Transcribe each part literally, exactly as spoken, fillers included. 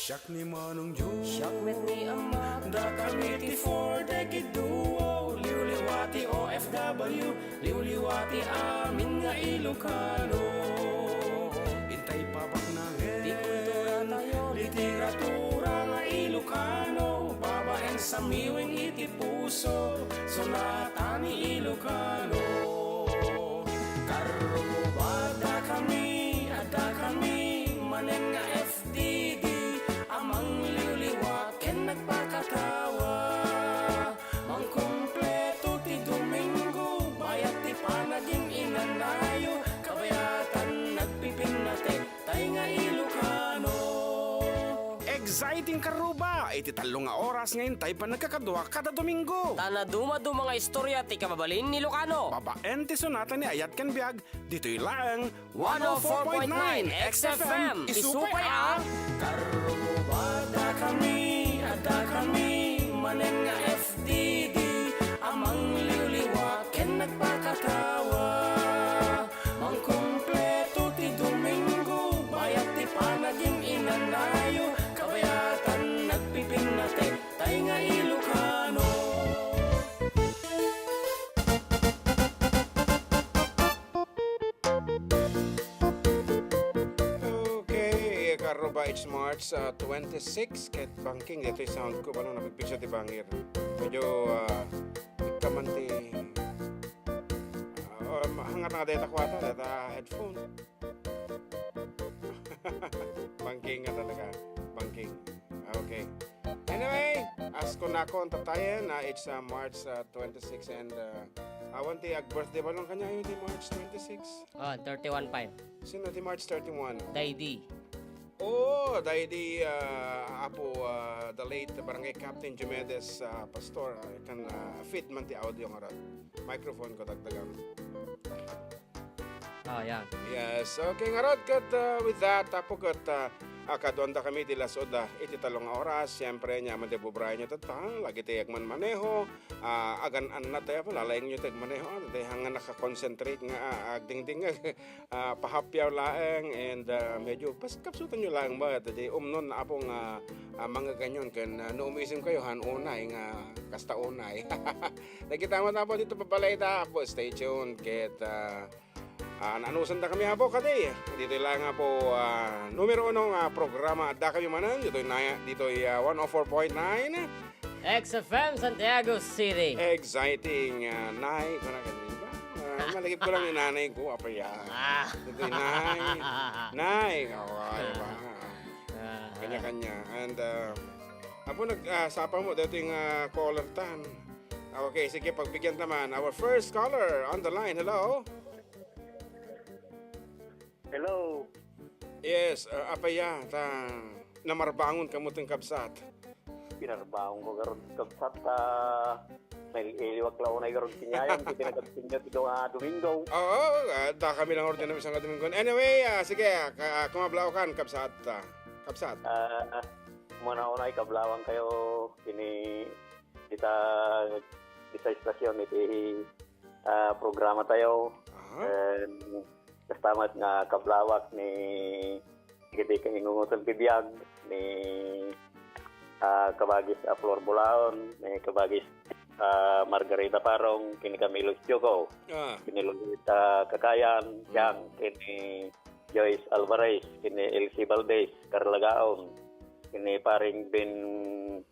Siak ni Manong Joe. Siak met ni Ama. Dakami ti Four Decade Duo. Liwliwa ti O F W. Liwliwa ti amin nga Ilocano. Intay pabaknangen. Ti kultura tayo. Literatura nga Ilocano. Babaen sa miwing iti puso. Sonata ni Ilocano. Karruba, dakami, adda kami, manen nga F D D, a mangliwliwa ken nagpakatawa. Mangkumpleto ti Domingo, bayat ti panagin-inanayo, kabayatan nagpipinnatek, tay nga Ilocano. Exciting, Karruba! Iti tallo nga oras nga intay panagkakadua kada Domingo. Ta naduma-duma nga istorya ti kababalin ni Ilocano. Babaen ti sonata ni Ayat ken Biag, ditoy laeng one oh four point nine X F M. Isupay a Karruba, dakami, adda kami, manen nga F D D, a mangliwliwa ken nagpakatawa. Mangkumpleto ti Domingo, bayat ti panagin-inanayo, kabayatan nagpipinnatek, tay nga Ilocano. Okay, Karruba, it's March, uh, twenty-six, ket bangking, daytoy sound ko, balo napigpigsa ti bangir. Medyo, uh, ikkaman ti, uh, hangat nga dayta kuwata, dayta headphone. Bangking nga talaga. Bangking. Okay. Anyway, as kunakon tatayen, ah, it's, ah, March, ah, twenty-six and, ah, awan ti ag-birthday balon kaniayo ti March twenty-six. Oh, thirty-one five. Sino ti March thirty-one? Daydi. Oh, daydi, ah, apo, ah, the late Barangay Captain Diomedes, ah, Pastor. Ah, kan, ah, feed man ti audio nga rod. Microphone ko, dagdagan. Ah, yan. Yes. Okay, ngarud ket, uh, with that, apo ket, uh, ah, kaduanda kami ti lasud, ah, iti tallo nga oras. Siyempre, ania man ti bubrayenyo tatta, lagi ti agmanmaneho, ah, agan-annat tayo, apo, lalaingyo ti agmaneho, ah, ti hangga nakakonsentrate nga, ah, agdingdingngeg, ah, pahappiaw laeng, and, ah, medyo pas-, kapsutanyo laeng ba, ti umnon na apo nga, ah, mangaganyon ken, ah, no umisim kayo, han unay nga kasta unay. Nakita mo na po dito, pabalay ta po. Stay tuned. Ket, ah, ah, nanusan da kami, apo, kadi. Dito lang nga po, ah, numero uno nga programa. Adda kami manen. Dito na, dito, ah, one oh four point nine. X F M Santiago City. Exciting, ah, Nay. Kuna ka, di ba? Ah, malagip ko lang ni nanay ko, apa ya? Ah. Dito, Nay. Nay. Oh, di ba? Ah. Kanya-kanya. And, ah, apo, nag, ah, sapa mo, dito yung, ah, caller tan. Okay, sige, pagbigyan naman. Our first caller on the line. Hello? Hello. Yes, uh, apaya, ta namarbangon kamo ti kabsat. Pinarbangon ko garud kabsat, ta nailiwak la unay garud kaniayo, ti pinagabsinyo ti nga Domingo. Oo, ah, da kami lang order ng isang Domingo. Anyway, ah, sige, ah, ka-, ah, kumablaw kan, kabsat, ah, kabsat. Ah, ah, muna unay kablawan kayo, kini, dita, dita istasyon, iti, ah, programa tayo. Aha. And basta met nga kablawak ni, iti kaingungutan ti biag ni, ah, kabagis a Flor Bulaon, ni kabagis a Margarita Parong, kini Camilo Choco, Ah. kini Lolita Kakayan, Mm. Yang, kini Joyce Alvarez, kini Elsie Valdez, Carla Gaon, kini Paring Ben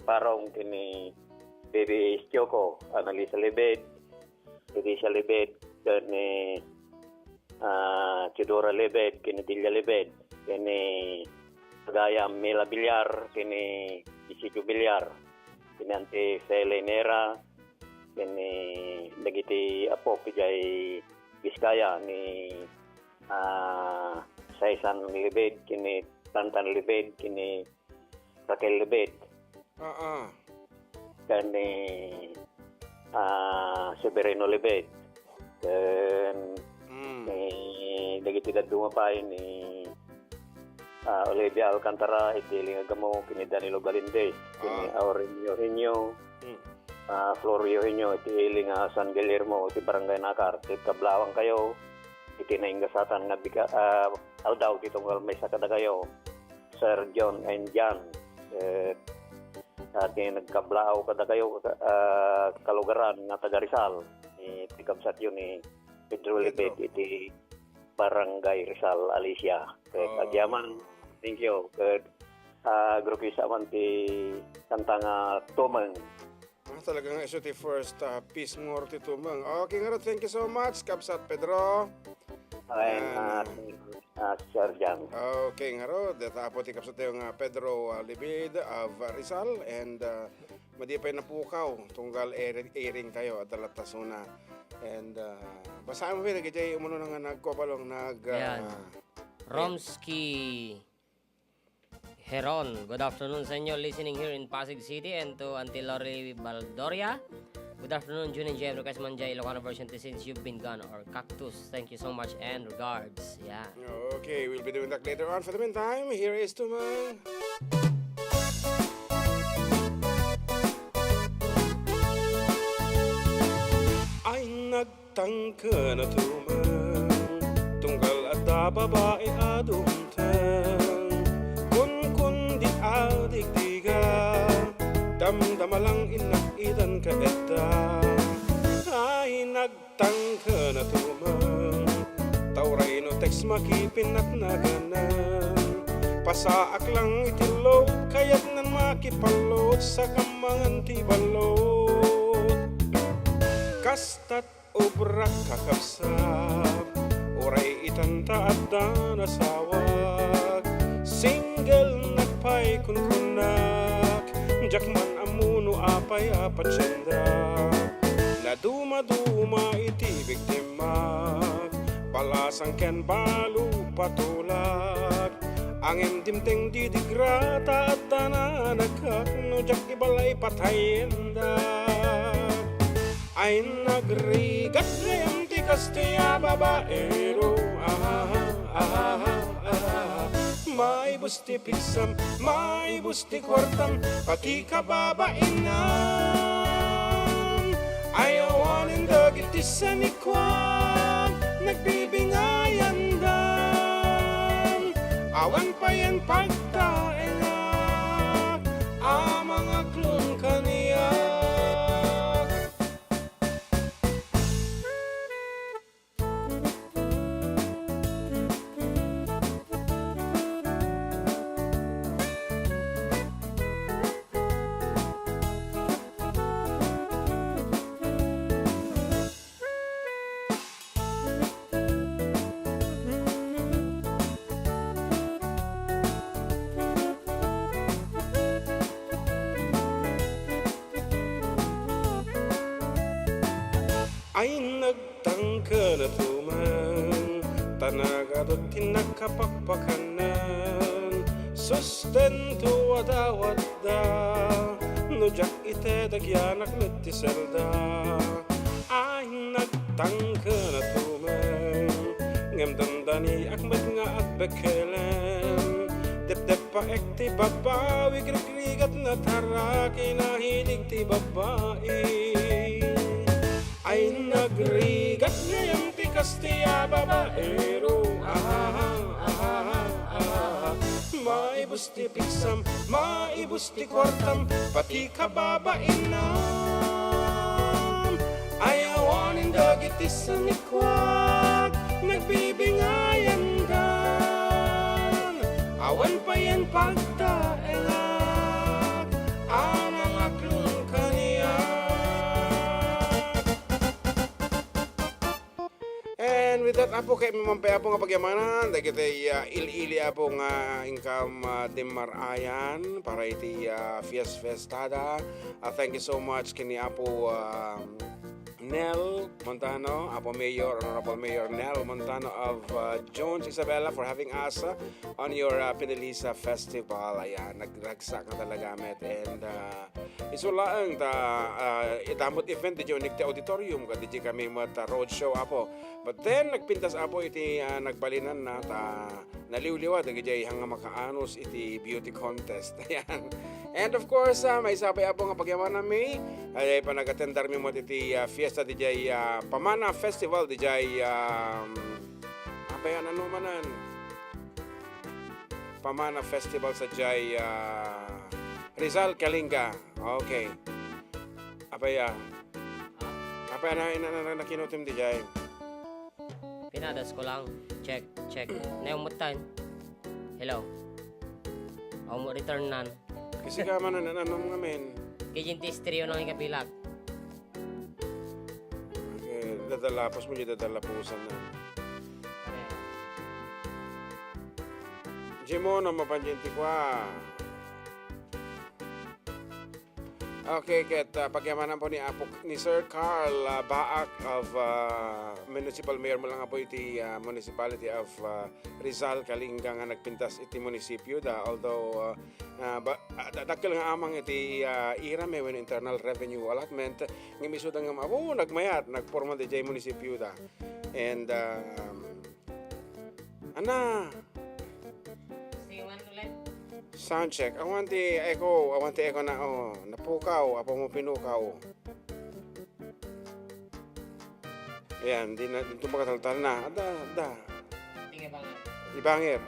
Parong, kini Baby Choco, Annalisa Lebed, Felicia Lebed, kini, ah, Teodora Lebed, kini Delia Lebed, kini Pagayam Mila Villar, kini Isidro Villar, kini Auntie Fele Nera, kini dagiti apo, idiay Biskaya, ni, ah, Saisan Lebed, kini Tantan Lebed, kini Raquel Lebed. Ah, ah. Ken ni, ah, Severino Lebed. Ken Mm. ni dagiti dadduma pay ni, ah, Olivia Alcantara, iti Lingagamo, kini Danilo Galindez, kini Ah. Aurelio Henio, Mm. ah, Florio Henio, iti ili nga San Guillermo, iti Barangay Nakar, ti kablawang kayo, iti naingasatan nga bika-, ah, aldaw ti tunggal maysa kadakayo. Sir John and John. Ket, ah, ti nagkablaaw kadakayo, ah, kalugaran nga taga Rizal, ni ti kabsatyo ni Pedro Pedro. Libid iti Barangay Rizal, Alicia. Ket Oh. agyaman, thank you. Ket, ah, grupo sa man ti kanta nga Tumeng. Ah, talaga nga isu ti first, ah, piece ngarud ti Tumeng. Okay, ngarud, thank you so much, Kabsat Pedro. Ay, And, ah, ah, ah, Sir Jan. Okay, ngarud, deta apo ti kabsat tayo nga Pedro, ah, Libid of, ah, Rizal, and, ah, madi pay napukaw, tunggal airing, airing tayo, adda latta suna. And, ah, basaen mo, Pete, dagiti umuna nga nagkuabalong, nag, Ayan. ah, Romski Heron, good afternoon sa inyo, listening here in Pasig City, and to Auntie Lori Baldoria. Good afternoon, June and J M, request man dyan, Ilocano version ti Since You've Been Gone or Cactus. Thank you so much and regards. Yeah. Okay, we'll be doing that later on. For the meantime, here is Tumeng. Ay, nag- Tangken a Tumeng, tunggal adda babai a dumteng. Kunkundiga, digdiga, damdama lang innak itan ka edda. Ay, nagtangken a Tumeng, ta uray no text makipinaknaganen. Pasaak lang iti load, kayatnan makipalload, sakam mangan ti balload. Kasta obrak, kakabsat, uray itan ta addan asawak. Single nak pay kunkunak, diak man ammo no apay a patiendak. Nadumaduma iti biktimak, balasang ken balo patulak. Ngem dimteng didigra ta addan a nagkak, no diak ibalay patayendak. Ay, nagrigat gayam ti kastoy a babaero. Ahaha, ahaha, ahaha. Maibus ti pigsam, maibus ti kuartam, pati kababainam. Ay, awanen dagiti sanikuan, nagbibingayandan. Awan payen pagtaengak a mangaklon kaniak. Ay, nagtangken a tumeng, ta nagadu ti nakapakpakanen. Sustento a dawatda, no diak ited, agyanak met ti selda. Ay, nagtangken a tumeng, ngem dandaniak met nga agbekkelen. Depdeppaek ti babbawi, grigrigat, natarak, inahilig ti babbai. Ay, nagrigat gayam ti kastoy a babaero. Ahaha, ahaha, ahaha. Maibus ti pigsam, maibus ti kuartam, pati kababainam. Ay, awanen dagiti sanikuak, nagbibingayandan. Awan payen pagtaengak a nangaklon kaniak. And with that, Apo, kayatmi man pay, Apo, nga pagyamanan dagiti, ah, ili-ili, Apo, nga inkam, ah, dimmar-ayan para iti, ah, Fies Fiestada. Ah, thank you so much ken ni Apo, ah, Nel Montano, Apo Mayor, Honorable Mayor Nel Montano of, ah, Jones Isabela, for having us, ah, on your, ah, Pinalisa Festival. Ayan, nagragsak nga talaga met. And, ah, Isu laeng ta, ah, ita met event diay Unity Auditorium, ket diay kami met, ah, roadshow, Apo. But then, nagpintas, Apo, iti, ah, nagbalinanna, ta naliwliwa dagiti haan nga makaanus iti beauty contest. Ayan. And of course, ah, maysa pay, Apo, nga pagyamananmi, ay, ay panag-attendarmi met iti, ah, fiesta diay, ah, Pamana Festival diay, ah, apay, ano manen? Pamana Festival sadiay, ah, Rizal Kalinga. Okay. Apay, ah. Apay, na, na, na, na, nakinutim di jay. Pinadas ko lang. Check, check. Nayon mo tan. Hello. Ako mo return nan. Kasi ka man, ano, ano, mga men. Kajin ti stereo ng ikabilak. Okay, dadalapos mo, di dadalapusan na. Jimon, ang mapanjin ti kwa. Okay, ket, ah, pagyamanan po ni Apo, ni Sir Carl, ah, Baak of, ah, Municipal Mayor mo lang po iti, ah, Municipality of, ah, Rizal, Kalinga nga nagpintas iti munisipyo da. Although, ah, ah, ba, ah, da-, dakkel nga amang iti, ah, IRAM wenno Internal Revenue Allotment, ngem isuda nga, oh, nagmayat, nagporma di jay munisipyo da. And, um, Ana. Siwan ulit. Sound check. Awan ti echo, awan ti echo na, oh, napukaw, apo mo pinukaw. Ayan, di na, di tumagal-tal na. Ada, ada. Sige, bangir. Ibangir.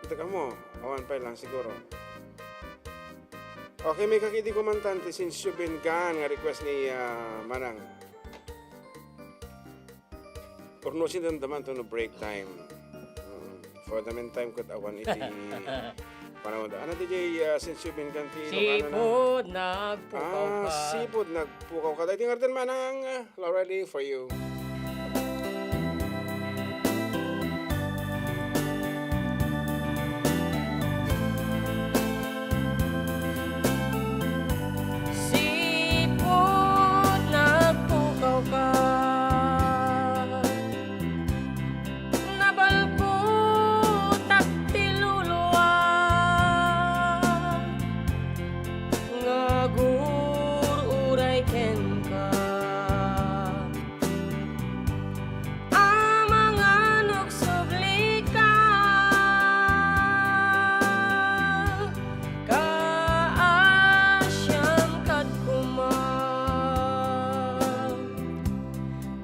Ito ka mo, awan pa lang siguro. Okay, may kakidi kumantan ti Since You've Been Gone nga request ni, ah, Manang. Urnusin damdaman to no break time. Mm. For the meantime, ket awan iti panahon. Ano, D J, uh, Since You've Been Gone ti Ilocano na? Sipud nagpukaw ka. Ah, Sipud nagpukaw ka. Daytoy ngarud, Manang, uh, Laura Lee, for you. Sipud nagpukaw ka, nabalkutak ti luluam, nga agur-uray kenka. Amangan agsublika, kaasiam kad koma.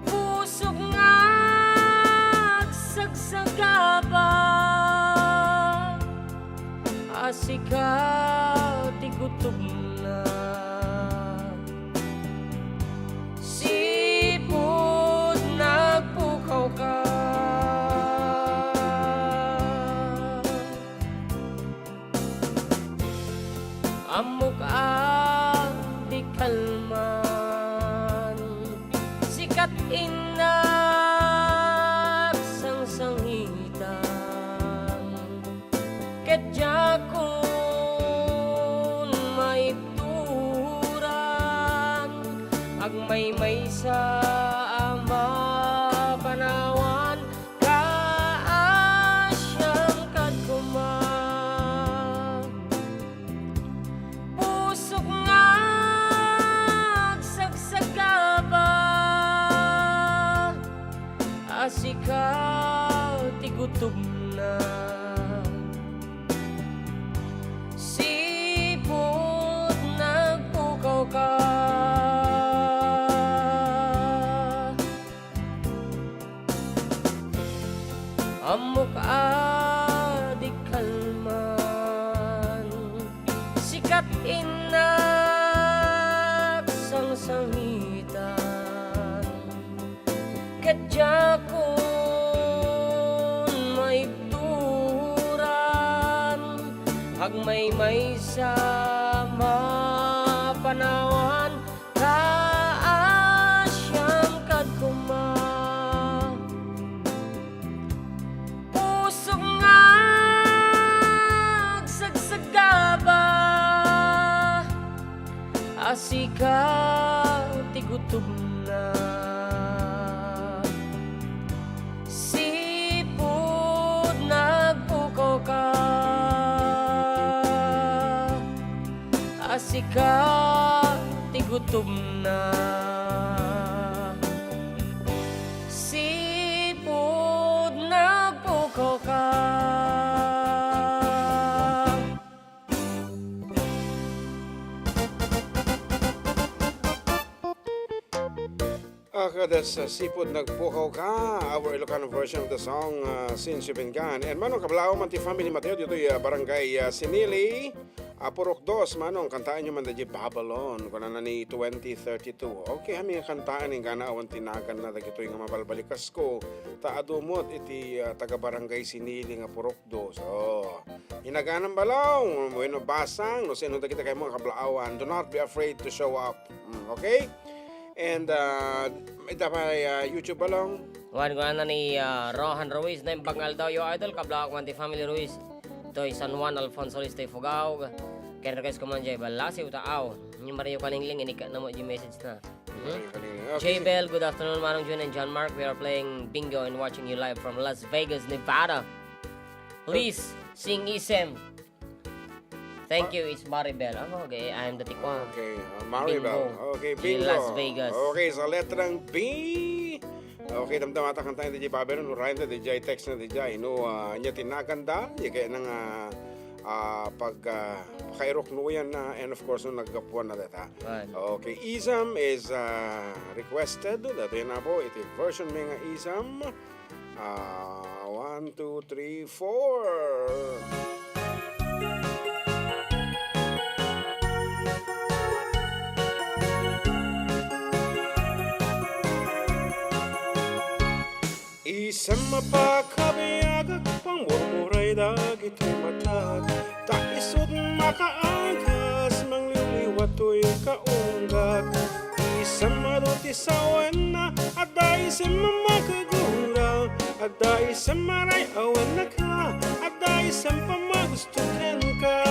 Pusok nga agsagsagaba, a sika ti gutobna. Sipud nagpukaw ka. Ammok a di kalman, sikat innak sangsangitan. Ket diakon maibturan, agmaymaysa a mapanawan, kaasiam kad koma. Pusok nga agsagsagaba, a sika ti gutobna. Sipud nagpukaw ka. Ammok a di kalman, sikat innak sangsangitan. Ket diakon maibturan, agmaymaysa mapanawan, kaasiam kad koma. Pusok nga agsagsagaba, a sika ti gutobna. Sipud nagpukaw ka, a sika ti gutobna. Sipud nagpukaw ka. Okay, that's, uh, Sipud Nagpukaw Ka, our Ilocano version of the song, uh, Since You've Been Gone. And Manong, kabalaw man ti family Mateo ditoy, uh, Barangay, uh, Sinili. A Purok Dos, Manong, kantaenyo man daydiay Babylon, kunana ni twenty thirty-two. Okay, amin nga kantaen, inggana awan ti naganna dagitoy nga mabalbalikasko, ta adu met iti, ah, taga-barangay Sinili nga Purok Dos. Oh. Inaganam, Balong, wenno Basang, no sino dagiti kaymo nga kablaawan. Do not be afraid to show up. Mm, okay? And, ah, ita pay, ah, YouTube, Balong. Wen, kunana ni, ah, Rohan Ruiz, "Naimbag nga aldaw, yo idol, kablaawak man ti family Ruiz." Toy San Juan, Alfonso Lista, Ifugao. Ken request ko man jay Balasiw, Taaw. Ni Mario Kalingling, inikkat na mo yung message na. Mhm. Mario Kalingling. Okay. J Bell, good afternoon, Manong Jun and John Mark. We are playing bingo and watching you live from Las Vegas, Nevada. Please, sing isem. Thank you, it's Maribel. Ah, okay, I am the tikwa. Okay, uh, Maribel. Bingo. Okay, in bingo. Las Vegas. Okay, sa letrang B. Okay, damdamata kantaen daydiay Babylon, urayen ta daydiay text na daydiay, no, ah, ania ti naganda, di kaya nang, ah, ah, pag, ah, pakairuknoyan na, and of course, no, naggapuan na data. Right. Okay, Isam is, ah, requested. Datoy na po, iti version mi nga Isam. Ah, one, two, three, four. Isem a pakabiagak, pangmurmuray dagiti matak, ta isut makaangkas, mangliwliwa toy kaunggak. Isem adu ti sawenna, adda isem a makagura, adda isem a ray-awen naka, adda isem pamagusto kenka.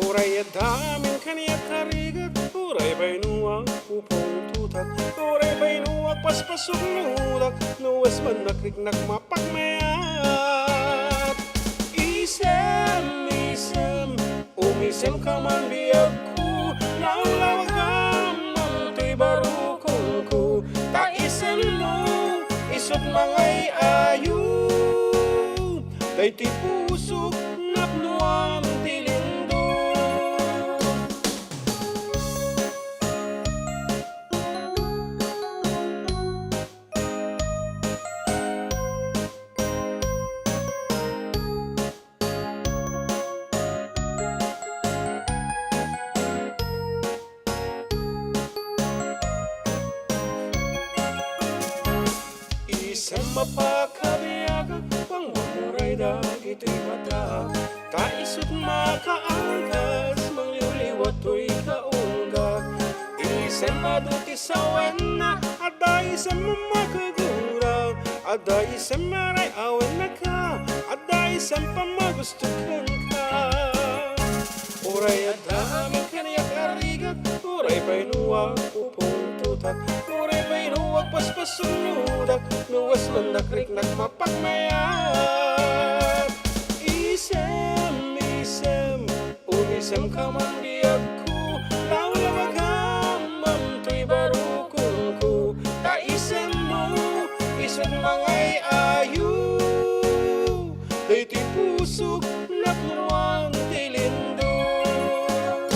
Uray adda amin kaniak a rigat, uray pay no agpupungtotak, uray pay no agpaspasuknodak, no asman nakriknak mapagmayat. Isem, isem, umisemka man biagko, lawlawagam man toy barukongko, ta isemmo isut mangay-ayo. Daytoy pusok napnoan ti lindong. Isem a pakabiagak, pangmurmuray dagitoy mata, ta isut makaangkas, mangliwliwa toy kaunggak. Isem adu ti sawenna, adda isem a makagura, adda isem a ray-awen naka, adda isem pamagusto kenka. Uray adda amin kaniak a rigat, uray pay no agpupungtotak, uray pay no agpaspasuknodak, no asman nakriknak mapagmayat. Isem, isem, umisemka man biagko, lawlawagam man toy barukongko, ta isemmo isut mangay-ayo. Daytoy pusok napnoan ti lindong.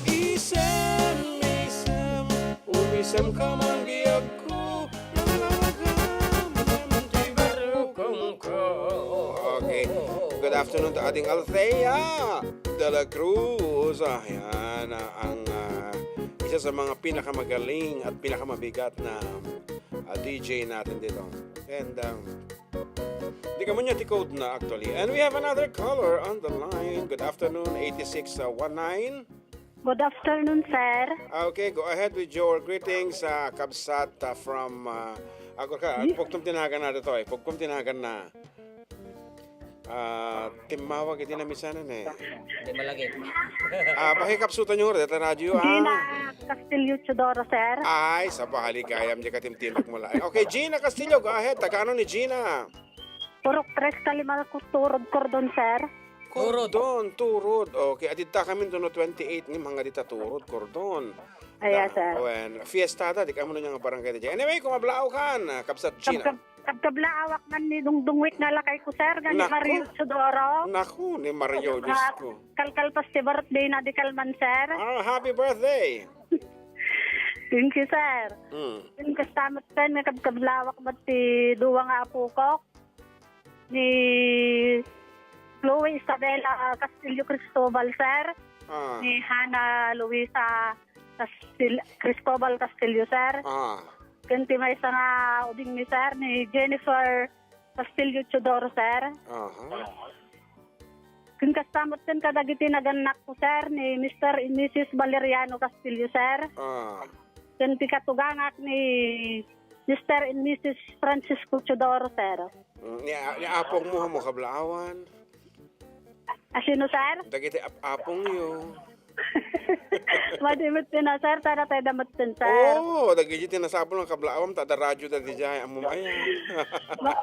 Isem, isem, umisemka man biagko, lawlawagam man toy barukongko. Okay. Good afternoon to Ading Althea de la Cruz. Ayan, ah, ang, ah, isa sa mga pinakamagaling at pinakamabigat na, ah, D J natin dito. And, um, di ka mo niya ti code na, actually. And we have another caller on the line. Good afternoon, eighty-six, uh, one nine. Good afternoon, sir. Ah, okay, go ahead with your greetings, uh, kabsat, uh, from, uh, ako ka, Yes. Pugkom tinagan na dito eh. Pugkom tinagan na. Ah, timmawag iti namisanan eh. Di malagip. Ah, pakikapsutan nyo, deta radyo, ah. Gina Castillo Teodoro, sir. Ay, sabali kayam di katimtimak mo lang. Okay, Gina Castillo, go ahead. Taga ano ni Gina? Purok tres Kalima, Turod, Cordon, sir. Turod. Cordon, Turod. Okay, adita kami doon twenty-eight, ni mga dita Turod, Cordon. Aya, Da-, sir. Wen, fiesta da, di kami nga barangay da dyan. Anyway, kung mablaaw kan, ah, kabsat Gina. Kab-, kab-, kablaawak man ni Dungdungwit nga lakay ko, sir, nga ni Naku. Mario Teodoro. Naku, ni Mario, Diyos ko. Kalkalpas ti birthday na di kalman, sir. Ah, happy birthday. Thank you, sir. Mm. Yung kastamot, sir, nga kab-, kablawak mo ti duwa nga apukok. Ni Chloe Isabela Castillo Cristobal, sir. Ah. Ni Hana Luisa Castil-, Cristobal Castillo, sir. Ah. Ken ti maysa nga ubingmi, sir, ni Jennifer Castillo Teodoro, sir. Aha. Ken kasta met ken kadagiti nagannakko, sir, ni Mister and Missus Valeriano Castillo, sir. Ah. Ken ti katugangak ni Mister and Missus Francisco Teodoro, sir. Mm, ni, ni apongmo, mo kablaawan? A, sino, sir? Dagiti ap-, apongyo. Madi met ti na, sir, ta natay da met ten, sir. Oo, dagiti ti nasapul nga kablaawam, ta adda radyo da diay, ammom aya. Ma-,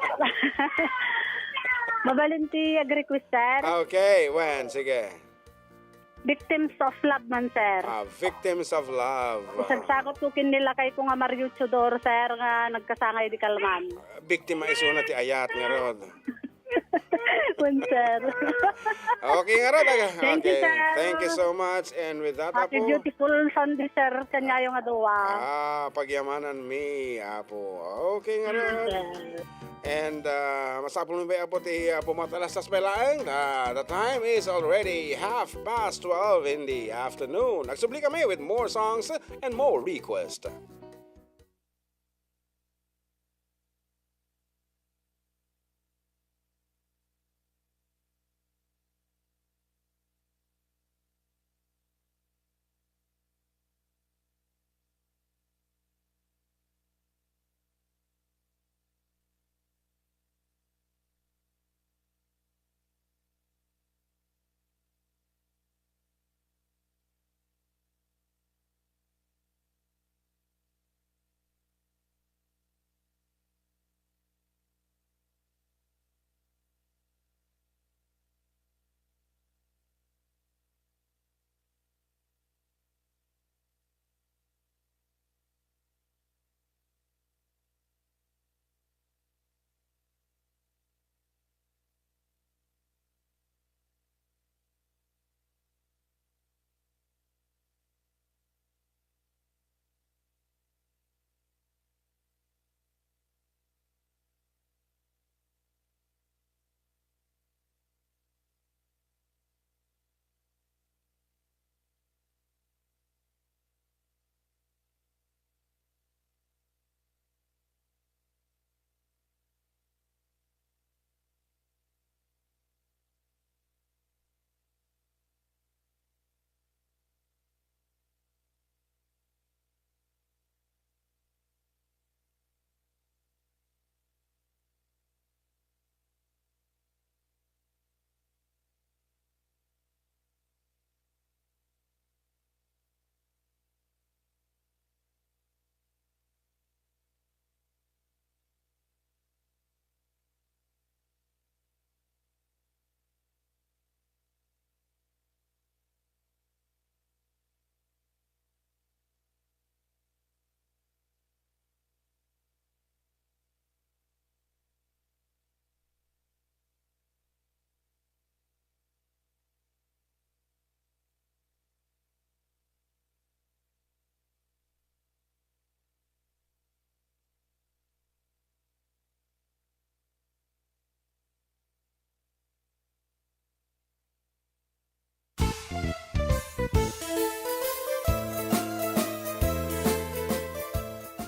mabalin ti ag-request, sir. Ah, okay, wen, sige. Victims of Love man, sir. Ah, Victims of Love. Isagsagot ko ken ni lakay ko nga Mario Teodoro, sir, nga nagkasangay di kalman. Biktima isuna ti ayat ngarud. Wen, sir. Okay ngarud, aga. Thank you, okay, sir. Thank you so much. And with that, Happy Apo, beautiful Sunday, sir, kaniayo nga dua. Ah, pagyamanan mi, Apo. Okay ngarud. Yes, sir. And, ah, masapul mi ba, Apo, ti, ah, pumatalastas pay laeng? Ah, the time is already half past twelve in the afternoon. Nagsubli kami with more songs and more requests.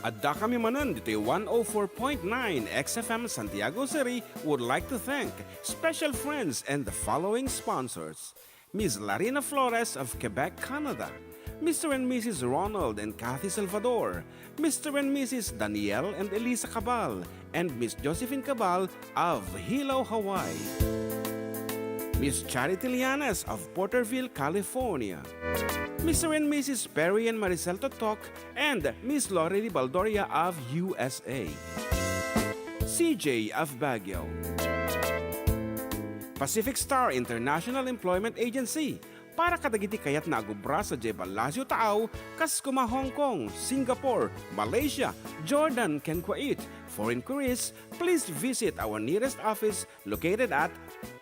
Addakami manen ditoy one oh four point nine X F M Santiago City would like to thank special friends and the following sponsors. Miss Larina Flores of Quebec, Canada, Mister and Missus Ronald and Kathy Salvador, Mister and Missus Daniel and Elisa Cabal, and Miss Josephine Cabal of Hilo, Hawaii, Miss Charity Lianes of Porterville, California, Mister and Missus Perry and Maricel Totok, and Miss Lorely Baldoria of U S A, C J of Baguio, Pacific Star International Employment Agency, para kadagiti kayatna a gubra sadiay Palacio Taaw, kas koma Hong Kong, Singapore, Malaysia, Jordan, ken Kuwait. For inquiries, please visit our nearest office located at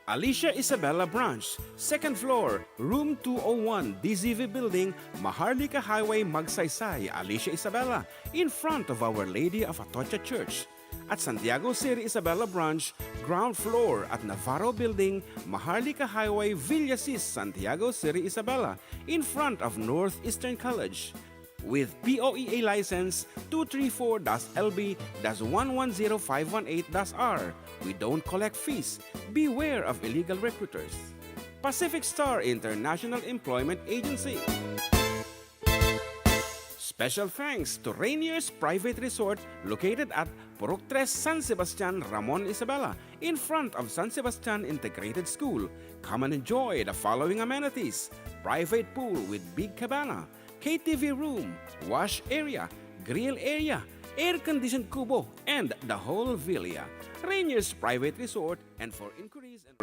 Alicia Isabela Branch, second floor, room two oh one, D Z V Building, Maharlika Highway, Magsaysay, Alicia Isabela, in front of Our Lady of Atocha Church. At Santiago City Isabela Branch, ground floor at Navarro Building, Maharlika Highway, Villasis, Santiago City, Isabela, in front of Northeastern College. With P O E A license two three four dash L B dash one one zero five one eight dash R, we don't collect fees. Beware of illegal recruiters. Pacific Star International Employment Agency. Special thanks to Rainier's Private Resort located at Purok Tres, San Sebastian, Ramon, Isabela, in front of San Sebastian Integrated School. Come and enjoy the following amenities: private pool with big cabana, K T V room, wash area, grill area, air-conditioned kubo, and the whole villa. Rainier's Private Resort, and for inquiries and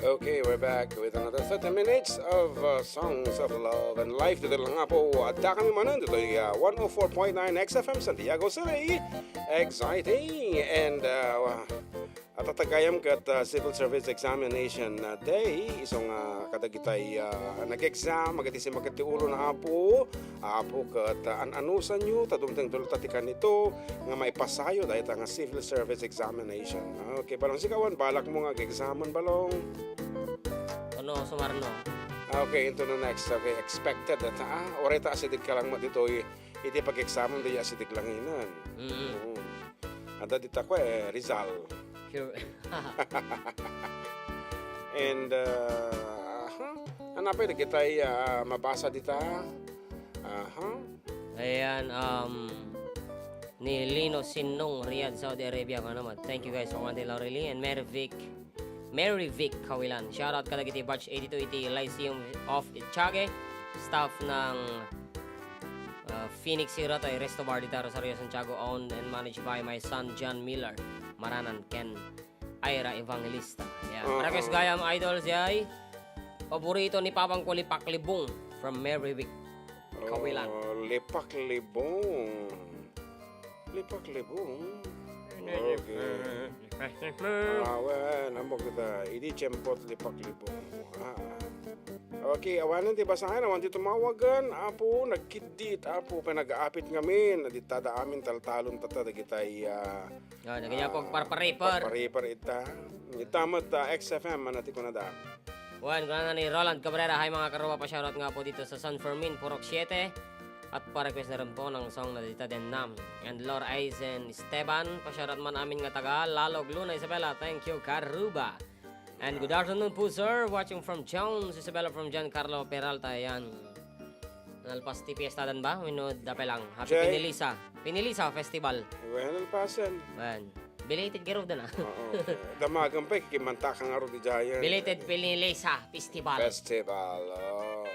Okay, we're back with another thirty minutes of, uh, songs of love and life. Ditoy lang nga po, adda kami manen ditoy, uh, one oh four point nine X F M Santiago City. Exciting! And, uh, At tatagayam ket, ah, Civil Service Examination, ah, Day, isu nga kadagitay, ah, nag-exam, agitisimag ti ulo na Apo, Apo ket, ah, an-anusanyo, ta dumteng dulta ti kanito, nga maipasayo dayta nga Civil Service Examination. Okay, Balong, sika wen, balak mo nga ag-examen, Balong? Ano, sumarno? Ah, okay, into the next. Okay, expected that, ah, uray ta asideg ka lang mo ditoy, iti pag-examen, di asideg lang inen. Mm. Oo. Adda dita kua, eh, Rizal. Sure. And, uh, aha. Ano pa dagitay, ah, mabasa dita? Aha. Ayan, um, ni Lino Sinong, Riyadh, Saudi Arabia, kano naman. Thank you guys for Auntie Laurelie and Mary Vic. Mary Vic Kawilan. Shoutout kadagiti batch eighty-two iti Lyceum of Echage, staff ng, uh, Phoenix Hirata Resto Bar dita Rosario, Santiago, owned and managed by my son John Miller Maranan ken Ira Evangelista. Yeah. Uh-uh. Para kay gayam idol, jay paborito ni Papang ko, Lipaklibong from Mary Vic Kawilan. Oh, Lipaklibong. Lipaklibong. Okay. Ah, wen, ammok dita. Idi tiempot Lipaklibong. Ah. Okay, awanen ti basaen, awan ti tumawagen, Apo, nagkiddit, Apo, panagaapit ngamin, dita da amin taltalon tatta dagitay, ah, Ah, dagiti Apo, ah, agparparipar. Agparparipar ita. Ita met, ah, X F M, ano ti kunada? Wen, kunana ni Roland Cabrera, "Hi, mga karuba, pa-shoutout nga po dito sa San Fermin, Purok Siete. At pa-request na rin po ng song na Dita Dennam and Lord Aizen Esteban. Pa-shoutout man amin nga taga Lalog, Luna, Isabela. Thank you, karuba." And good afternoon po, sir. Watching from Jones, Isabela, from Giancarlo Peralta. Ayan. Nalpas ti fiestadan ba? Wenno dapelang? Happy Jay. Pinilisa. Pinilisa Festival. Wen, nalpasen. Wen. Belated garud na. Oo. Damagan pa, ikimanta ka nga ro di Giant. Belated Pinilisa Festival. Festival, oh.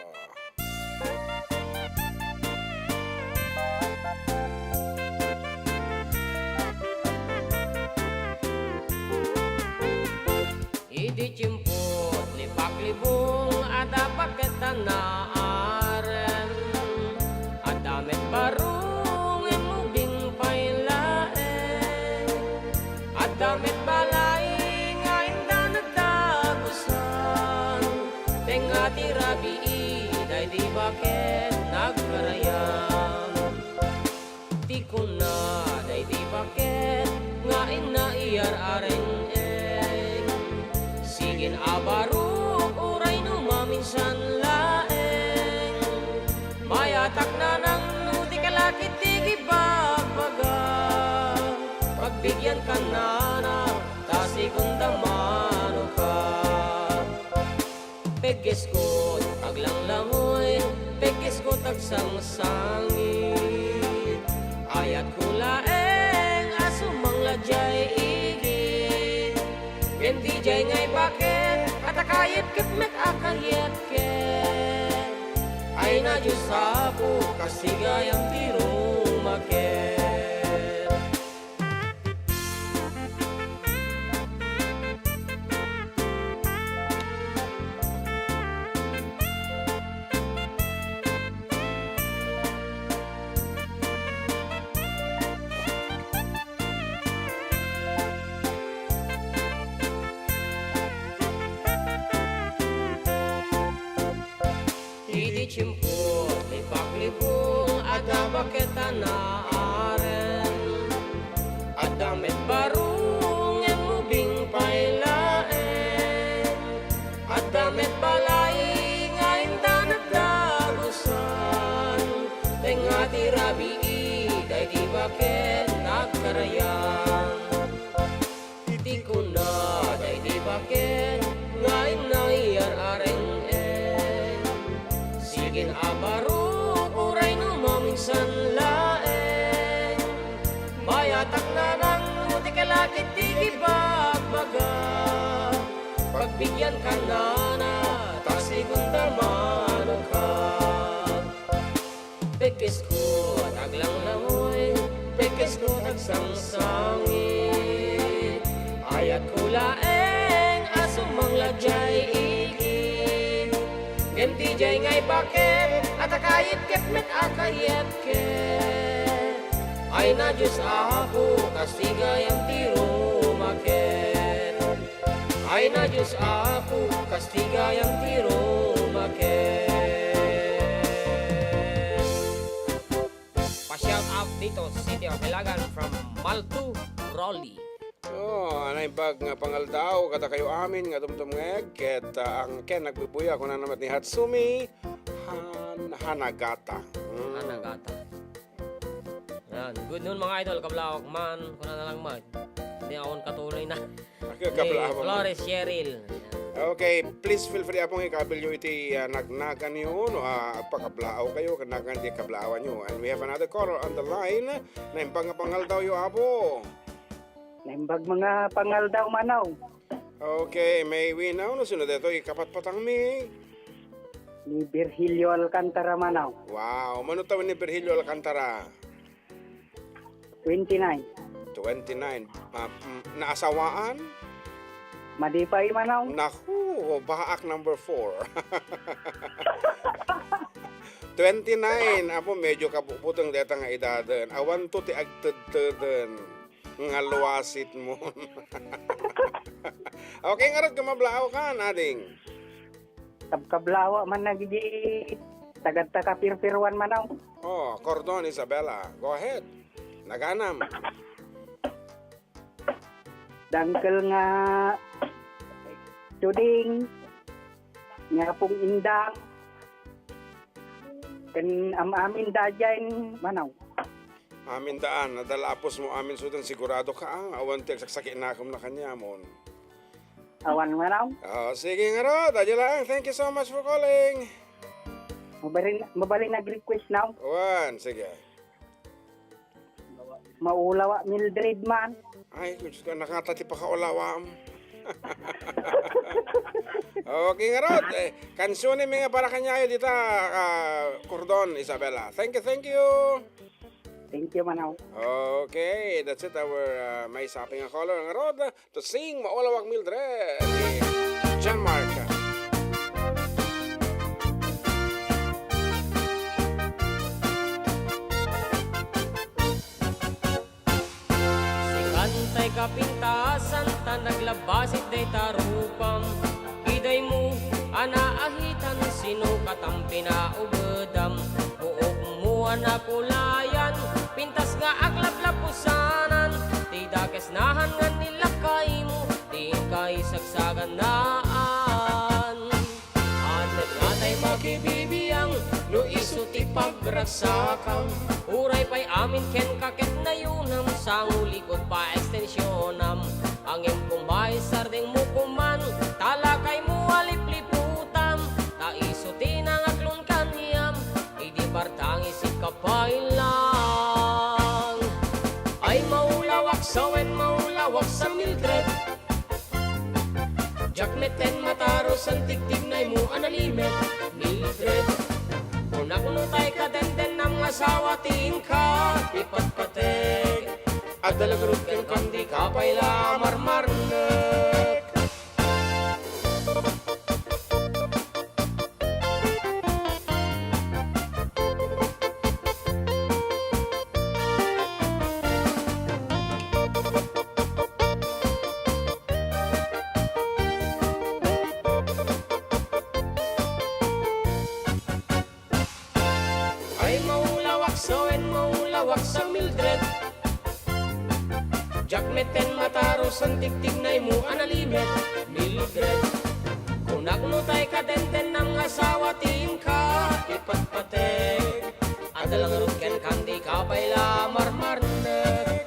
Idi tiempot ni Paklibong, adda paket a naarem. Adda met baro ngem ubing pay laeng. Adda met balay nga inda nagdagusan. Tengnga ti rabii daydi paket nagkarayam. Ti kunna daydi paket nga inna iyar-areng-eng. Sigin a barok uray no maminsan laeng. Mayatak nanang no ti kalakit ti gibagbaga. Pagbigyan ka nana, ta sigunda mano ka. Peggesko ti aglanglangoy, peggesko ti agsangsangit. Ayatko laeng a sumangla diay igid. Ken diay ngay paket, a ta kayepkep met a kayepkep. Ay na Dios Apo, kasigayam ti rumaket. Tiempo ti paklibong, adda baket a naaren. Adda met baro ngem ubing pay laeng. Adda met balay nga inda nagdagusan. Tengnga ti rabii, daydi baket nagkarayan. Iti kuna daydi baket nga inna iyar-areng-eng. Sigin a barok uray no maminsan laeng. Mayatak nanang no ti kalakit ti kibagbaga. Pagbigyan ka nana, ta sigun damano ka. Pekkesko, naglanglangoy, pekkesko, nagsangsangit. Ayatko laeng a sumangla diay igid. Ngem ti diay nga ibaket, a ta kayepkep met a kayepkep. Ay na Dios, Apo, kastigayam ti rumaket. Ay na Dios, Apo, kastigayam ti rumaket. Pa-shout out dito, City of Hilagan from Maltu, Rolly. Oh, naimbag nga pangaldaw kadakayo amin nga tumtumngeg, ket, ah, ang ken nagbubuya, kunana met ni Hatsumi Han-, Hanagata. Mm. Hanagata. Yan. Good noon, mga idol. Kablawak man. Kuna na lang, Mike. Hindi ako katuloy na. Ni Kablawak man. Flores Cheryl. Okay, please feel free, apong ikabilyo iti, ah, nagnagan niyo, no, ah, agpakablaaw kayo, kanagan di kablawan niyo. And we have another caller on the line. Naimbag nga pangaldaw yo, apo. Naimbag nga pangaldaw, manaw. Okay, may winaw no sino detoy kapatpatang mi? Ni Virgilio Alcantara, manaw. Wow, mano tawen ni Virgilio Alcantara? Twenty-nine. Twenty-nine. Ah, mm, naasawaan? Madi pay, manaw. Naku, baak number four. Twenty-nine. Apo, medyo kabubuteng deta nga edaden. Awan to ti agtedteden nga luasit mo. Okay, ngarud, kumablaaw ka, ading. Kabkablaaw man nagidi tagad ta kapirpiruan, manaw. Oh, Cordon, Isabela. Go ahead. Naganam. Dangkel nga Tuding, ni Apong Indang, ken am-amin daydiay, manaw. Amin daan, adda la apos mo amin suden, sigurado ka, ah, awan ti agsaksakinakem na kaniamon. Awan, manaw. Oh, sige ngarud, adya lang. Thank you so much for calling. Mabalin, mabalin nag-request, naw. Wan, sige. Maulawa, Mildred man. Ay, Diyos ko, nakata ti pakaulawam. Okay, ngarud. Eh, kansyoni mi nga para kaniayo dita, ah, Cordon, Isabela. Thank you, thank you. Thank you, manaw. Okay, that's it, our, ah, may sapi nga caller, ngarud. To sing Maulawak Mildred, ni John Mark. Sikan tay kapintasan ta naglabasit dayta rupam. Idaymo a naahitan, sino katam pinaubedam? Buokmo a nakulayan, pintas nga aglaplapusanan. Ti dakes nahan nga ni lakaymo, ti inka isagsaganaan. Anet nga tay makibibiang, no isu ti pagragsakam. Uray pay amin kenka ket nayunam, sango likod pa extensionam. Ngem koma isardengmo koman, ta lakaymo a lipliputam, ta isu ti nangaklon kaniam, idi partang isika pay lang. Ay, maulawak sa wen, maulawak sa Mildred. Diak metten matarusan tigtignaymo a nalimed, Mildred. Kunak no tay kadendennam nga asawa ti inka ipatpateg. Adda la ngarud kenka, dika pay la marmarnek. Pagsang Mildred, Jack metten matarusan tigtignaymo a nalimed, Mildred. Kunak no tay katentennam nga asawa ti inka ipatpatek. Adda la ngarud kenka, dika pay la marmarnek.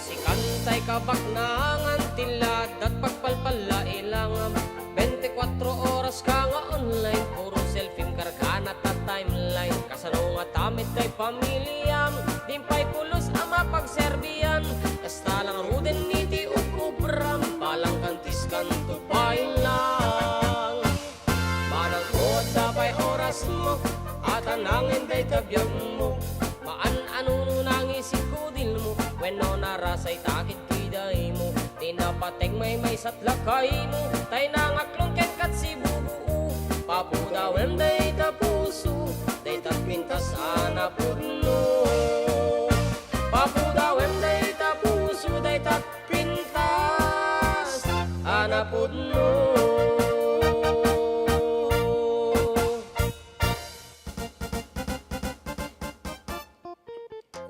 Sikan tay kabaknangan ti laddat pagpalpalla ilangam. Bente kuatro oras ka nga online, puro selfiem kargana ta timeline. Kasano nga ta met tay pamiliam, din pay pulos a mapagserbian. Kasta la ngaruden iti ub-ubram, palangkantiskan to pay lang. Manangko, adda pay orasmo, a tanangen dayta biagmo. Maan a nuno nangisikudilmo, wenno narasay ta kitkidaymo. Ti napateg maymaysat lakaymo, tay nangaklon kenka ti bubuo. Papudawem dayta puso, dayta pintas a napudno. Papudawem dayta puso, dayta pintas a napudno.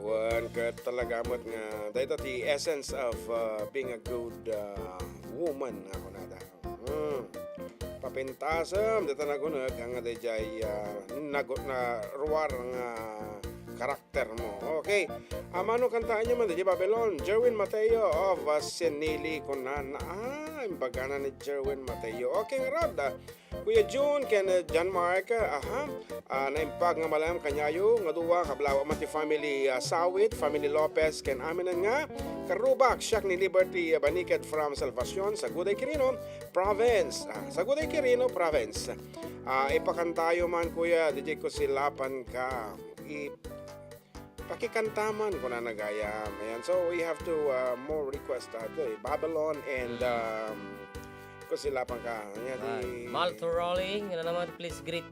Wen, ket talaga met nga dayta ti essence of, uh, being a good, uh, woman nga kunada. Hmm. Papintasem dayta nagunek nga daydiay, uh, nago-, na ruar nga karaktermo. Okay. Amano kantaenyo man daydiay Babylon, Jerwin Mateo of, uh, Senili, kunana. Ah, imbagana ni Jerwin Mateo. Okay, ngarud, ah, Kuya Jun ken, eh, John Mark, aha. Ah, naimbag nga malem kaniayo nga dua, kablaw man ti family, ah, Sawit, family Lopez, ken amin nga karrubak, siak ni Liberty, ah, Baniked from Salvacion, Saguday, Quirino Province. Ah, Saguday, Quirino Province. Ah, ipakantayo man, kuya, daydiay Kusilapan Ka. I- Pakikanta man, kunana gayam. Ayan, so we have to, uh, more request, uh, to, eh, Babylon and, um, Kusilapan Ka. Ayan, di Right. Mal Turoli, nga naman, please greet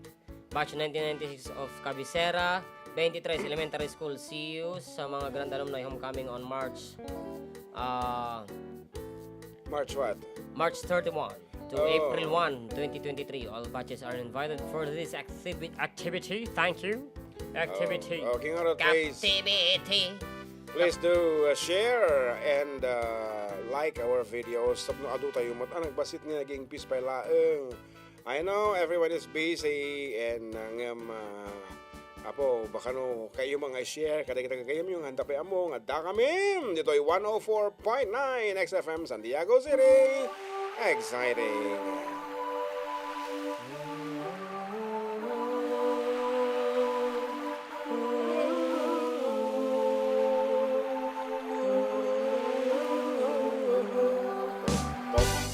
batch nineteen ninety-six of Cabecera, twenty-three Elementary School. See you sa mga grand alumni homecoming on March, uh, March what? March thirty-one to Oh. April one, twenty twenty-three. All batches are invited for this activi-, activity. Thank you. Activity. Oh, okay, ngarud, please. Captivity. Please do, uh, share and, uh, like our videos. Tapno adu tayo met a nagbassit nga naging peace pay laeng. I know everyone is busy and, uh, ngem, uh, Apo, baka no, kayo mga i-share, kadagiti gagayemyo, nga anda pay ammo, nga adda kami, ditoy one oh four point nine X F M Santiago City. Exciting.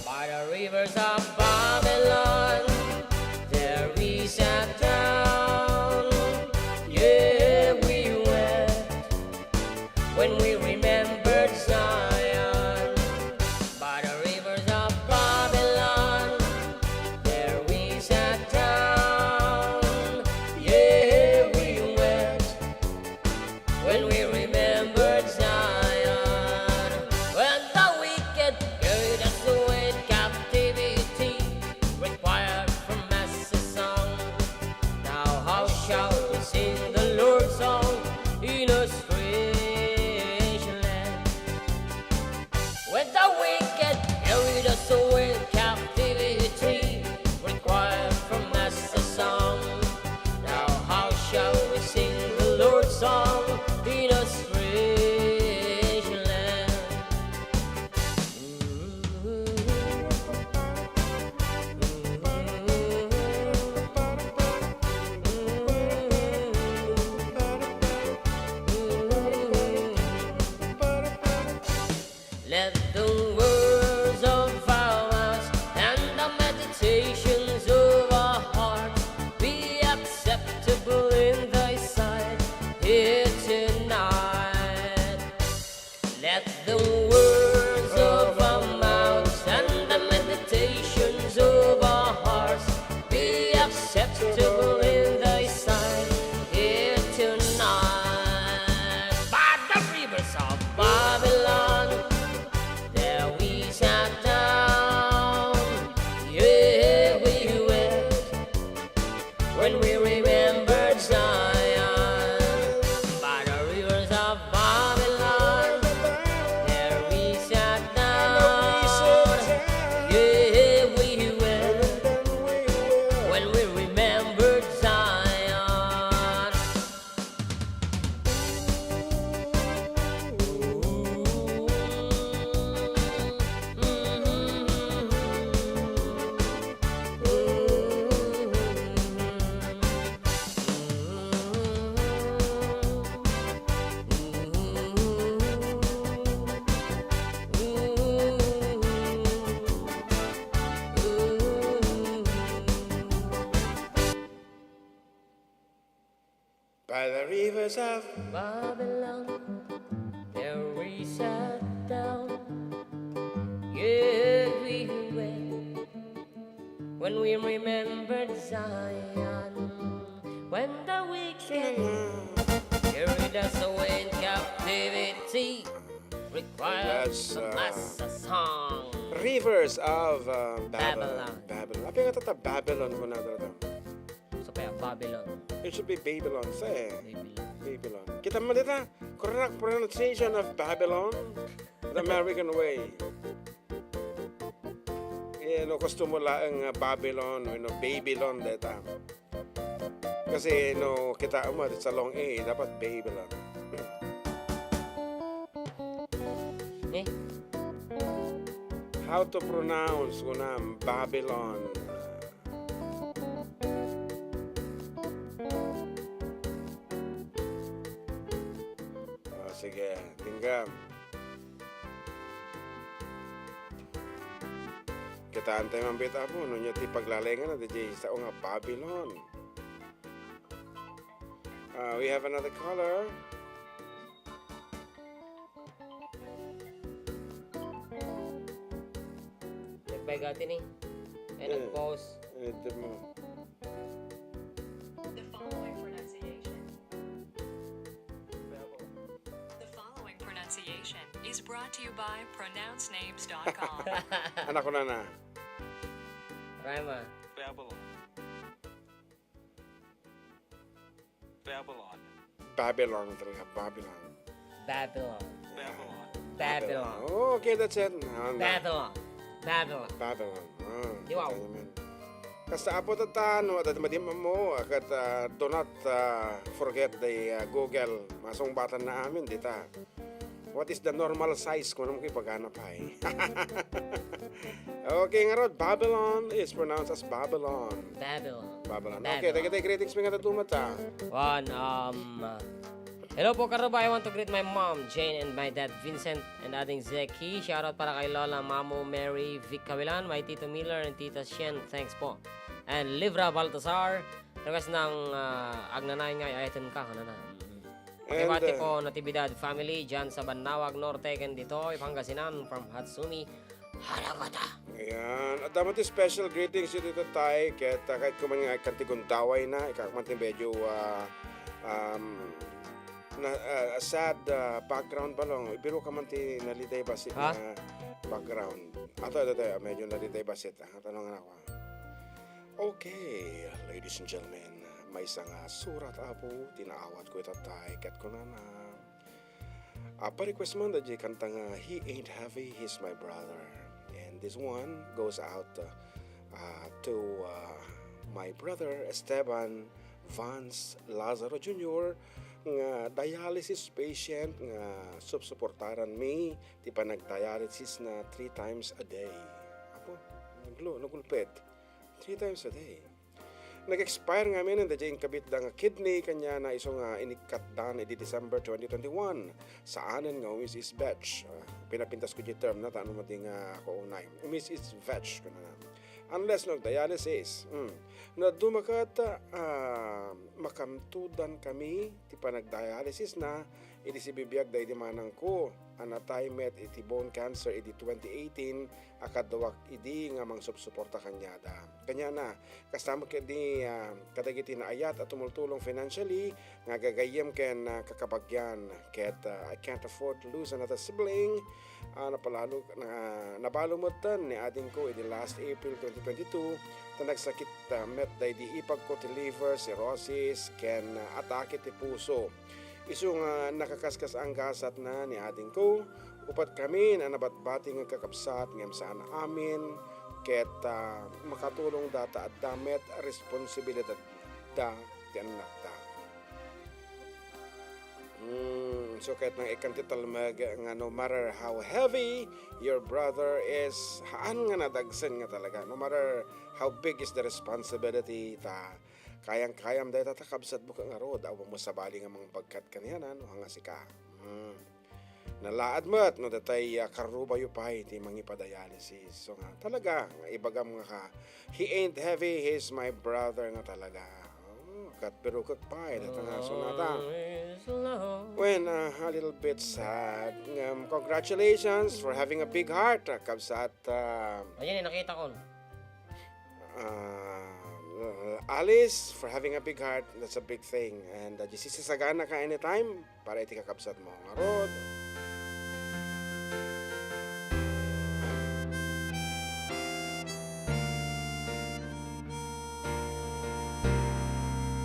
By the rivers of Babylon, there we sat down. Yeah, we wept when we remembered Zion. By the rivers of Babylon, By the rivers of Babylon, there we sat down. Yeah, we wept when we remembered Zion. When the wicked carried us away in captivity, required That's, uh, us a song. Rivers of, uh, Babylon. Babylon. Babylon. Apay nga tatta Babylon kuna dayta? Sa pa, Babylon. It should be Babylon, sir. Babylon. Babylon. Kita mo dita, correct pronunciation of Babylon, the American way. Eh, no, gusto mo laeng nga Babylon, you know, Babylon, deta. Kasi, no, kita mo, it's a long A, dapat Babylon. Eh? How to pronounce, kunam, Babylon? Ah, sige, tinggam. Kitaan tayo man bit, Apo, no, nya ti paglalaingan na, D J, sao nga Babylon. Ah, we have another caller. Nagpaigati ni. Eh, eh, nag-pause. Eh, ito mo. The following pronunciation. The following pronunciation is brought to you by pronounce names dot com. Anak ko na na. Rhyme, ah. Babylon. Babylon. Babylon talaga, Babylon. Babylon. Babylon. Babylon. Oh, okay, that's it. Ah, na. Babylon. Babylon. Babylon. Ah, Di wow. Kita naman. Kasta, Apo, tatta, no, adda madi mo, ket, ah, do not, ah, forget the, ah, Google. Masungbatanna amin, dita. What is the normal size? Kunam ko ipagana pay. Okay, ngarud, Babylon is pronounced as Babylon. Babylon. Babylon. Okay, Babylon. Dagiti greetings mi nga dadduma ta. One, um, uh, hello po, Karuba. I want to greet my mom, Jane, and my dad, Vincent, and ading Zeki. Shoutout para kay Lola Mamu Mary Vic Cawilan, my Tito Miller, and Tita Shen. Thanks po. And Livra Baltasar, request ng, uh, Agnanay nga iayatan ka, ano na. Mm-mm. Pakibati And, uh, ko, Natividad family, dyan sa Bannawag Norte, ken ditoy Pangasinan, from Hatsumi, Haragata. Ayan. Adda met ti special greetings iti tatay, ket, uh, kahit kuman nga kan ti gundaway na, ikak man ti medyo, uh, um, na, uh, sad, uh, background balong. Ibiro ka man ti naliday basit Ha? na background. Ato, ato, ato, medyo naliday basit. Ah, tanong na ako. Okay, ladies and gentlemen, maysa nga surat, Apo, ti naawat ko itattay, ket kunana, a, pa-request man daydi kanta nga He Ain't Heavy, He's My Brother. And this one goes out, uh, uh, to, uh, my brother Esteban Vance Lazaro Junior, nga dialysis patient nga supsuportaran mi ti panagdialysis na three times a day. Apo, naglo-, nagulpet. Three times a day. Nag-expire ngamin daydi inkabitda nga kidney, kaniana isu nga inikkatdan idi December twenty twenty-one. Saanen nga umis-isbetch. Ah, pinapintas ko di term na, ta no madi nga ako unay. Umis-isbetch, kunana. Unless no dialysis. Hmm. No dadduma ket, ah, makamtudan kami ti panagdialysis na, idi sibibiag daydi manangko a natay met iti bone cancer idi twenty eighteen, a kaduak idi nga mangsupsuporta kaniada. Kaniana, kasta met ketdi, ah, kadagiti naayat a tumultulong financially nga gagayyem ken, ah, kakabagian. Ket, ah, I can't afford to lose another sibling. Ah, napalalo-, na-, nabalo metten ni adingko idi last April twenty twenty-two, ta nagsakit, ah, met daydi ipagko ti liver cirrhosis ken, ah, atake ti puso. Isu nga nakakaskas-ang gasatna ni adingko, upat kami a nabatbati nga kakabsat ngem saan amin, ket, ah, makatulongda ta adda met responsibilidadda ti annakda. Hmm, so ket nang ikkan ti talmeg nga no matter how heavy your brother is, haan nga nadagsen nga talaga. No matter how big is the responsibility, ta kayang-kayam dayta ta kabsatmo ket ngarud, awan mo sabali nga mangbagkat kaniana, no, nga sika. Hmm. Nalaad met no datay, ah, karubayo pay ti mangipadialysis. So nga, talaga, nga ibagam nga ka, "He ain't heavy, he's my brother," nga talaga. Oh, ket birukek pay dayta nga sonata. Always love. Well, ah, a little bit sad. Ngem, congratulations for having a big heart, ah, kabsat, ah, Ayan, eh, nakita ko. Ah, Alice, for having a big heart, that's a big thing. And, ah, diay sisagana ka anytime para iti kakabsatmo. Ngarud,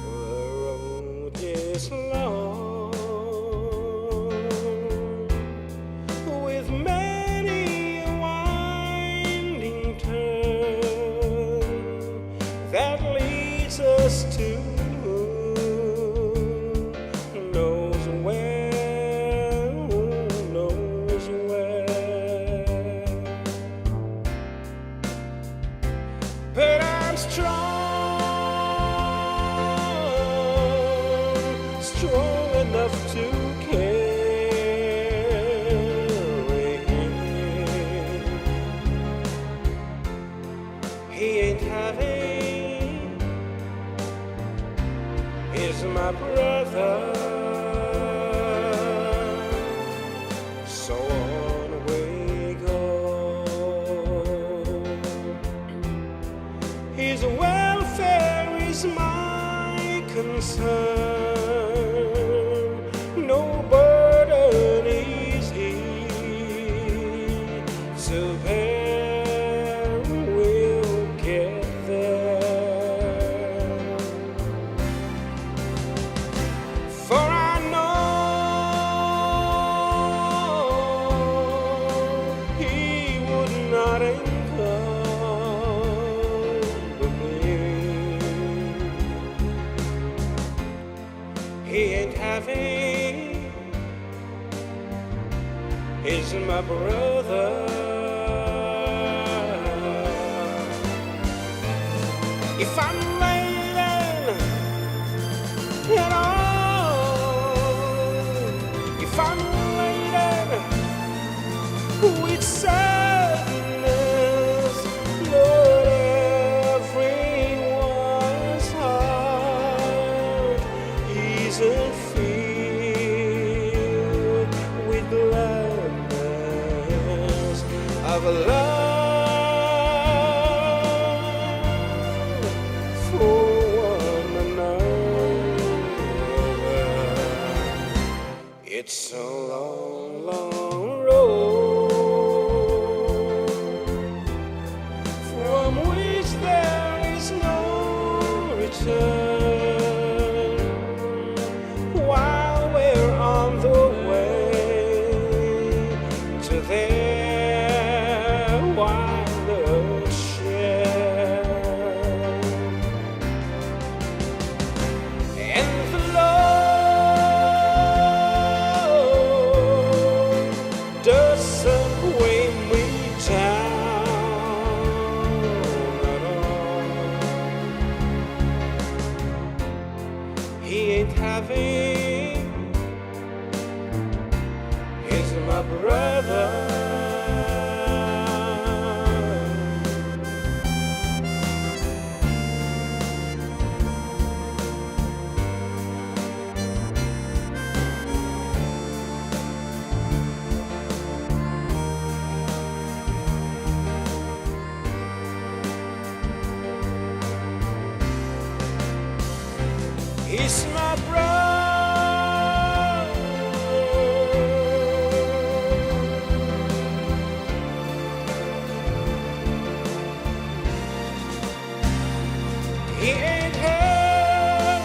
the road is long with many winding turns that leads us to knows where, knows where. But I'm strong, strong enough to carry him. He ain't having, he's my brother. So on we go. His welfare is my concern. No burden is he to bear. We'll get there. For I know he would not encumber me. He ain't having, he's my brother. If I'm laden at all, if I'm laden with sadness, Lord, everyone's heart isn't filled with gladness of love for one another. It's a long, long road from which there is no return. While we're on the way to their wild share. And the Lord doesn't weigh me down at all. He ain't having, he's my brother. He's my brother. He ain't having.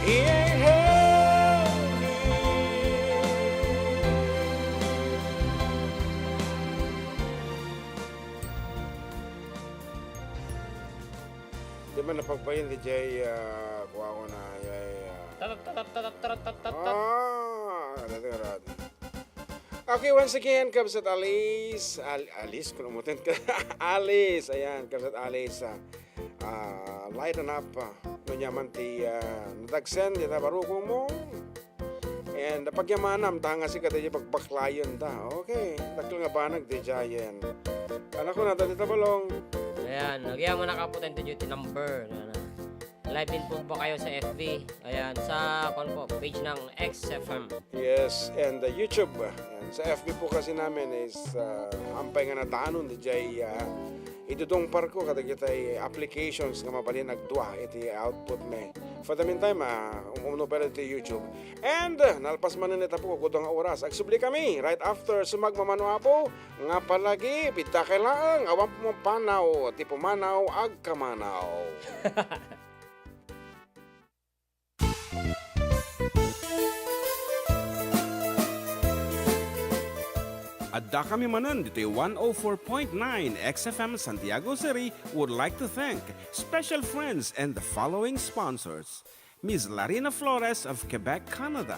He ain't having. Di man napagbayin di jay, ah, kuwako na jay, ah, Tatat, tatat, tatat, tatat, tatat, tatat. Ah, ano ito, Rod? Okay, once again, Kabsat Alice, Al-, Alice, kung umutin ka, Alice, ayan, Kabsat Alice, ah, ah, lighten up, ah, no nyaman ti, ah, nadagsen, di na barukongmo. And pagyamanam, ta nga sika, daydi pagbaklayen ta. Okay, dakkel nga banag, diay. Anak ko na, dati tabalong. Ayan, nagyaman na kaputan to duty number. Ayan, ah. Live din po ba kayo sa F B? Ayan, sa, kwan po, page ng X F M. Yes, and, uh, YouTube. Ayan, sa F B po kasi namin is, uh, ampay nga nadanon, diay, uh, idudungparko kadagitay applications nga mabalin agdua iti output mi. For the meantime, ah, um-, umno pay la iti YouTube. And, ah, nalpas manen ita po, kukudo nga oras. Agsubli kami right after sumagmamano, Apo, nga palagi, bidda kay laeng, awan pumapanaw, ti pumanaw, agkamanaw. Adda kami manen ditoy one oh four point nine X F M Santiago City would like to thank special friends and the following sponsors: Miss Larina Flores of Quebec, Canada,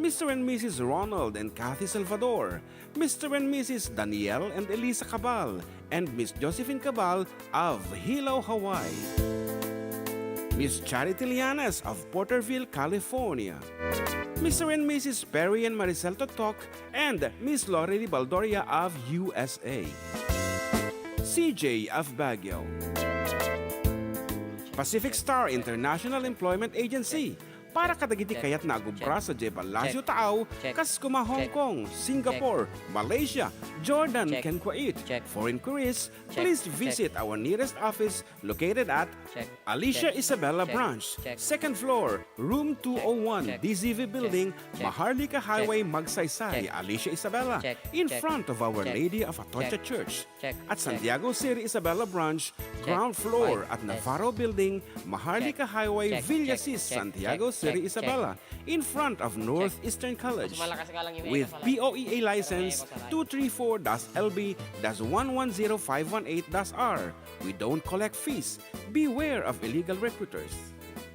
Mister and Missus Ronald and Kathy Salvador, Mister and Missus Daniel and Elisa Cabal, and Miss Josephine Cabal of Hilo, Hawaii. Miss Charity Lianes of Porterville, California. Mister and Missus Perry and Maricel Totok and Miss Lorely Baldoria of U S A. C J of Baguio. Pacific Star International Employment Agency. Para kadagiti kayatna a agubra sadiay Palacio Taaw, kas kuma Hong Kong, Singapore, Malaysia, Jordan, ken Kuwait. For inquiries, please visit our nearest office located at Alicia Isabela Branch, second floor, room two oh one, D Z V Building, Maharlika Highway, Magsaysay, Alicia Isabela, in front of Our Lady of Atocha Church. At Santiago City Isabela Branch, ground floor at Navarro Building, Maharlika Highway, Villasis, Santiago City Isabela, in front of Northeastern College. With P O E A license two three four dash L B dash one one zero five one eight dash R. We don't collect fees. Beware of illegal recruiters.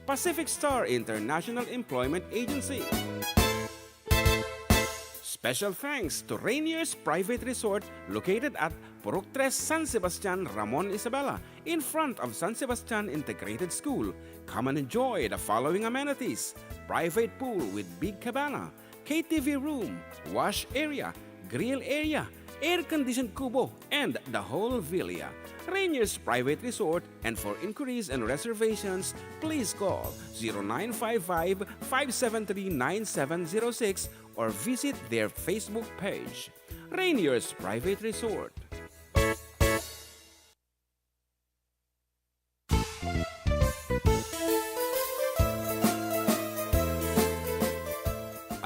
Pacific Star International Employment Agency. Special thanks to Rainier's Private Resort located at Purok Tres, San Sebastian, Ramon Isabela, in front of San Sebastian Integrated School. Come and enjoy the following amenities: private pool with big cabana, K T V room, wash area, grill area, air-conditioned kubo, and the whole villa. Rainier's Private Resort, and for inquiries and reservations, please call zero nine five five, five seven three, nine seven zero six or visit their Facebook page. Rainier's Private Resort.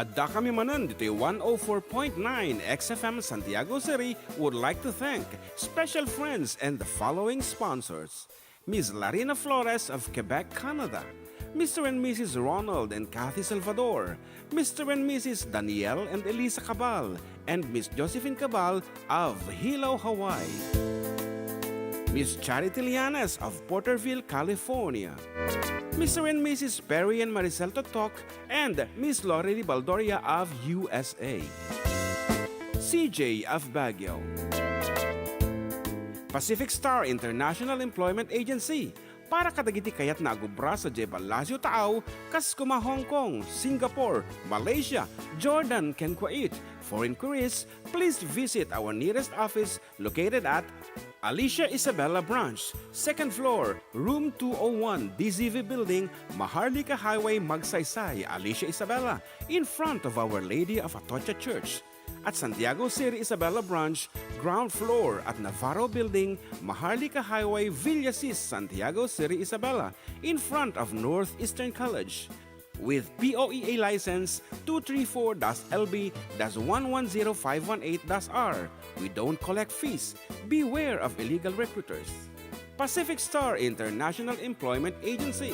Adda kami manen ditoy one oh four point nine X F M Santiago City would like to thank special friends and the following sponsors: Miss Larina Flores of Quebec, Canada, Mister and Missus Ronald and Kathy Salvador, Mister and Missus Daniel and Elisa Cabal, and Miss Josephine Cabal of Hilo, Hawaii, Miss Charity Lianes of Porterville, California, Mister and Missus Perry and Maricel Totok, and Miss Lorely Baldoria of U S A, C J of Baguio, Pacific Star International Employment Agency, para kadagiti kayatna a gubra sadiay Palacio Taaw, kas kuma Hong Kong, Singapore, Malaysia, Jordan, ken Kuwait. For inquiries, please visit our nearest office located at Alicia Isabela Branch, second floor, room two oh one, D Z V Building, Maharlika Highway, Magsaysay, Alicia Isabela, in front of Our Lady of Atocha Church. At Santiago City Isabela Branch, ground floor at Navarro Building, Maharlika Highway, Villasis, Santiago City Isabela, in front of Northeastern College. With P O E A license two three four dash L B dash one one zero five one eight dash R. We don't collect fees. Beware of illegal recruiters. Pacific Star International Employment Agency.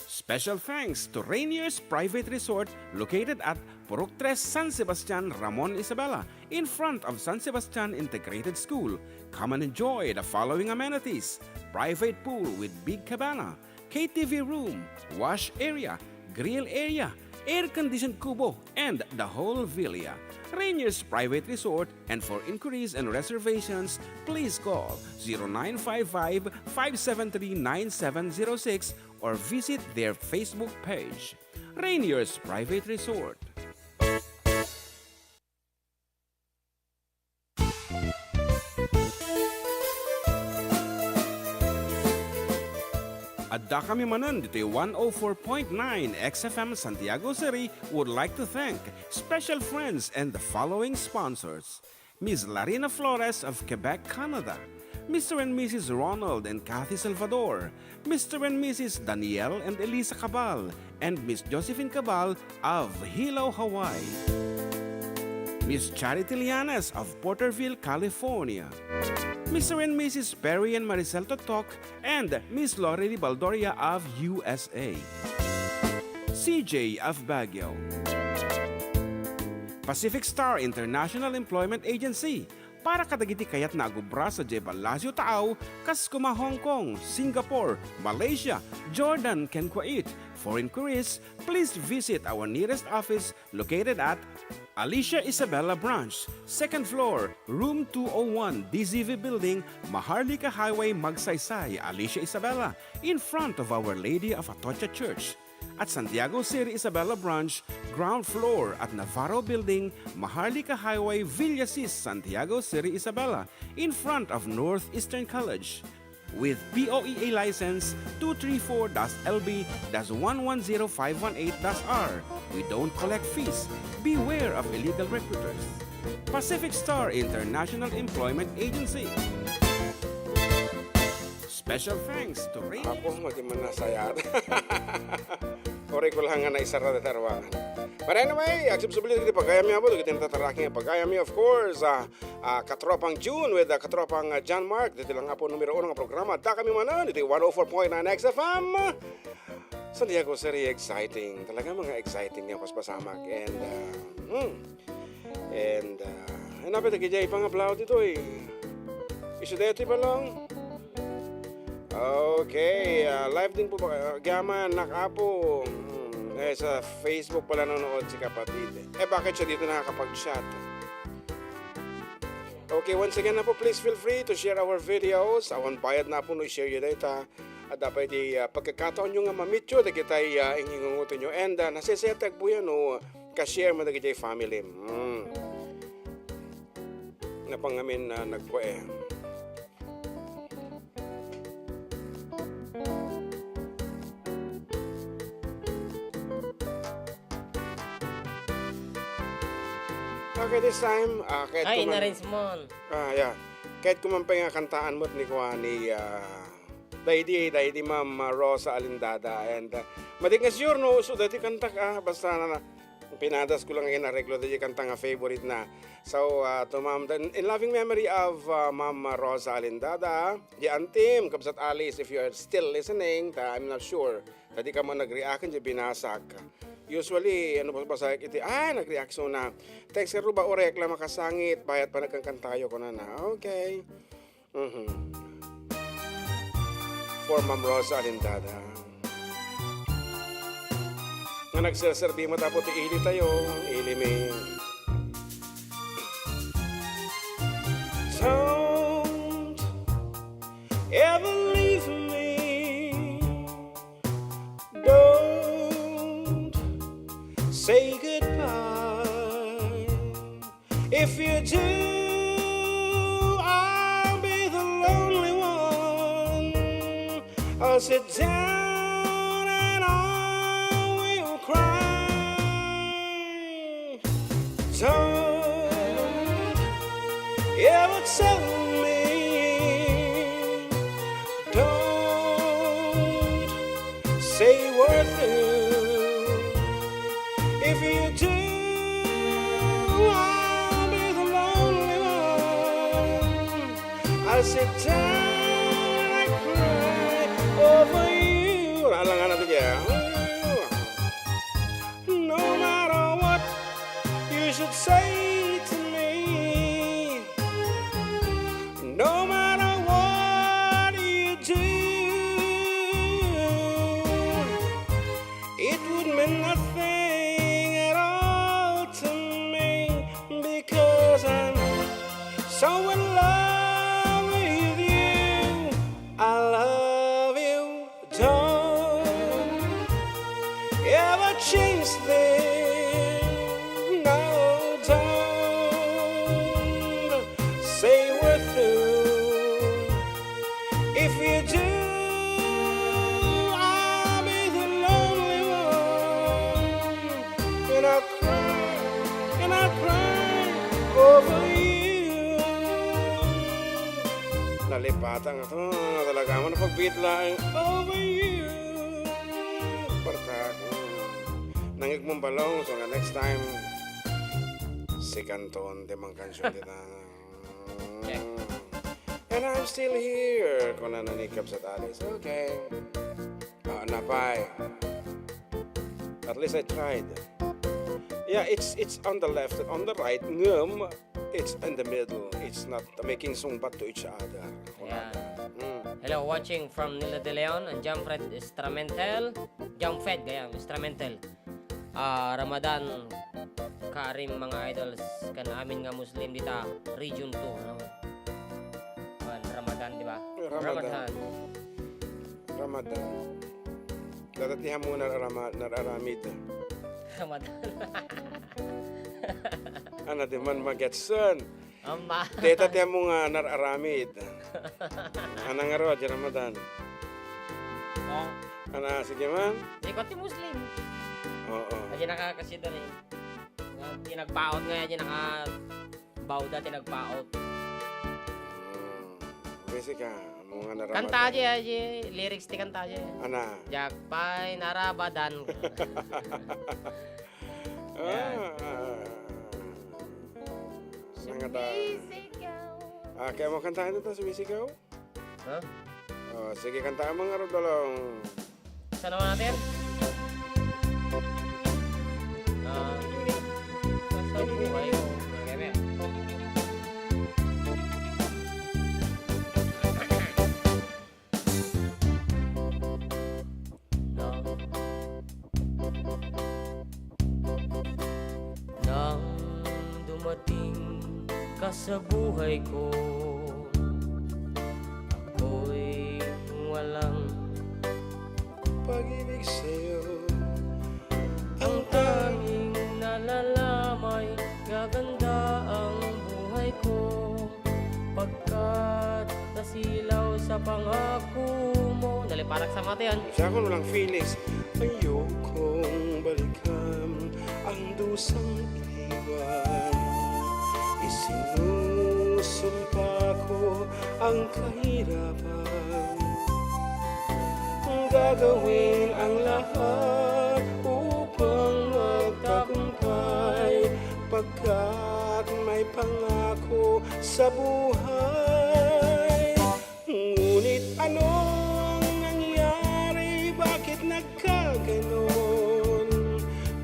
Special thanks to Rainier's Private Resort located at Purok Tres, San Sebastian, Ramon Isabela, in front of San Sebastian Integrated School. Come and enjoy the following amenities: private pool with big cabana, K T V room, wash area, grill area, air-conditioned kubo, and the whole villa. Rainier's Private Resort, and for inquiries and reservations, please call zero nine five five, five seven three, nine seven zero six or visit their Facebook page. Rainier's Private Resort. Addakami manen ditoy one oh four point nine X F M Santiago City would like to thank special friends and the following sponsors: Miss Larina Flores of Quebec, Canada, Mister and Missus Ronald and Kathy Salvador, Mister and Missus Daniel and Elisa Cabal, and Miss Josephine Cabal of Hilo, Hawaii, Miss Charity Lianes of Porterville, California, Mister and Missus Perry and Maricel Totok, and Miss Lorely Baldoria of U S A, C J of Baguio, Pacific Star International Employment Agency, para kadagiti kayatna a gubra sadiay Palacio Taaw, kas kuma Hong Kong, Singapore, Malaysia, Jordan, ken Kuwait. For inquiries, please visit our nearest office located at Alicia Isabela Branch, second floor, room two oh one, D Z V Building, Maharlika Highway, Magsaysay, Alicia Isabela, in front of Our Lady of Atocha Church. At Santiago City Isabela Branch, ground floor at Navarro Building, Maharlika Highway, Villasis, Santiago City Isabela, in front of Northeastern College. With P O E A license two three four dash L B dash one one zero five one eight dash R. We don't collect fees. Beware of illegal recruiters. Pacific Star International Employment Agency. Special thanks to Ray. Apo, madi man nasayat. Uray ko lang nga naisara dayta ruangan. But anyway, agsubsubli dagiti pagayammi, Apo, dagiti natataraking a pagayammi, of course, ah, ah, Katropang June with, ah, Katropang, ah, John Mark. Ditoy lang, Apo, numero uno nga programa. Addakami manen iti one oh four point nine X F M. Santiago City, exciting. Talaga, mga exciting nga paspasamak. And, ah, hmm. And, ah, ay, napit, agidiay pangablaw ditoy. Isu daytoy, Balong? Okay, ah, live din po ba? Ah, Gaman, Nakapo. Hmm, eh, sa Facebook pala nanonood si kapatid. Eh, bakit siya dito nakakapag-chat? Okay, once again, Apo, please feel free to share our videos. Awan bayad na, Apo, no i-share yu dayta. Adda pay ti, ah, pagkakataonyo nga mamityo dagitay, ah, ingingungotenyo. And, ah, nasaysayaat ti agbuya no ka-share mo dagiti family. Mm. Napangamin na nagkue. Okay, this time, ah, kahit Ay, kuman- inarrange mo. Ah, yeah. Kahit kuman pay nga kantaan mo ni kuan ni, ah, Daydi, daydi Ma'am Rosa Alindada. And, uh, madi nga sure no, so daydi kantak, ah, basta na, na, pinadas ko lang nga inareglo daydi kanta nga favorite na. So, uh, to Ma'am, in, in loving memory of, uh, Ma'am Rosa Alindada, the Antim, Kabsat Alice, if you are still listening, ta, I'm not sure. Daydi ka mo nag-react, di binasak. Usually, ano ba, basta iti, ah, nag-react so na. Text ka ruba, orek lang makasangit, bayat pa nagkangkantayo ko na na. Okay. Mhm. For Ma'am Rosa Alindada. Nga nagserserbi mo tapo ti ili tayo, ili mi. Don't ever leave me. Don't say goodbye. If you do, I'll be the lonely one. I'll sit down and I will cry. Don't ever tell me, don't say word through. If you do, I'll be the lonely one. I'll sit down and cry over you. Alangan natin yan. No matter what you should say to me, no matter what you do, it would mean nothing at all to me because I'm so in love with you. I love you. Don't ever change. I cry, and I cry over you. Nalipatan nga to, talaga man pagbiit laeng over you. Partak, mm. Nangigmong balong, so nga next time, sikanton ti mangkansion dita. Check. And I'm still here, kunana ni Kabsat Alice. Okay. Ah, napay. At least I tried. Yeah, it's, it's on the left and on the right. Ngem, it's in the middle. It's not making sungbat to each other. Yeah. Mm. Hello, watching from Nila De Leon and Jamfred Instrumental. Jamfed, gayam, Instrumental. Ah, Ramadan Karim, mga idols, kan amin nga Muslim dita, Region two, no? Kuan, Ramadan, di ba? Ramadan. Ramadan. Ramadan. Dati ti ammo nararama-, nararamid. Ramadan. Ana, di man magetsen. Ama. Deta ti ammo nga nararamid. Ana ngarud, di Ramadan. Oh. Ana, sige man. Di ko ti Muslim. Oo. Adi nakakasida ni. Nga, ti nagpaot nga, adi naka-, bawda ti nagpaot. Hmm. Busy ka. Ammo nga nararamid. Kanta adi, adi, lyrics ti kanta adi. Ana. Diak pay narabadan. Ah, ah. Nangata. Sumisigaw. Ah, kaya mo kantahan ito, sumisigaw? Ha? Oh, sige, kantaan mo nga, Rodolong. Saan naman natin? Ah, sa buhay ko. Okay, nang, nang dumating ka sa buhay ko, ako'y walang pag-ibig sa'yo. Ang tanging nalalamay, gaganda ang buhay ko. Pagkat nasilaw sa pangako mo. Naliparak sa mata yan. Siya kung walang feelings. Ayokong balikan ang dusang iniwan. Isinusumpa ko ang kahirapan. Gagawin ang lahat upang magtagumpay, pagkat may pangako sa buhay. Ngunit ano ang nangyari? Bakit nagkaganon?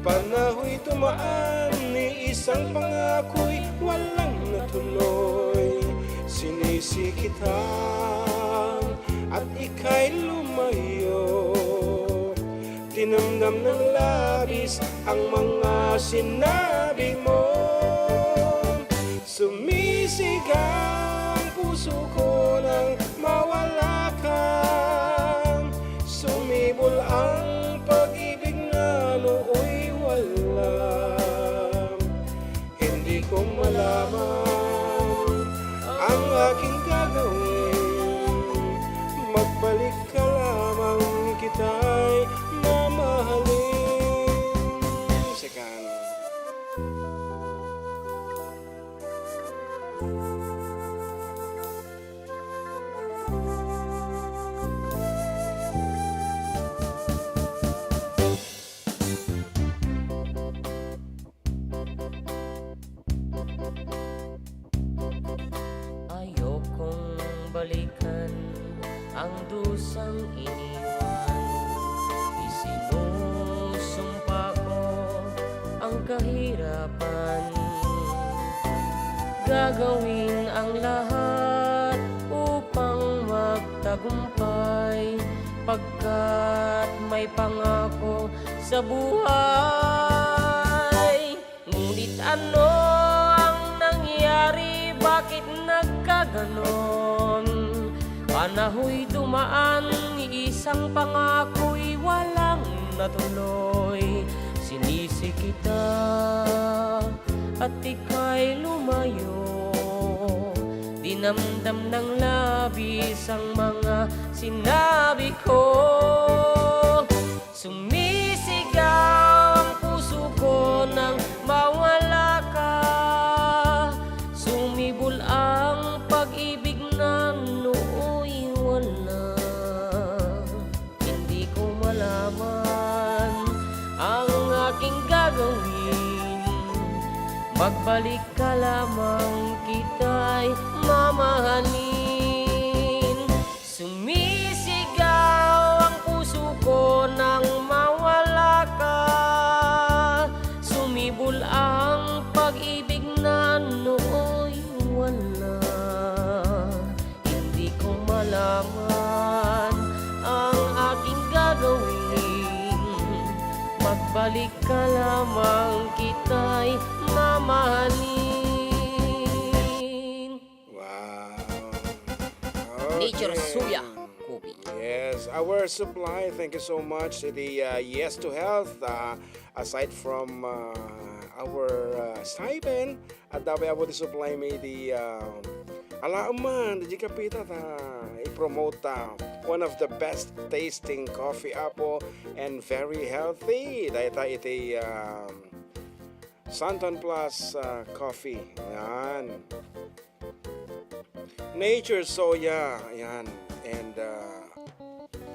Panahoy dumaan, ni isang pangako'y walang natuloy. Sinisi kita at ika'y lumayo. Dinamdam ng labis ang mga sinabi mo. Sumisigaw ang puso ko nang mawala ka. Sumibol ang pag-ibig na nooy wala. Hindi ko malaman ang aking gagawin. Magbalik ka lamang, kita'y mamahalin. Second. Ayokong balikan ang dusang iniwan. Isinusumpa ko ang kahirapan. Gagawin ang lahat upang magtagumpay, pagkat may pangako sa buhay. Ngunit ano ang nangyari? Bakit nagkaganon? Panahoy dumaan, isang pangako'y walang natuloy. Sinisi kita at ika'y lumayo. Dinamdam ng labis ang mga sinabi ko. Sumisigaw ang puso ko Pagbalik ka lamang kita'y mamahalin. Sumisigaw ang puso ko nang mawala ka. Sumibol ang pag-ibig na nooy wala. Hindi ko malaman ang aking gagawin. Magbalik ka lamang kita'y mamahalin. Wow. Nature Okay. Soya Coffee. Yes, our supply. Thank you so much. Iti, uh, Yes to Health. Uh, aside from, uh, our, uh, stipend, adda pay, Apo, ti supply mi iti, uh, alaem man, iti kapita ta i-promote ta. One of the best tasting coffee, Apo, and very healthy. Dayta iti, um, Santon Plus, uh, Coffee. Yan. Nature Soya. Yan. And, uh,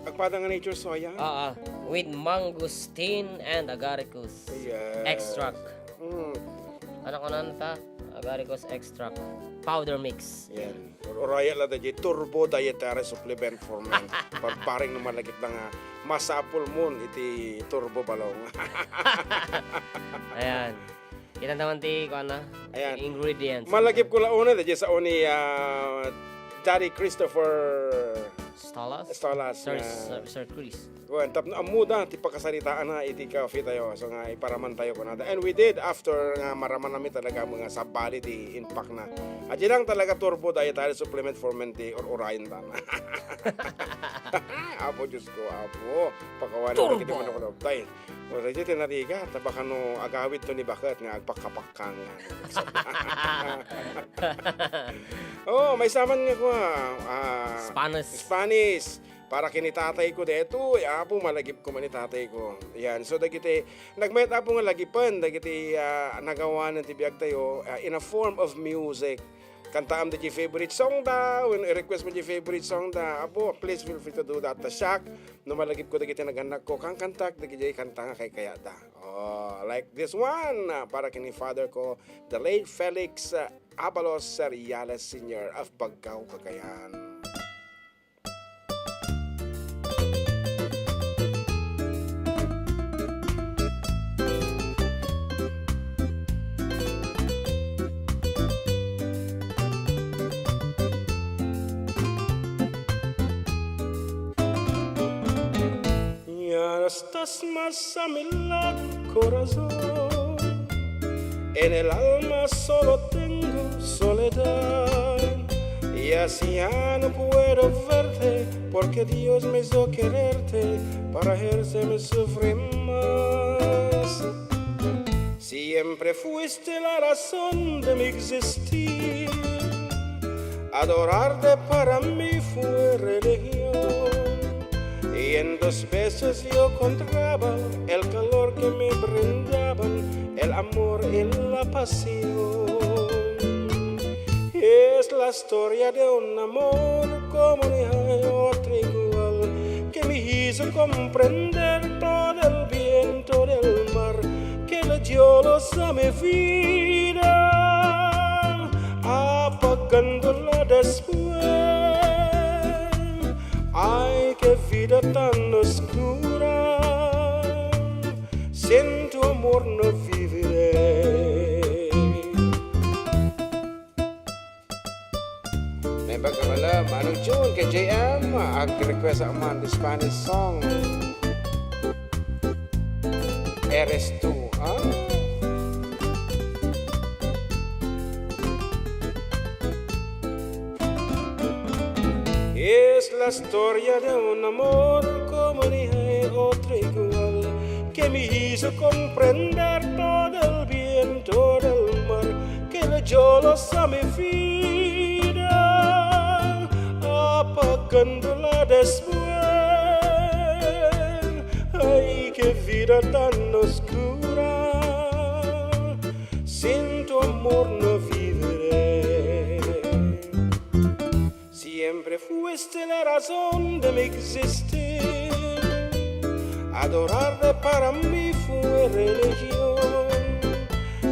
agpada nga Nature Soya? Ah, ah. With mangosteen and agaricus Yes. extract. Mm. Ano ko nanta? Agaricus extract. Powder mix. Yan. Ur-, uraya la daydi turbo dietary supplement for men. Pagparing no malagip na nga masapul mon iti turbo balong. Ayan. Kita naman ti, kuan na, Ayan. Ingredients. Malagip ko la una, daydi sa uni, ah, Daddy Christopher Stalas? Stalas Sir, nga Sir, Sir Chris. Wen, tapno ammoda ti pakasaritaanna iti coffee tayo. So nga, iparaman tayo kunada. And we did after nga maraman nami talaga nga sabali ti impact na. At yun lang talaga turbo dietary supplement for men ti ur-urayen ta. Apo, Diyos ko, Apo. Pakawan Turbo! Kita manok-manok. Tay, o, daydi ti narigat, ta baka no agawid to ni baket nga agpakkapakkang nga. Oh, maysa man nga kua, ah, Spanish. Spanish. Para ken ni tatay ko detoy, Apo, malagip ko man ni tatay ko. Yan. So, dagiti, nagmayat, Apo, nga lagipen, dagiti, ah, nagawanan ti biag tayo, ah, in a form of music. Kantaam dagiti favorite song da, when i-request mo dagiti favorite song da, Apo, please feel free to do that. Ta siak, no malagip ko dagiti naganak ko, kankantak dagiti kanta nga kaykayat da. Oh, like this one, ah, para ken ni father ko, the late Felix, ah, Abalos Seriales Senior of Baggao, Cagayan. Ya no estás más a mi lado, corazón. En el alma solo tengo soledad. Y así ya no puedo verte, porque Dios me hizo quererte para hacerme sufrir más. Siempre fuiste la razón de mi existir. Adorarte para mí fue religión. Y en tus besos yo encontraba el calor que me brindaban el amor y la pasión. Es la historia de un amor como ni hay otro igual, que me hizo comprender todo el bien, todo el mar, que le dio luz a mi vida, apagándola después. Ay, qué vida tan oscura, sin tu amor no viviré. Naimbag a malem, Manong June, ken J M, ag-request a man ti Spanish song. Eres tú, ah? Es la historia de un amor como ni hay otro igual, que me hizo comprender todo el bien, todo el mal, que le dio luz a mi vida, apagándola después. Ay, qué vida tan oscura, sin tu amor no viviré. Siempre fuiste la razón de mi existir. Adorarte para mí fue religión.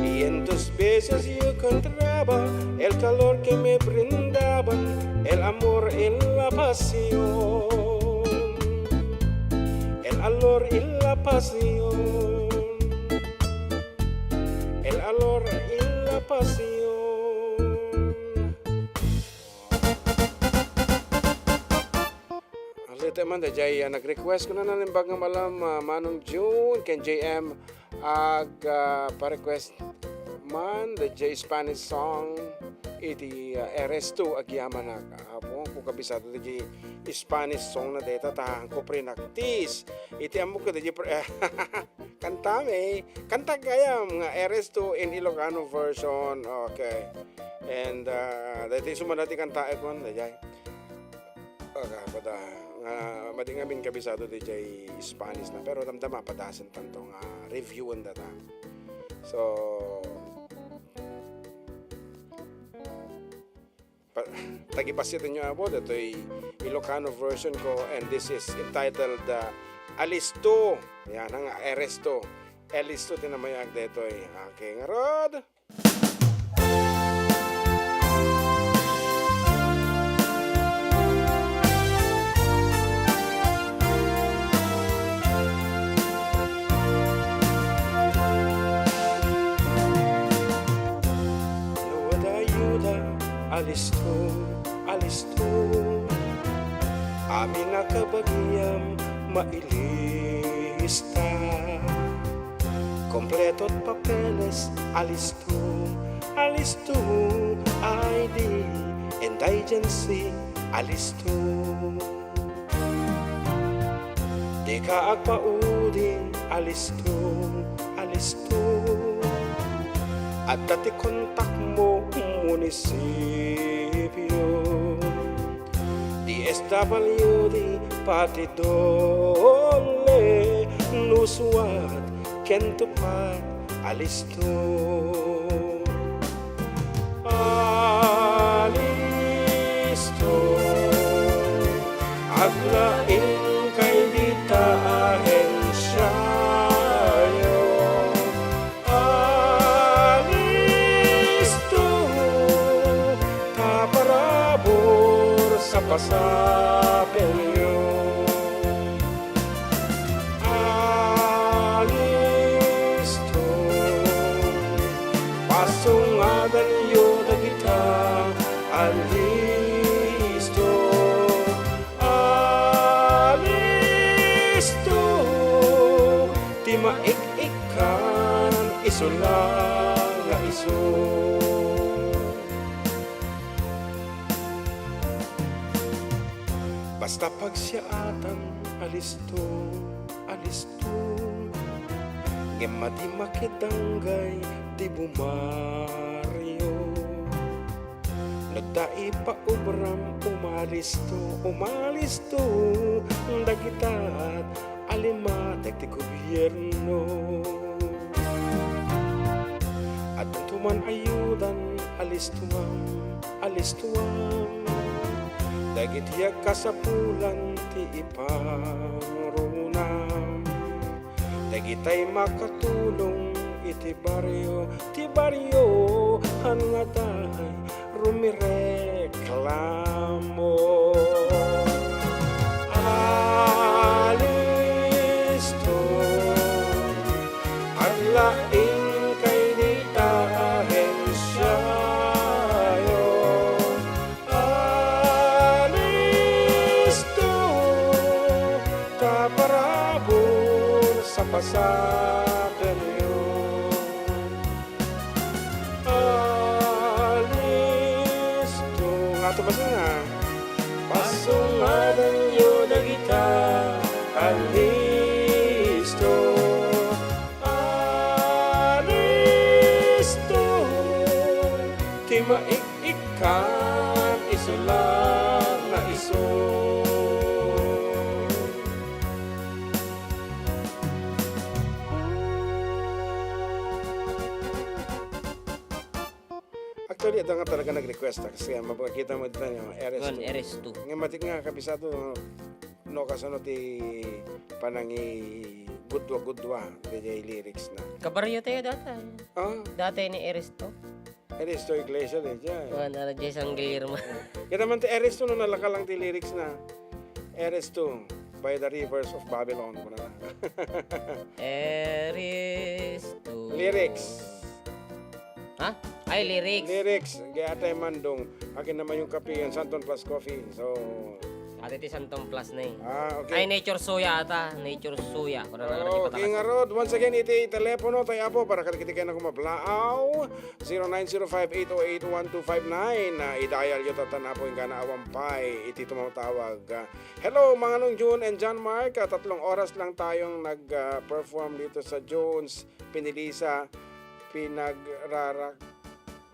Y en tus besos Dios, yo encontraba el calor que me brindaban, el amor y la pasión, el calor y la pasión, el calor y la pasión. Daytoy man, daydiay, ah, nag-request, kuna naimbag nga malem, ah, Manong June, ken J M, ag, ah, pa-request man, daydiay Spanish song, iti, ah, Eres Tú, Agyamanak. Ah, apo, kung kabisado, daydiay Spanish song na dayta, ta, ko pre naktis. Iti ammok, daydiay pre-, kantami, kanta gayam nga Eres Tú in Ilocano version. Okay. And, ah, daytoy isu man dayta ti kantaek, kon, daydiay. Aga, pada, nga, madi ngamin kabisado daydiay Spanish na, pero damdama, padasen tanto nga reviewen data. So, pa-, tagipasitanyo, apo, daytoy Ilocano version ko, and this is entitled, uh, Alisto. Yan, ang Eres Tú. Alisto ti namayag daytoy. Okay, ngarud. No adda ayuda, alisto, alisto. Amin a kabagiam, mailista. Kompleto ti papeles, alisto, alisto. I D, indigency, alisto. Dika agpaudi, alisto, alisto. Adda ti kontakmo, munisipio. D S W D, pati DOLE, no suat, ken TUPAD, alisto. Alisto. Aglaingkay dita ahensiayo. Alisto. Ta parabur sa pasapelyo. Alisto. Pasungadanyo dagita. Alisto. Alisto. Ti maik-ikkan, isu la nga isu. Basta pagsiaatan, alisto, alisto. Ngem madi makidanggay ti bumario. No adda ipaubram, umalisto, umalisto. Dagita a limatag ti gobierno. Addanto man ayudan, alistuam, alistuam. Dagiti agkasapulan ti iparunam. Dagitay makatulong iti barrio, ti barrio, han nga day rumireklamo. Alisto, aglaingkay dita ahensiayo. Alisto, ta parabur sa pasapelyo. Alisto. Nga to basta nga. Pasungadanyo dagita. Alisto. Alisto. Ti maik-ikkan, isu la nga isu. Actually, adda nga talaga nag-request, ah, kasi, ah, mapakita mo dito, no, Eres Kuan, Tú. Eres Tú. Nga matik nga, kabisado, no, kasano ti panangigudwa-gudwa, daydiay lyrics na. Kabarrio tayo dati. Ah? Dati ni Eres Tú. Eres tu iglesia, di dyan. Kuan, ano, Jason Guillermo. Kita man ti Eres tu no nalaka lang ti lyrics na. Eres tu by the rivers of Babylon. Kuna na. Eres tu. Lyrics. Ha? Ay, lyrics. Lyrics. Gaya tayo mandong. Akin naman yung kape, yung Santon Plus Coffee. So, Ate ti Santon Plus na eh. Ah, okay. Ay, Nature Soya ata. Nature Soya. Kuna na. Oh, okay, ngarod. Once again, iti telepono tayo, apo, para kadagiti kayo na kumablaaw. Zero nine zero five eight oh eight one two five nine. Ah, i-dial yo, tatan, apo, yung gana awan pay. Iti tumatawag. Ah, hello, mga nung June and John Mark. Ah, tatlong oras lang tayong nag, ah, perform dito sa Jones, Pinilisa, pinagrarak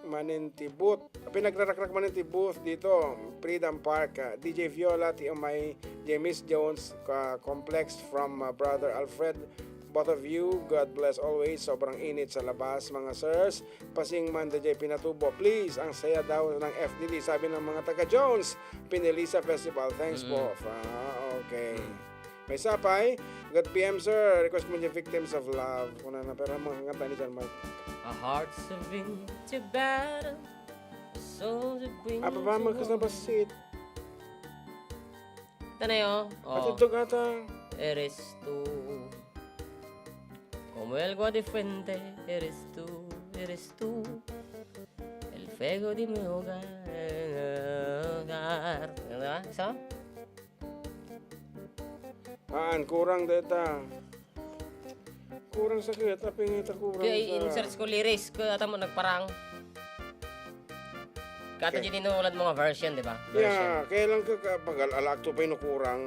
manen ti booth. Pinagrarakrak manen ti booth dito, Freedom Park. Ah, D J Viola, ti umay, James Jones, ah, complex from, ah, Brother Alfred. Both of you, God bless always. Sobrang init sa labas, mga sirs. Pasing man, D J Pinatubo, please. Ang saya daw ng F D D, sabi ng mga taga Jones, Pinilisa Festival. Thanks po. Ah, okay. May sapay, good P M, sir. Request mo niya, Victims of Love. Kuna na, pero mga kanta ni John Mark. A heart's been to battle, a soul's been Apa ba to war. Magkasabas seat? Ito na yun. At Oh. Ito ka ta. Eres tú. Como el agua de fuente, eres tú, eres tú. El fuego de mi hogar. Ano ba? Isa? Haan, kurang deta. Kurang sa kaya, tapi nga ita kurang Kaya sa i-insert ko lyrics ko, ata mo nagparang. Kato Okay. Di tinuulad mo nga version, di ba? Version. Yeah, kaya lang ka, ka, pag al-, alakto pa yung kurang.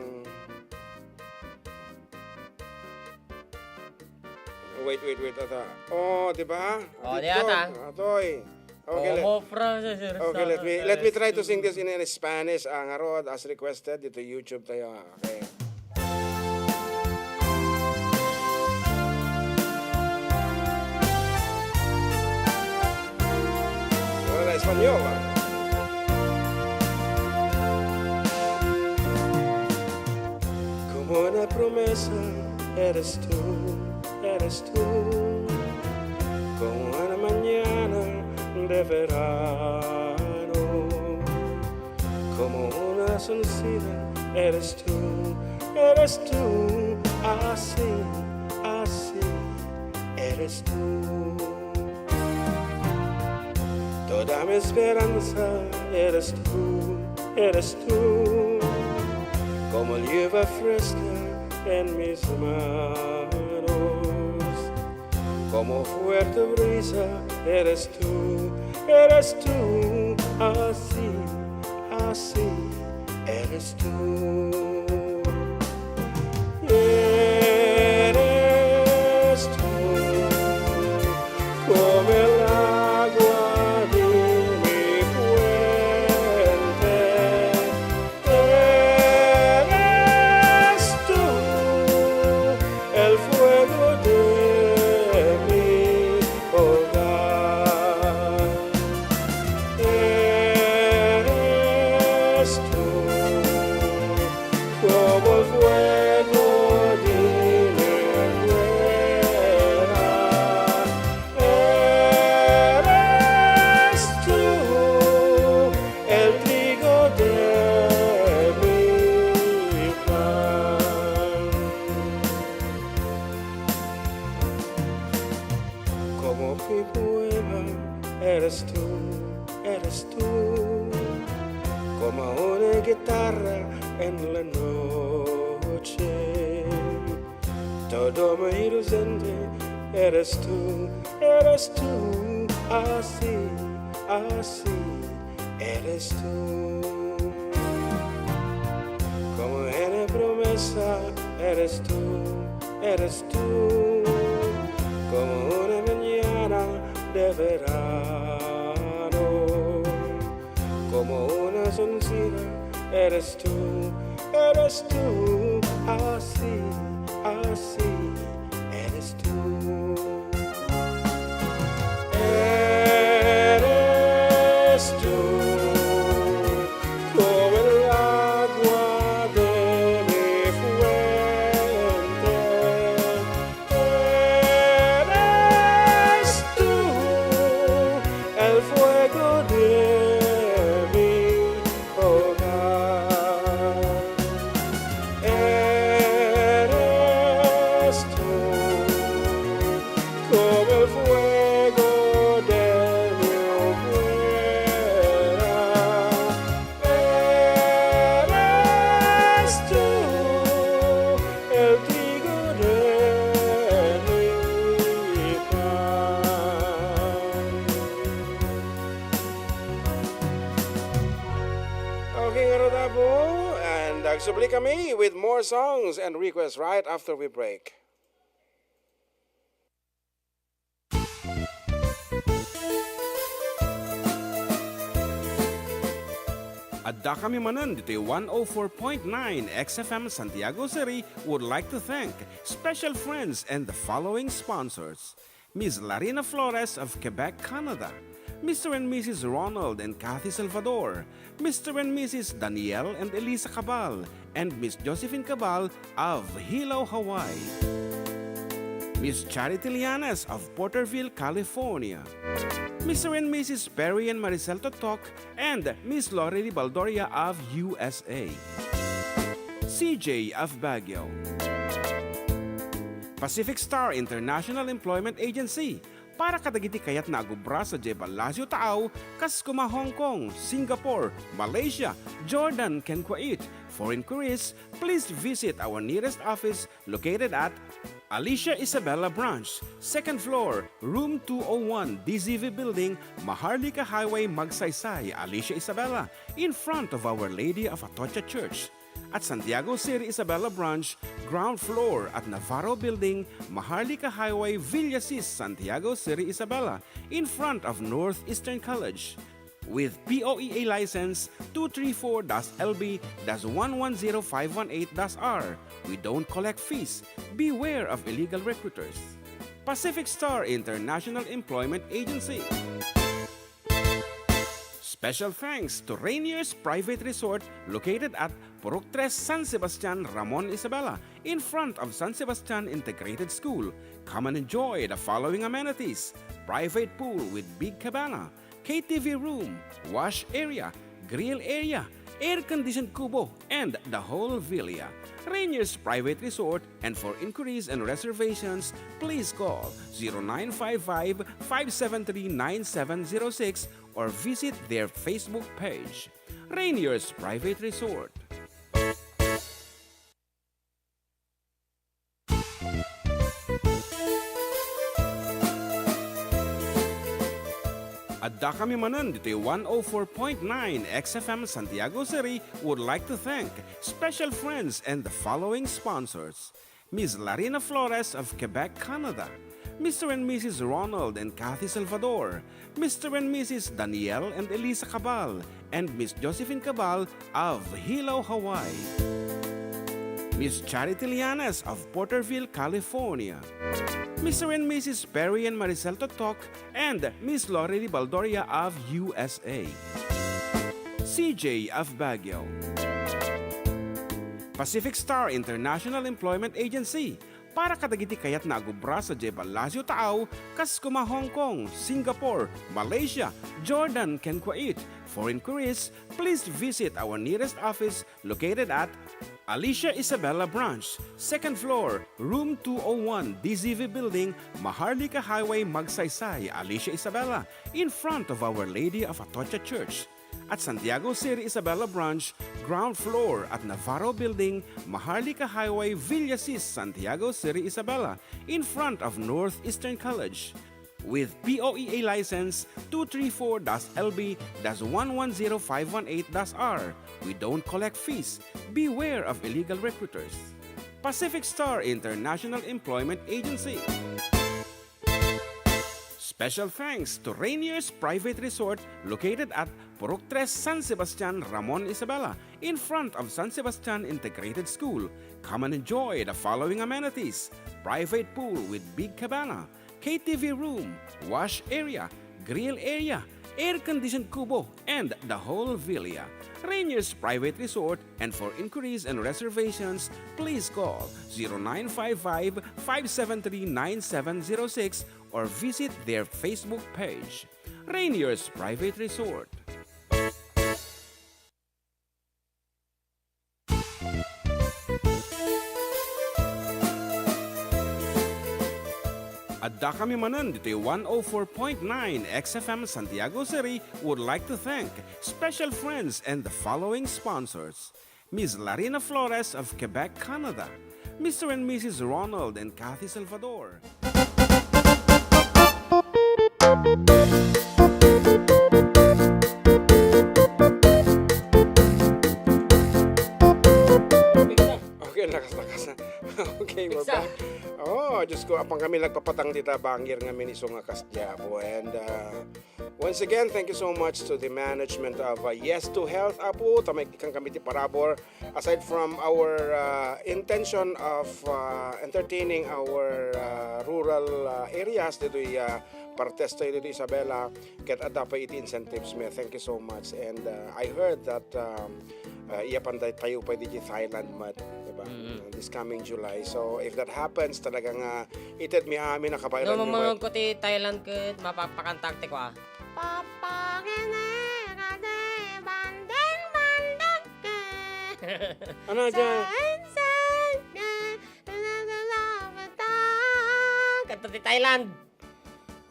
Wait, wait, wait, ata. Oh, di ba? Oh, di TikTok, ata. Atoy. Okay, let, Como Francis okay, let me, let me try to sing this in, in Spanish. Ah, ngarod, as requested, dito YouTube tayo. Okay. Wala, Espanyol, ah. Como una promesa eres tú, eres tú. Como una mañana de verano. Como una sonrisa eres tú, eres tú. Así, así eres tú. Toda mi esperanza eres tú, eres tú. Como lluvia fresca en mis manos. Como fuerte brisa eres tú, eres tú. Así, así eres tú. Eres tú como el agua de mi fuente. Eres tú el fuego de mi hogar. Eres tú como el fuego de mi hogar. Eres tú el trigo de mi pan. Como mi poema eres tú, eres tú. Como una guitarra en la noche. Todo mi ilusión eres tú, eres tú. Así, así eres tú. Como una promesa eres tú, eres tú. Como una mañana de verano. Como una sonrisa eres tú, eres tú. Así, así eres tú. Eres tú como el agua de mi fuente. Eres tú el fuego Magsubli kami with more songs and requests right after we break. Adda kami manen ditoy one oh four point nine X F M Santiago City would like to thank special friends and the following sponsors: Miss Larina Flores of Quebec, Canada, Mister and Missus Ronald and Kathy Salvador, Mister and Missus Daniel and Elisa Cabal, and Miss Josephine Cabal of Hilo, Hawaii, Miss Charity Lianes of Porterville, California, Mister and Missus Perry and Maricel Totok, and Miss Lorely Baldoria of U S A, C J of Baguio, Pacific Star International Employment Agency, para kadagiti kayatna a agubra sadiay Palacio Taaw, kas koma Hong Kong, Singapore, Malaysia, Jordan, ken Kuwait. For inquiries, please visit our nearest office located at Alicia Isabela Branch, second floor, room two oh one, D Z V Building, Maharlika Highway, Magsaysay, Alicia Isabela, in front of Our Lady of Atocha Church. At Santiago City Isabela Branch, ground floor at Navarro Building, Maharlika Highway, Villasis, Santiago City Isabela, in front of Northeastern College. With P O E A license two three four dash L B dash one one zero five one eight dash R, we don't collect fees. Beware of illegal recruiters. Pacific Star International Employment Agency. Special thanks to Rainier's Private Resort, located at Purok Tres, San Sebastian, Ramon Isabela, in front of San Sebastian Integrated School. Come and enjoy the following amenities: private pool with big cabana, K T V room, wash area, grill area, air-conditioned kubo, and the whole villa. Rainier's Private Resort, and for inquiries and reservations, please call zero nine five five, five seven three, nine seven zero six or visit their Facebook page, Rainier's Private Resort. Adda kami manen ditoy one oh four point nine X F M Santiago City would like to thank special friends and the following sponsors: Miss Larina Flores of Quebec, Canada, Mister and Missus Ronald and Kathy Salvador, Mister and Missus Daniel and Elisa Cabal, and Miss Josephine Cabal of Hilo, Hawaii, Miss Charity Lianes of Porterville, California, Mister and Missus Perry and Maricel Totok, and Miss Lorely Baldoria of U S A, C J of Baguio, Pacific Star International Employment Agency, para kadagiti kayatna a gubra sadiay Palacio Taaw, kas koma Hong Kong, Singapore, Malaysia, Jordan, ken Kuwait. For inquiries, please visit our nearest office located at Alicia Isabela Branch, second floor, room two oh one, D Z V Building, Maharlika Highway, Magsaysay, Alicia Isabela, in front of Our Lady of Atocha Church. At Santiago City Isabela Branch, ground floor at Navarro Building, Maharlika Highway, Villasis, Santiago City Isabela, in front of Northeastern College. With P O E A license two three four dash L B dash one one zero five one eight dash R, we don't collect fees. Beware of illegal recruiters. Pacific Star International Employment Agency. Special thanks to Rainier's Private Resort, located at Purok Tres, San Sebastian, Ramon Isabela, in front of San Sebastian Integrated School. Come and enjoy the following amenities: private pool with big cabana, K T V room, wash area, grill area, air-conditioned kubo, and the whole villa. Rainier's Private Resort, and for inquiries and reservations, please call zero nine five five, five seven three, nine seven zero six or visit their Facebook page, Rainier's Private Resort. Adda kami manen ditoy one oh four point nine X F M Santiago City would like to thank special friends and the following sponsors: Miss Larina Flores of Quebec, Canada, Mister and Missus Ronald and Kathy Salvador. Kami nagpapatang dita bangir ngamin isu nga kasdiay, Apo. And, uh, once again, thank you so much to the management of, uh, Yes to Health, Apo. Ta maikkan kami ti parabur. Aside from our, uh, intention of, uh, entertaining our, uh, rural, uh, areas, ditoy, uh, partes tayo dito, Isabela, ket adda pay iti incentives mi. Thank you so much. And, uh, I heard that, um, uh, iya pay tayo pay ditoy Thailand met, di ba? Mm. This coming July. So, if that happens, talaga nga ited mi amin a kabaelan No, mi met. Mamangag ko ti Thailand ket mapapakantak ti kua. Papangene ka de bandeng bandeng ke. Ano dyan? Sen, sen, ke. Kanta ti Thailand.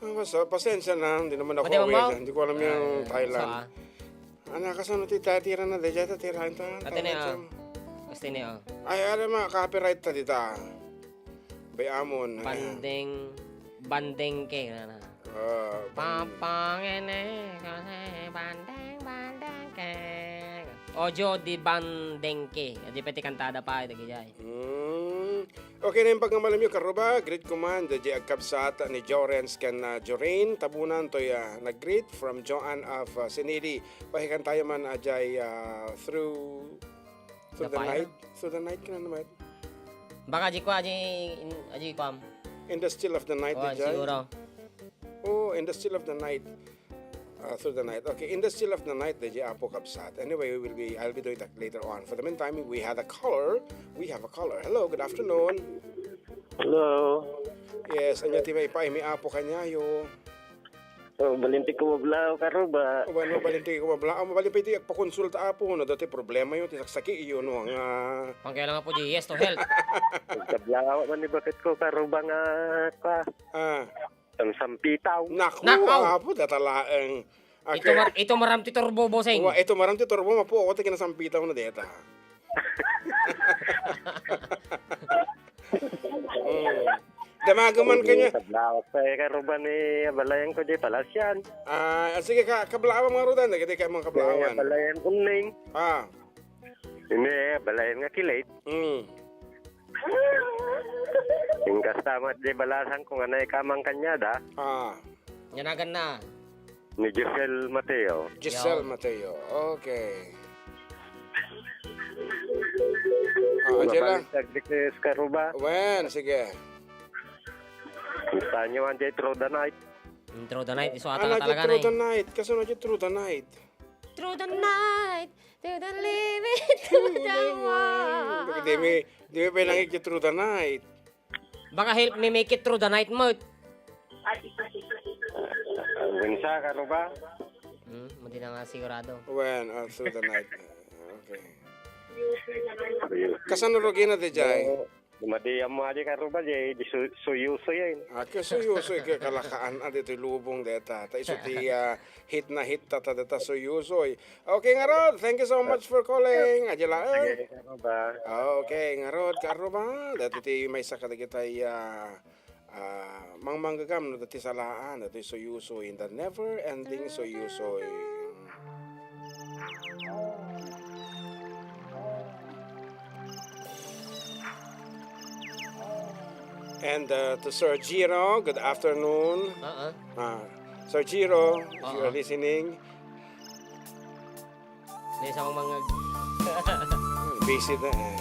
Ah, basta, pasensya na, hindi naman ako Pwede mo, aware Mau? dyan. Hindi ko alam yung Ah, Thailand. so, ah. Ana, kasano ti tatira na, dayjay tatira, ito, Ate na, Thailand, oh. so. Gusto niya, oh. Ay, alam mo, copyright ta dita. Bay amon. Bandeng, bandeng ke, na, na. Ah, ban- Papangene, kone, bandeng, bandeng ke. Ojo di bandeng ke. Di pwede kantada pa, dagijay. Hmm. Okay, naimbag nga malamyo, karuba. Greet ko man, dayjay agkabsat ni Jorens ken, ah, Jorain. Tabunan toy, ah, nag-greet from Joanne of, ah, Sinili. Pahikan tayo man, ah, jay, ah, through, through The the fire? night. Through the night, ka na naman. Baka di ko, aji, in, aji ko am. In the still of the night, Oh, dayjay? siguro. Oh, in the still of the night. Uh, through the night. Okay, in the still of the night, dayjay Apo Kabsat. Anyway, we will be, I'll be doing that later on. For the meantime, we had a caller. We have a caller. Hello, good afternoon. Hello. Yes, anya ti maipaay mi Apo kaniayo? Oh, balin ti kumablaaw, karuba. Bueno, balin ti kumablaaw. Balin pay ti agpakonsulta, Apo, no? Dati problema yo, ti saksaki yo, no? Nga Pangkailangan po di yes to health. Kablaw man ni bakit ko, karuba nga ka. Ah. Ang sampitaw. Naku, Naku! Apo, data laeng. Ito Ake- mar-, ito maram ti turbo, bossing. Wa, ito maram ti turbo, mapu ako ti kinasampitaw na deta. Mm. Damago man kanya. Kablawak pa, eh, karuba ni abalayan ko di palasyan. Ah, ah, sige, ka-, kablawan mga rudan, dagiti ka mga kablawan. Eh, abalayan unning. Ah. Ini, abalayan nga kilit. Mm. Ingkas tamat di balasan kung anay ka man kanyada. Ah. Yanagan na. Ni Giselle Mateo. Giselle Yaw. Mateo. Okay. Ah, Angela? Mabalik sa Giselle Karuba. Wen, sige. Gusto nyo ang Through the Night. Through the Night, isu ata Ano, talaga Through na the eh. Night. Kaso na Through the Night. Through the night, to the limit, to the wall. Di mi, di mi pinangit Through the Night. Baka help me make it through the night mo. Winsa, karuba? Hmm, hindi na nga sigurado. When, uh, through the night. Okay. Kasano rugi na, dayjay? Madi mo adi, karuba, di, di su-, suyusoy. Ah, kasuyusoy, kalakaan, ah, ditoy lubong, deta. Ta isu ti, ah, hit na hit, ta, ta, deta, suyusoy. Okay, ngarud, thank you so much for calling. Adya laeng. Sige, karuba. Okay, ngarud, karuba. Dati ti maysa kadagitay, ah, ah, mangmanggagam no dati salaan, dati suyusoy, in the never-ending suyusoy. And, uh, to Sir Giro, good afternoon. Ah, ah. Ah, Sir Giro, if you are Oo. listening. May isa kong mga Busy na eh.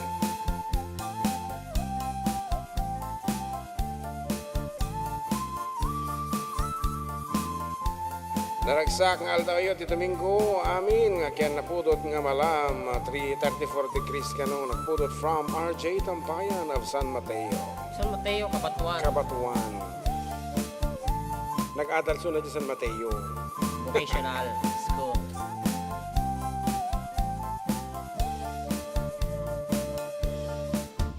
Naragsak nga aldaw yo ti Domingo, amin nga kian napudot nga malam, ah, three, thirty-four degrees kano, nagpudot from R J Tambayan of San Mateo. San Mateo, Cabatuan. Cabatuan. Nag-adal suna di San Mateo. Vocational School.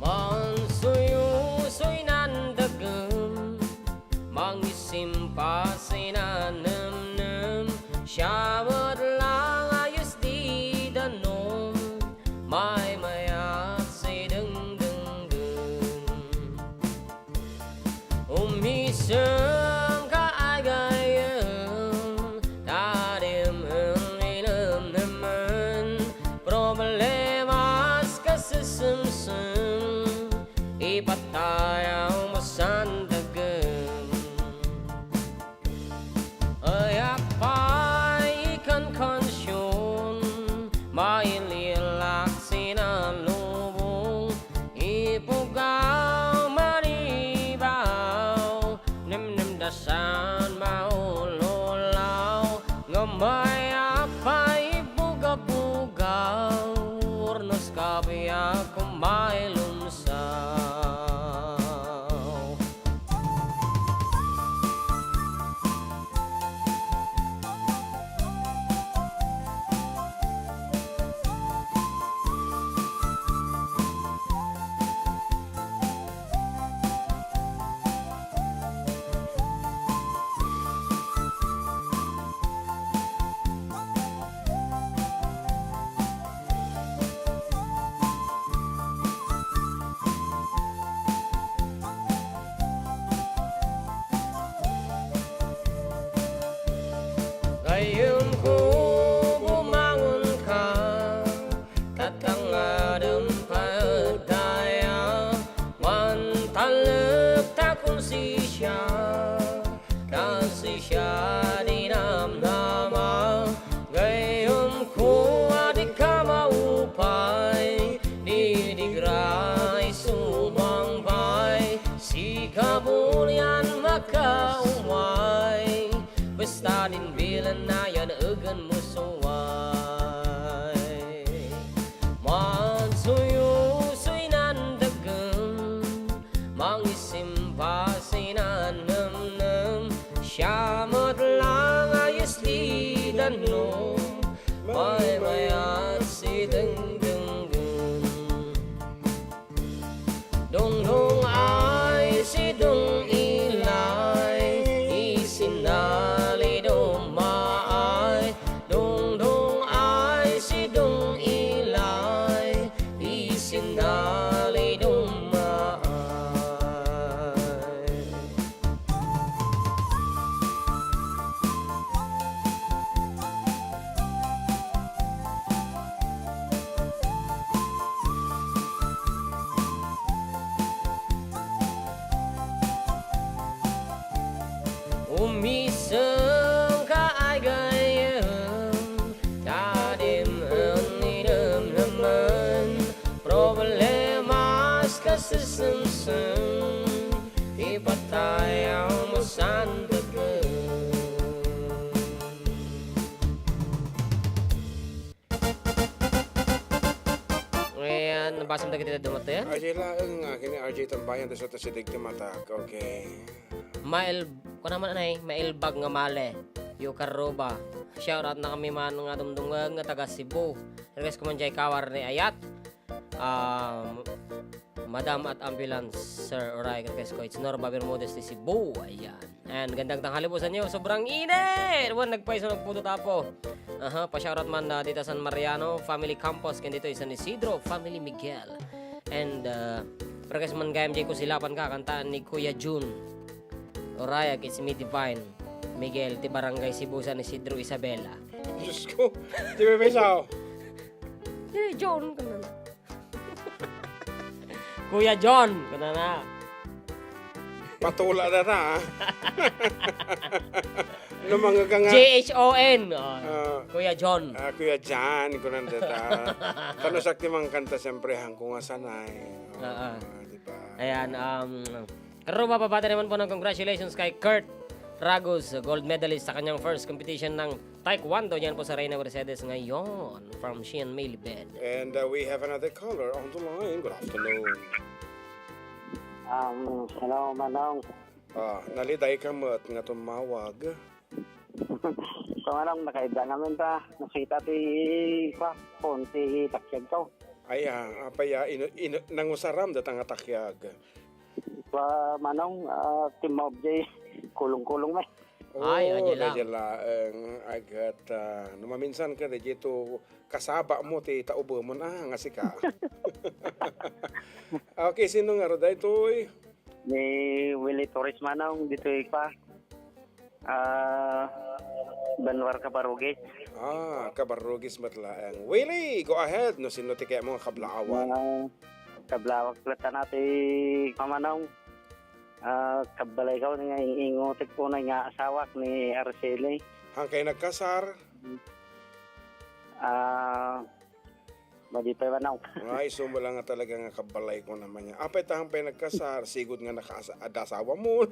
Mansuyusoy nan dagem, mangisimpa sinanemnem, siya met la nga ayes di danom, maymayat si dengdenggen. Umisem ka agayem, tadem Gayamko, bumangonka, tatangadem pay daya, mantalek ta konsensya, ta sisya ti namnama. Gayamko a dika maupay, didigra isubang pay, sika bunian makaumay. Basta din bilan na yan, egan mo suway. Mansuyusoy nan dagem, mangisimpa sinan nemnem, siya met lang a islidan no, maymayat si dengdenggen. Dungdung ay si Dung Ilay, isinali dumaay. Dungdung ay si Dung Ilay, isinali dumaay. Umisem ka ay gayem, ta dim eng idem naman, problemas ka sesemsem, ipatay mo san dagem. Ayan, nabasam dagiti dadduma tayo. Ay, sila, ang, ah, kini R J Tambayan, ta sa ta si Digdi Matak. Okay. Mail-, kuna man anay, mailbag nga male. Yu Karuba. Shout out na kami man nga dumdungag nga taga Cebu. Request ko man jay kawar ni Ayat. Um, Madam at Ambulance, Sir Oray, request ko. It's Norma Bermudez ti Cebu. Ayan. And gandang tanghali po sa inyo. Sobrang init! Wan, nagpaiso, nagputo tapo. Aha, pa-shoutout man na dita San Mariano Family Campus, ken dito San Isidro Family Miguel. And, uh, request man gayam jay ko silapan ka, kantaan ni Kuya Jun. Orayag, it's me, Divine Miguel, ti Barangay Cebu, San Isidro, Isabela. Diyos ko, di ba may sao? Eh, John, ka na. Kuya John, kana na. Patula na ta, ha? Lumanga ka nga. J H O N. Oh. Ah. Kuya John. Ah, Kuya John, kunan data. Kano sakti mang kanta, siyempre, hangko nga sanay. Oo. Ah, di ba? Ayan, um, Karuba, pabati naman po ng congratulations kay Kurt Ragus, gold medalist sa kanyang first competition ng Taekwondo niyan po sa Reyna Mercedes ngayon from Sheehan Mailibed. And, uh, we have another caller on the line. Good afternoon. Um, hello, Manong. Ah, naliday ka met nga tumawag. So, Manong, nakaidda ngamin ta. Nakita ti, kwa, phone ti takyag ko. Ay, ah, apay, ah, inu-, inu-, nangusaram data nga takyag. Kwa, Manong, ah, timmaub jay kulong-kulong, eh. Ay, oh, adya lang. Adya laeng, agya't, ah, no maminsan ka, daytoy kasaba mo ti taubemon, ah, nga sika. Okay, sino nga ro daytoy? Ni Willie Torres Manong, ditoy pa. Ah, Banwar Cabarrugis. Ah, Cabarrugis met laeng. Willie, go ahead. No, sino ti kayatmo nga kablaawan? Ah, kablaawan, platan ti Manong. Ah, kabbalay ko nga ing-, ingutik ko na nga asawak ni Araceli. Hangkay nagkasar? Ah, madi pa, Manong. Ay, isu mo lang nga talaga nga kabbalay ko naman niya. Apay ta hangpay nagkasar, sigud nga nakaasa-, ada asawa mo.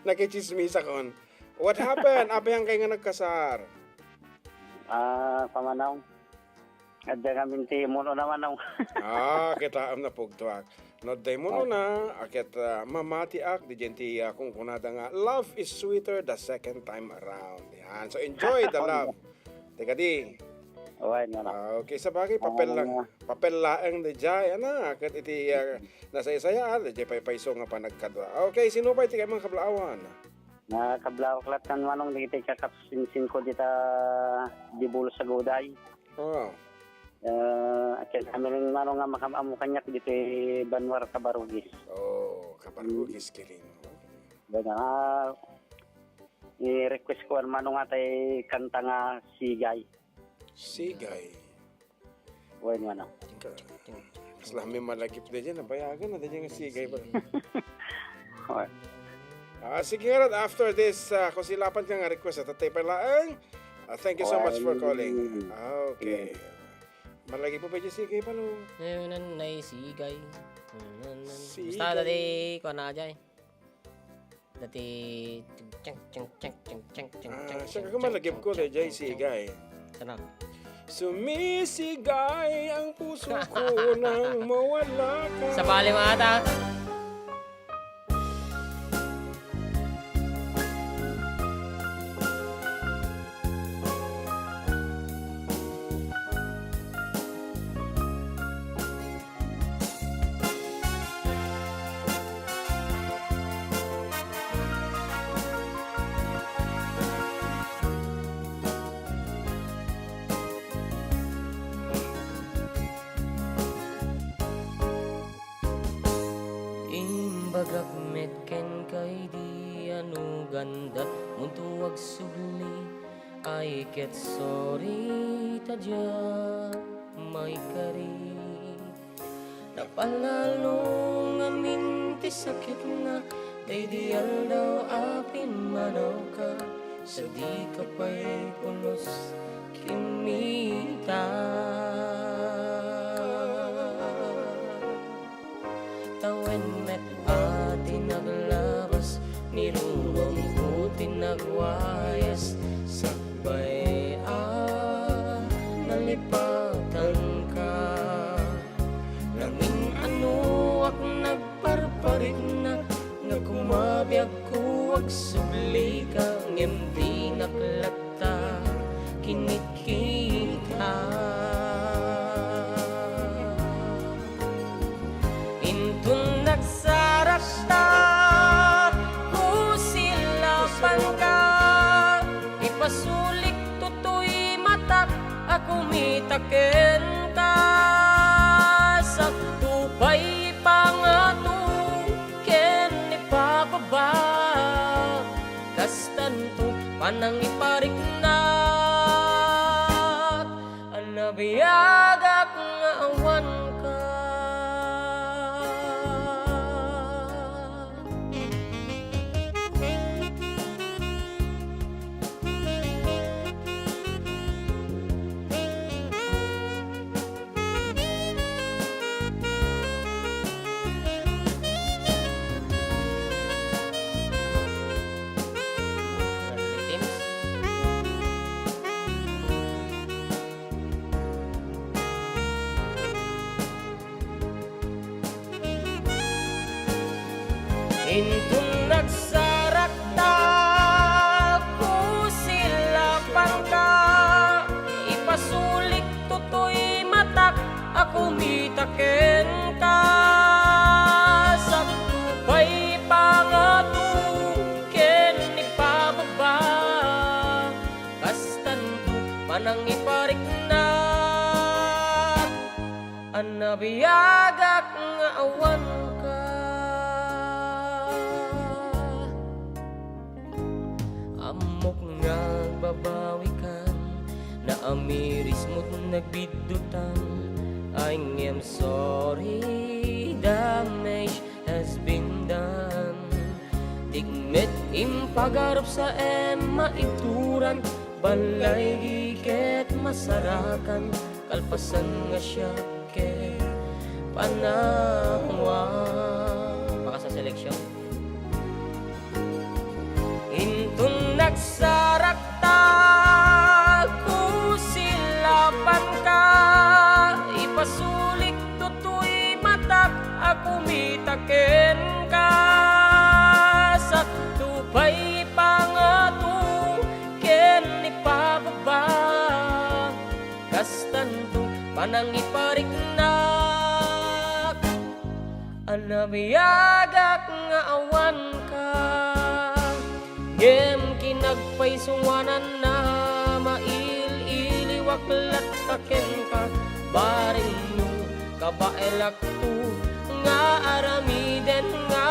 Nakichismisa kon. What happened? Apay hangkay nga nagkasar? Ah, pamanong. Adda ngamin ti muno na, Manong. Ah, kitaem na pugtuak. No, adda muno na, aket, ah, mamatiak, dijen ti, ah, kunkunada nga, "Love is sweeter the second time around." Yan. So, enjoy the love. Ti kadi. Wen, Manong. Ah, okay, sabagay, papel lang. Ah. Papel laeng diay, ana, ket iti, ah, nasaysayaan, diay paypayso nga panagkadua. Okay, sino pay ti kayatmo nga kablaawan? Nga kablaawan ket laeng, Manong, dagiti kakabsinsinko dita Dibulos Aguday. Oh. Ah, ket amin, Manong, nga makaam-ammo kaniak ditoy Banwar, Cabarrugis. Oh, Cabarrugis, mm. Kiling. Wen, ah, I-request ko, mano, nga tay kanta nga Sigay. Sigay. Wen, mano. Ika, kasla mi malagip daydiay, nabayagan na daydiay nga Sigay ba? Wen. Ah, sige ngarud, after this, ah, kung silapan ka nga request, ah, tatay pa laeng. Ah, thank you so much for calling. Wen. Ah, okay. Sige. Malagip pa daydiay Sigay, balo. Ngayon, nay Sigay. Sigay. Basta dati, kuwan na daydiay. Dati, ceng, ceng, ceng. Ah, siya ka malagip ko, daydiay Sigay. Sana. Sumisigay ang puso ko nang mawala ka. Sa bali, mga ata. Imbagak met kenka idi anuganda, munto agsubli, ay ket sorry ta diak maikari. Napalalo ngamin ti sakitna, daydi aldaw a pimmanawka, sadika pay pulos kimmita. Tawen met a ti naglabas, ni ruamko ti nagwayas, sakbay a nalipatanka. Nangin-anoak nagparparikna, nga kumabiagko agsublika, ngem dinak latta kinikita. Inton nagsarakta, kusilapanka, ipasulik toy matak a kumita kenka. Sakto pay pangato ken ipababa, kastanto panangipariknak a nabiagak nga awanka. Inton nagsarakta, kusilapanka, ipasulik toy matak a kumita kenka. Sakto pay pangato ken ipababa, kastanto panangipariknak a nabiagak nga awanka. Ammok nga agbabawikan, naamirismo't nagbiddutan. Ay ngem sorry, damage has been done. Dikmet impagarup sa em maituran, balay ket masarakan, kalpasan nga siak ket panawan. Baka sa seleksyon. Inton nagsarakta, kusilapanka, ipasulik toy matak a kumita kenka. Sakto pay pangato ken ipababa, kastanto panangipariknak a nabiagak nga awanka. Ngem kinagpaysuananna, mail-iliwak latta kenka, bareng no kabaelakto nga aramiden nga.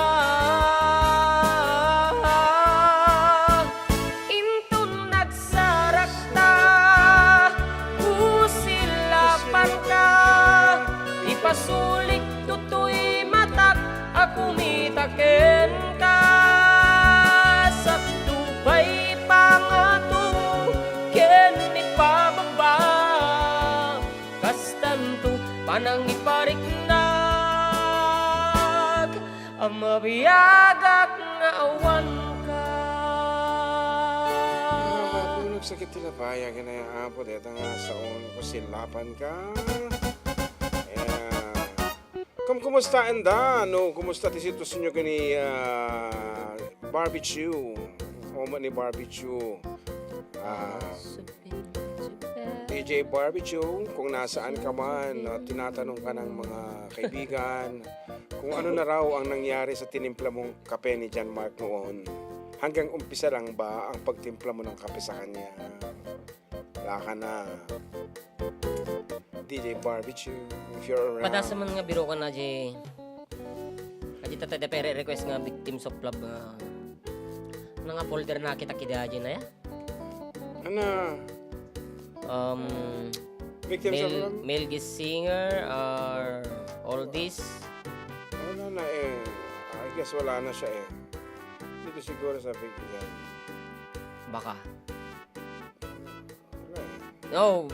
Sulik toy matak a kumita kenka, sakto pay pangato ken ipababa. Kastanto panangipariknak a mabiagak nga awanka. Ah, Apo, nagsakit ti labay, aginay a Apo, deta nga saon ko silapan ka. Eh, kam-, kumusta enda? No, kumusta ti sitwasionyo ken ni, ah, Barbecue? Uma ni Barbecue. Ah, D J Barbecue, kung nasaan ka man, no, tinatanong ka ng mga kaibigan kung ano na raw ang nangyari sa tinimpla mong kape ni John Mark noon. Hanggang umpisa lang ba ang pagtimpla mo ng kape sa kanya? Wala ka na. D J Barbecue, if you're around. Padasa man nga biro ka na, Jay. Adi ta tayo, pero request nga Victims of Love nga. Ano nga folder na kita kida, Jay, na ya? Ano? Um, Victims of male, Love? Male gay singer or oldies? Wala na eh. I guess wala na siya eh. Dito siguro sa Big Bang. Baka. Wala eh. No,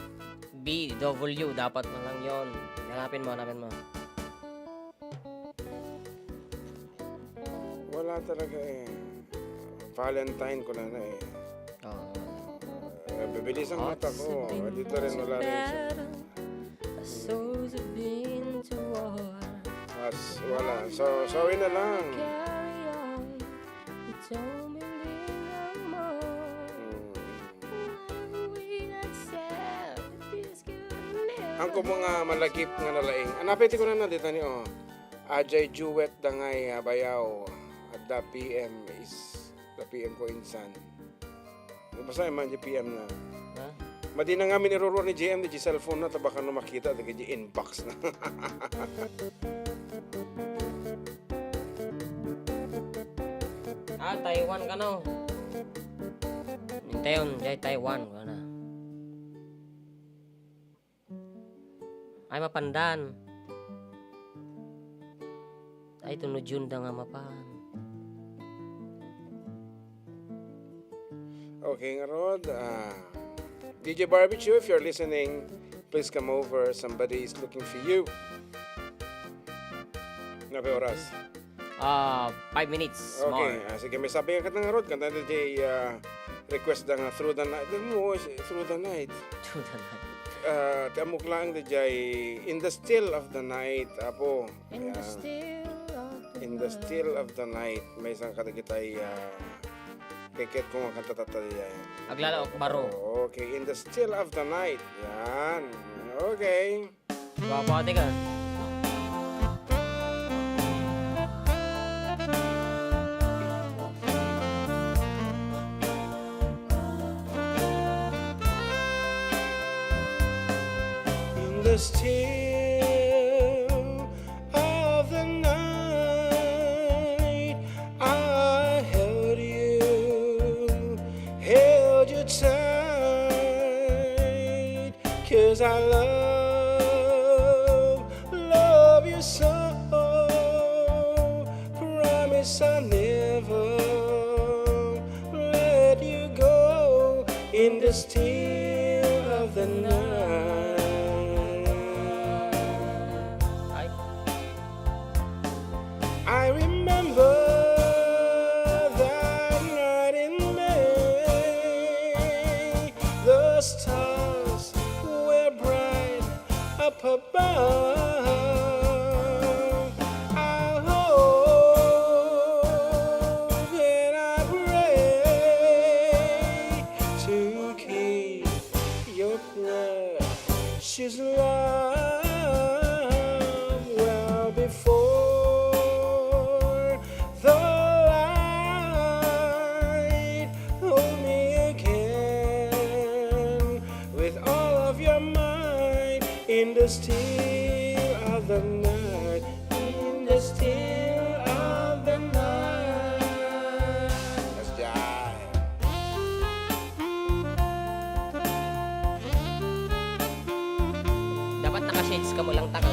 B W, dapat na lang yon. Hanapin mo, hanapin mo. Wala talaga eh. Valentine ko na na eh. Oo. Eh, bibilis ang mata ko. Dito rin, wala rin siya. Mas, wala. So, sorry na lang. Hmm. Ang ko mga malagip nga nalaing. Anapay ti kunana dita ni, oh. Ajay Jewett Dangay, ah, Bayaw. Adda P M is, the P M ko insan. Basta man di P M na. Ha? Madi na nga miniruror ni J M di cellphone na, ta baka no makita, di inbox na. Ah, Taiwan ka, no? Intayon, jay Taiwan ka na. Ay, mapandan. Ay, tunod yun da nga mapan. Okay, ngarud, ah, D J Barbecue, if you're listening, please come over. Somebody is looking for you. Napay oras? Ah, five minutes more. Okay, ah, sige, may sabi nga katang ngarud, kanta na jay, ah, request da nga Through the Night. Di mo, Through the Night. Through the Night. Ah, ti ammok laeng da jay In the Still of the Night, apo. In the still of the night. Maysa kadagitay, ah, keket ko nga kanta tatta jay. Aglalaok baro. Oo, okay, In the Still of the Night. Yan. Okay. Gwapo ate ka. In the still of the night, I held you, held you tight. 'Cause I love, love you so. Promise I'll never let you go in the still of the night. I remember that night in May, the stars were bright up above. I hope and I pray to keep your precious love well before the light. Hold me again with all of your might in the still of the night. In the still of the night. Dapat naka-shades ka mo lang, Tang.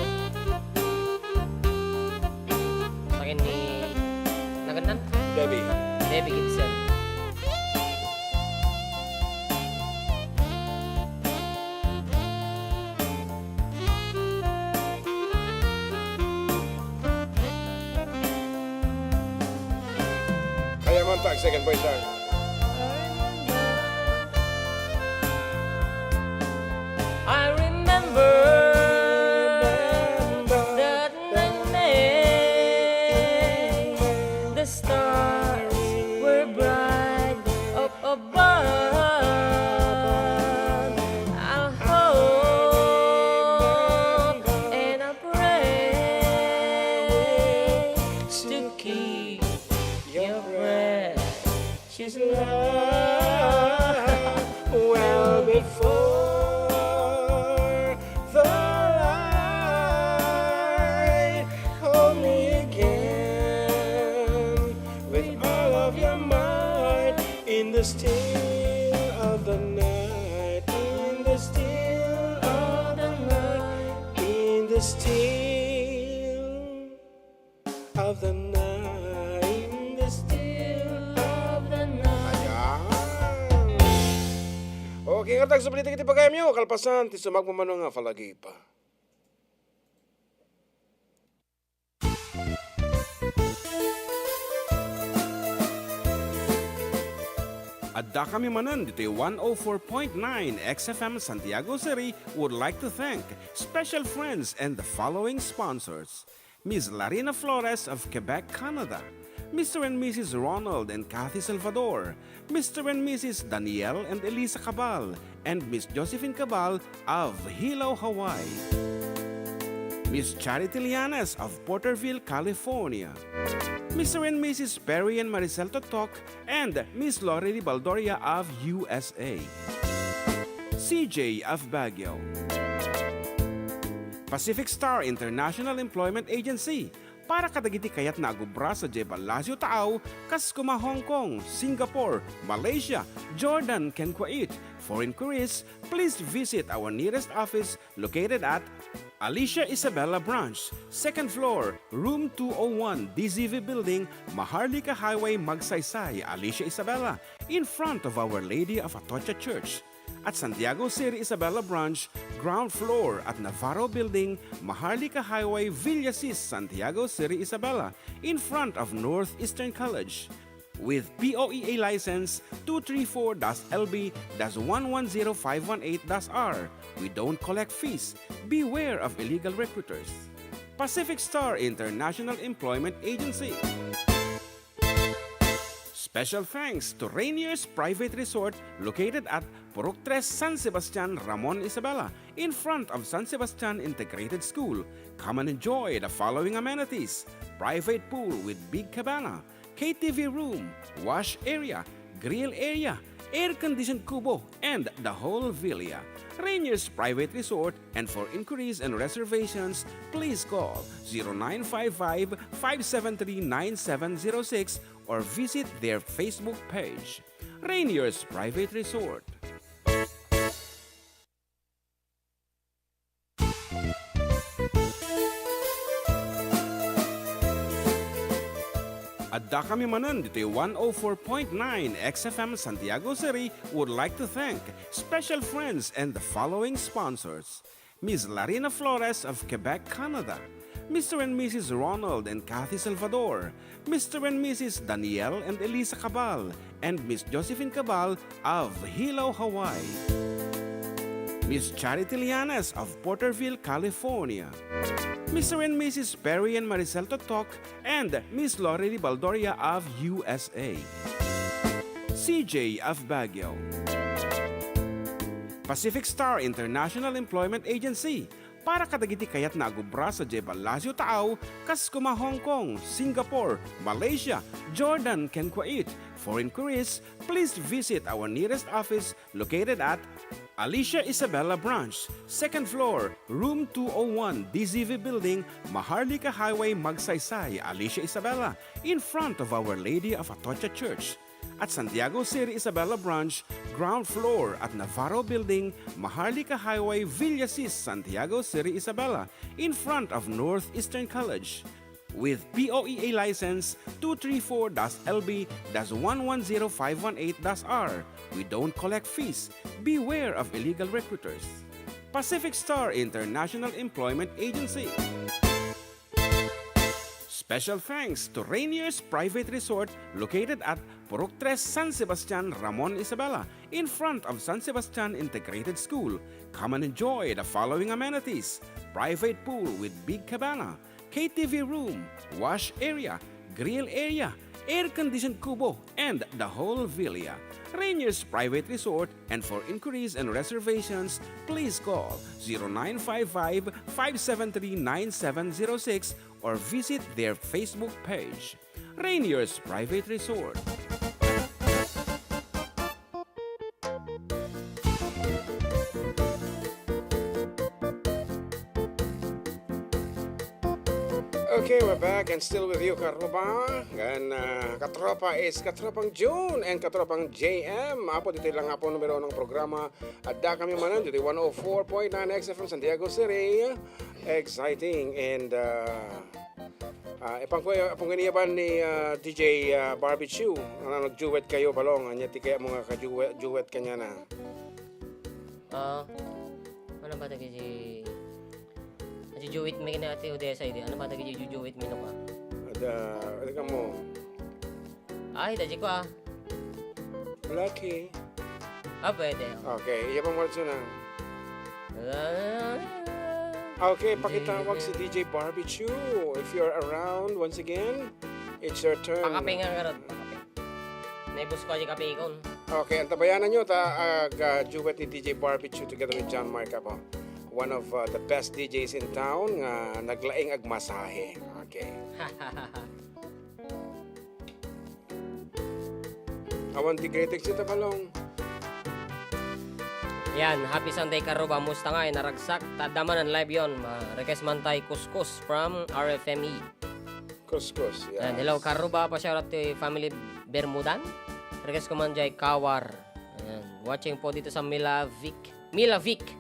Second voice, sir. I remember that night, the stars were bright up above. I'll hope and I'll pray to keep your precious love well before the light. Hold me again with all of your might in the still of the night, in the still of the night, in the still of the night, in the still of the night. Ayan. Okay, ngarud, agsubli iti pagayamyo, kalpasan ti sumagmamano nga palagipa. Addakami manen ditoy one oh four point nine X F M Santiago City would like to thank special friends and the following sponsors: Miss Larina Flores of Quebec, Canada, Mister and Missus Ronald and Kathy Salvador, Mister and Missus Daniel and Elisa Cabal, and Miss Josephine Cabal of Hilo, Hawaii. Miss Charity Lianes of Porterville, California. Mister and Missus Perry and Maricel Totok and Miss Lori Baldoria of U S A. C J of Baguio. Pacific Star International Employment Agency, para kadagiti kayatna a agubra sadiay Palacio Taaw, kas koma Hong Kong, Singapore, Malaysia, Jordan, ken Kuwait. For inquiries, please visit our nearest office located at Alicia Isabela Branch, second floor, room two oh one, D Z V Building, Maharlika Highway, Magsaysay, Alicia Isabela, in front of Our Lady of Atocha Church. At Santiago City Isabela Branch, ground floor at Navarro Building, Maharlika Highway, Villasis, Santiago City Isabela, in front of Northeastern College. With P O E A license two three four dash L B dash one one zero five one eight dash R. We don't collect fees. Beware of illegal recruiters. Pacific Star International Employment Agency. Special thanks to Rainier's Private Resort located at Purok Tres, San Sebastian, Ramon, Isabela, in front of San Sebastian Integrated School. Come and enjoy the following amenities: private pool with big cabana, K T V room, wash area, grill area, air-conditioned kubo, and the whole villa. Rainier's Private Resort, and for inquiries and reservations, please call zero nine five five, five seven three, nine seven zero six or visit their Facebook page. Rainier's Private Resort. Addakami manen ditoy one oh four point nine X F M Santiago City would like to thank special friends and the following sponsors: Miss Larina Flores of Quebec, Canada, Mister and Missus Ronald and Kathy Salvador, Mister and Missus Daniel and Elisa Cabal, and Miss Josephine Cabal of Hilo, Hawaii. Miss Charity Lianes of Porterville, California. Mister and Missus Perry and Maricel Totok and Miss Lorely Baldoria of U S A. C J of Baguio. Pacific Star International Employment Agency, para kadagiti kayatna a gubra sadiay Palacio Taaw, kas koma Hong Kong, Singapore, Malaysia, Jordan, ken Kuwait. For inquiries, please visit our nearest office located at Alicia Isabela Branch, second floor, room two oh one, D Z V Building, Maharlika Highway, Magsaysay, Alicia Isabela, in front of Our Lady of Atocha Church. At Santiago City Isabela Branch, ground floor at Navarro Building, Maharlika Highway, Villasis, Santiago City Isabela, in front of Northeastern College. With P O E A license two three four dash L B dash one one zero five one eight dash R, we don't collect fees. Beware of illegal recruiters. Pacific Star International Employment Agency. Special thanks to Rainier's Private Resort located at Purok Tres San Sebastian, Ramon Isabela, in front of San Sebastian Integrated School. Come and enjoy the following amenities: private pool with big cabana, K T V room, wash area, grill area, air-conditioned kubo, and the whole villa. Rainier's Private Resort, and for inquiries and reservations, please call zero nine five five, five seven three, nine seven zero six or visit their Facebook page. Rainier's Private Resort. Okay, we're back and still with you, Karuba. And, uh, Katropa is Katropang June and Katropang J M. Apo, ditoy lang nga po numero ng programa. Adda kami manen ditoy one oh four point nine X F M Santiago City. Exciting and, uh, Ah, ipang ko, ipang ko iniyaban ni, ah, D J, ah, Barbecue. Ano, nag-duet kayo, Balong? Anya ti kaya mo nga ka-duet, duet kanya na? Ah, ano ba tagi di? Ati duet mi kina Ate Odessa, idi. Ano ba tagi di duet mi no ka? Ada, ano ka mo? Ay, tadi ko, ah. Lucky. Ah, pwede, oh. Okay, iya pang words na. Ah. Okay, pakitawag si D J Barbecue. If you're around, once again, it's your turn. Pakape nga, karot. Pakape. Naibus ko aja kape ikon. Okay, antabayanan nyo ta, ah, ga-duet ni D J Barbecue together with John Mark Apo. One of, uh, the best D Js in town nga naglaing agmasahe. Okay. Awan ti greetings ita, Balong. Yan, happy Sunday, Karuba. Musta nga, inaragsak? Ta adda man live yon. Ma-request man tay kuskus from R F M E. Kuskus, yes. Yan, hello, Karuba. Pa-shoutout ti family Bermudan. Request ko man jay Kawar. Ayan, watching po dito sa Milavic. Milavic.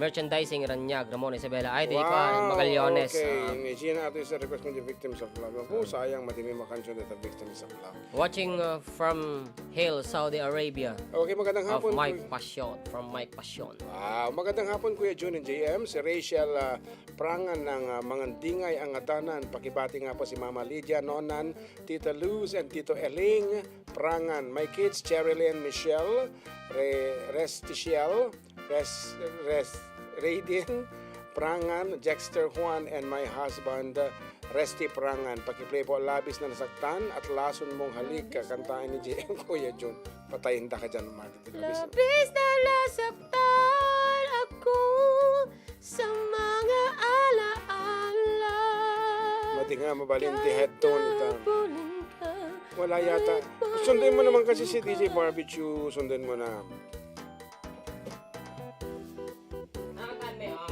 Merchandising, Raniag, Ramon Isabela. Ay, di ko, ah, Magallanes. Okay. Ah. Ni Gina Ato is a request mo di Victims of Love. Oh, sayang, madimi makansion dito, Victims of Love. Watching, uh, from Hale, Saudi Arabia. Okay, magandang hapon, Mike Passion, from Mike Passion. Wow, magandang hapon, Kuya Jun and J M. Si Rachel, uh, Prangan ng, uh, Mangandingay, Angadanan. Pakibati nga po si Mama Lydia, Nonan, Tita Luz, and Tito Eling Prangan. My kids, Cherilyn, Michelle, Re-, Restichelle, Res-, Res-, Raiden Prangan, Jexter Juan, and my husband, uh, Resty Prangan. Pakiplay po, Labis na Nasaktan, Atlason Mong Halik, kakantahan ni J M Kuya Jun. Patayin ta ka dyan, Mark. Labis na nasaktan ako sa mga alaala. Mati nga, mabalin ti head tone ita. Wala yata. Sundin mo naman kasi si D J Barbecue, sundin mo na.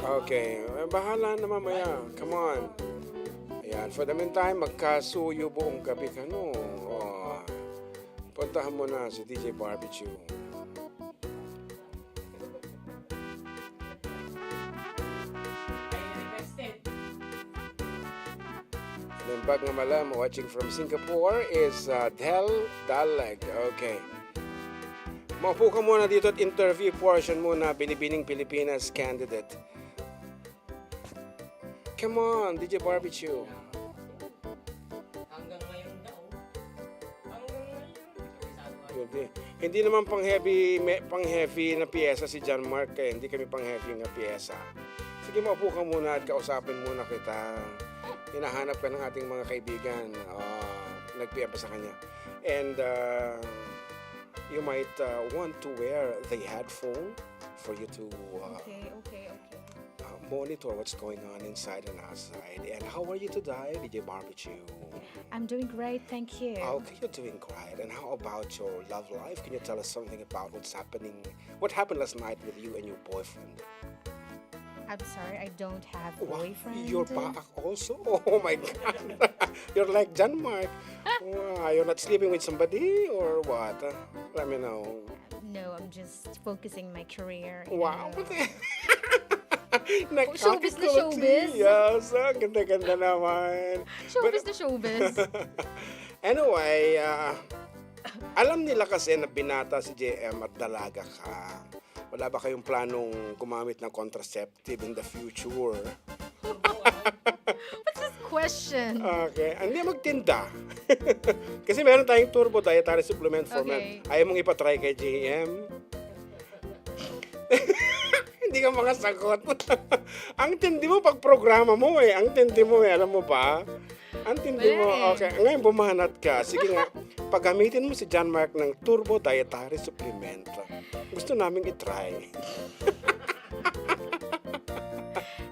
Okay, eh, bahala na mamaya. Come on. Ayan, for the meantime, magkasuyo buong gabi kano. Oh. Puntahan mo na si D J Barbecue. Naimbag nga malam, watching from Singapore is, uh, Del Dalag. Okay. Maupo ka muna dito at interview portion muna, Binibining Pilipinas candidate. Come on, D J Barbecue. Hanggang ngayon daw. Hanggang ngayon. Hindi, hindi naman pang heavy, me-, pang heavy na piyesa si John Mark, kaya hindi kami pang heavy nga piyesa. Sige, maupo ka muna at kausapin muna kita. Hinahanap ka ng ating mga kaibigan. Ah, nag-P M pa sa kanya. And, ah, you might, ah, want to wear the headphone for you to, ah, Okay, okay, okay. uh, monitor what's going on inside and outside. And how are you today, D J Barbecue? I'm doing great, thank you. Okay, you're doing great. And how about your love life? Can you tell us something about what's happening? What happened last night with you and your boyfriend? I'm sorry, I don't have Wha-, boyfriend. You're back also? Oh my God. You're like John Mark. Wow, you're not sleeping with somebody or what? Uh, let me know. No, I'm just focusing my career, you Wow. know. Showbiz na showbiz. Yes, ang ganda-ganda naman. Showbiz But na showbiz. Anyway, ah, alam nila kasi na binata si J M at dalaga ka. Wala ba kayong planong gumamit ng contraceptive in the future? What's this Question. Okay. Hindi magtinda. Kasi meron tayong turbo dietary supplement for men. Okay. Ayaw mong ipatry kay J M. Hindi ka makasagot. Ang tindi mo pag programa mo eh. Ang tindi mo eh. Alam mo ba? Ang tindi mo. Wala eh. Okay. Ngayon bumanat ka. Sige nga. Paggamitin mo si John Mark ng turbo dietary supplement. Gusto naming i-try.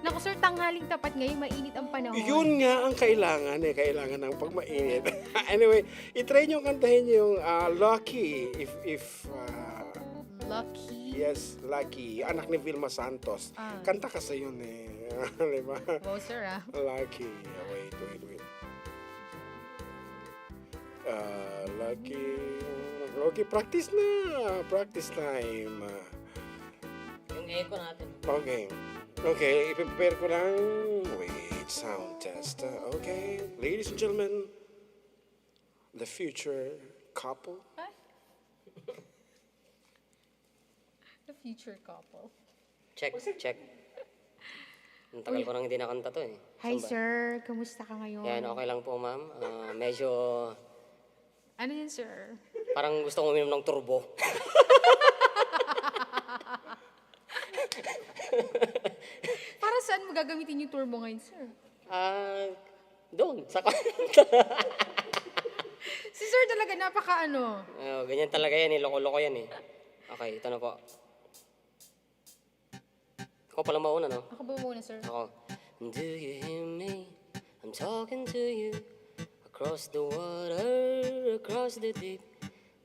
Naku, sir, tanghaling tapat ngayon, mainit ang panahon. Yun nga ang kailangan eh, kailangan ng pagmainit. Anyway, i-try nyo kantahin yung ah, Lucky, if, if, ah, Lucky. Yes, Lucky, anak ni Vilma Santos. Ah. Kanta kasi yun eh. Di ba? Wow, sir, ah. Lucky. Wait, wait, wait. Ah, Lucky. Okay, practice na. Practice time. Yung echo natin. Okay. Okay, i-prepare ko lang. Wait, sound test. Okay, ladies and gentlemen, the future couple. Ay. The future couple. Check, check. Ang tagal ko nang hindi nakanta to eh. Hi, sir. Kumusta ka ngayon? Yan, okay lang po, ma'am. Ah, medyo Ano yun, sir? Parang gusto kong uminom ng turbo. Para saan mo gagamitin yung turbo ngayon, sir? Ah, doon, sa kanta. Si sir talaga, napaka ano. Oh, ganyan talaga yan eh, loko-loko yan eh. Okay, ito na po. Ako pala mauna, no? Ako ba muna, sir? Ako. Do you hear me? I'm talking to you. Across the water, across the deep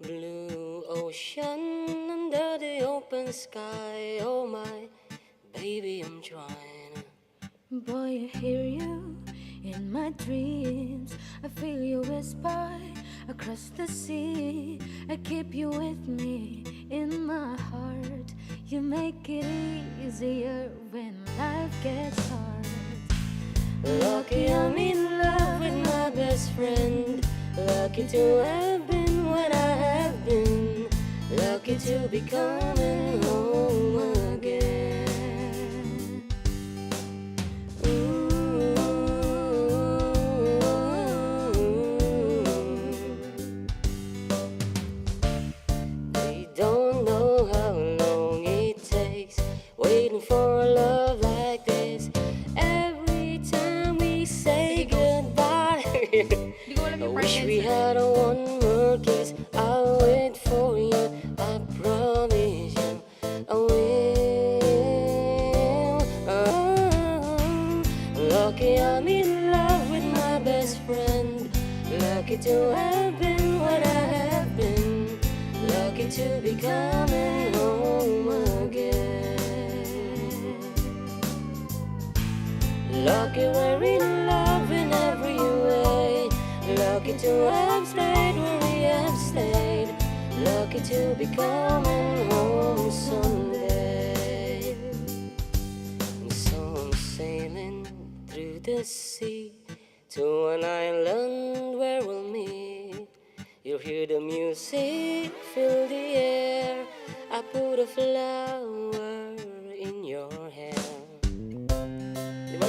blue ocean, under the open sky. Oh my, baby, I'm trying. Boy, I hear you in my dreams. I feel you whisper across the sea. I keep you with me in my heart. You make it easier when life gets hard. Lucky I'm in love with my best friend. Lucky to have been what I have been. Lucky to be coming home again. Ooh. They don't know how long it takes waiting for a love like this. Every time we say goodbye, I wish we had a one more kiss. I'll wait for you, I promise you. I will. Oh, lucky I'm in love with my best friend. Lucky to have been what I have been. Lucky to be coming home again. Lucky we're in love in every way. Lucky to have stayed where we have stayed. Lucky to be coming home someday. And so I'm sailing through the sea to an island where we'll meet. You hear the music, feel the air. I put a flower in your hair. Di ba?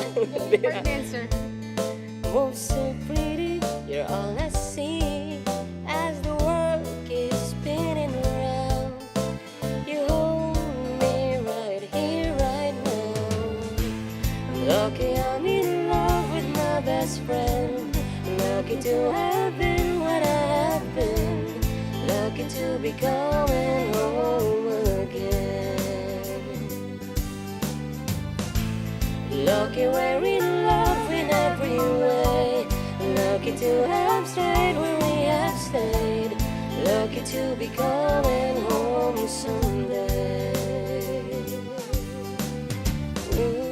Partner, sir. Move so pretty, you're all I see. As the world keeps spinning around, you hold me right here, right now. Lucky I'm in love with my best friend. Lucky to have been what I have been. Lucky to be coming home again. Lucky we're in love in every way. Lucky to have stayed where we have stayed. Lucky to be coming home someday. Ooh.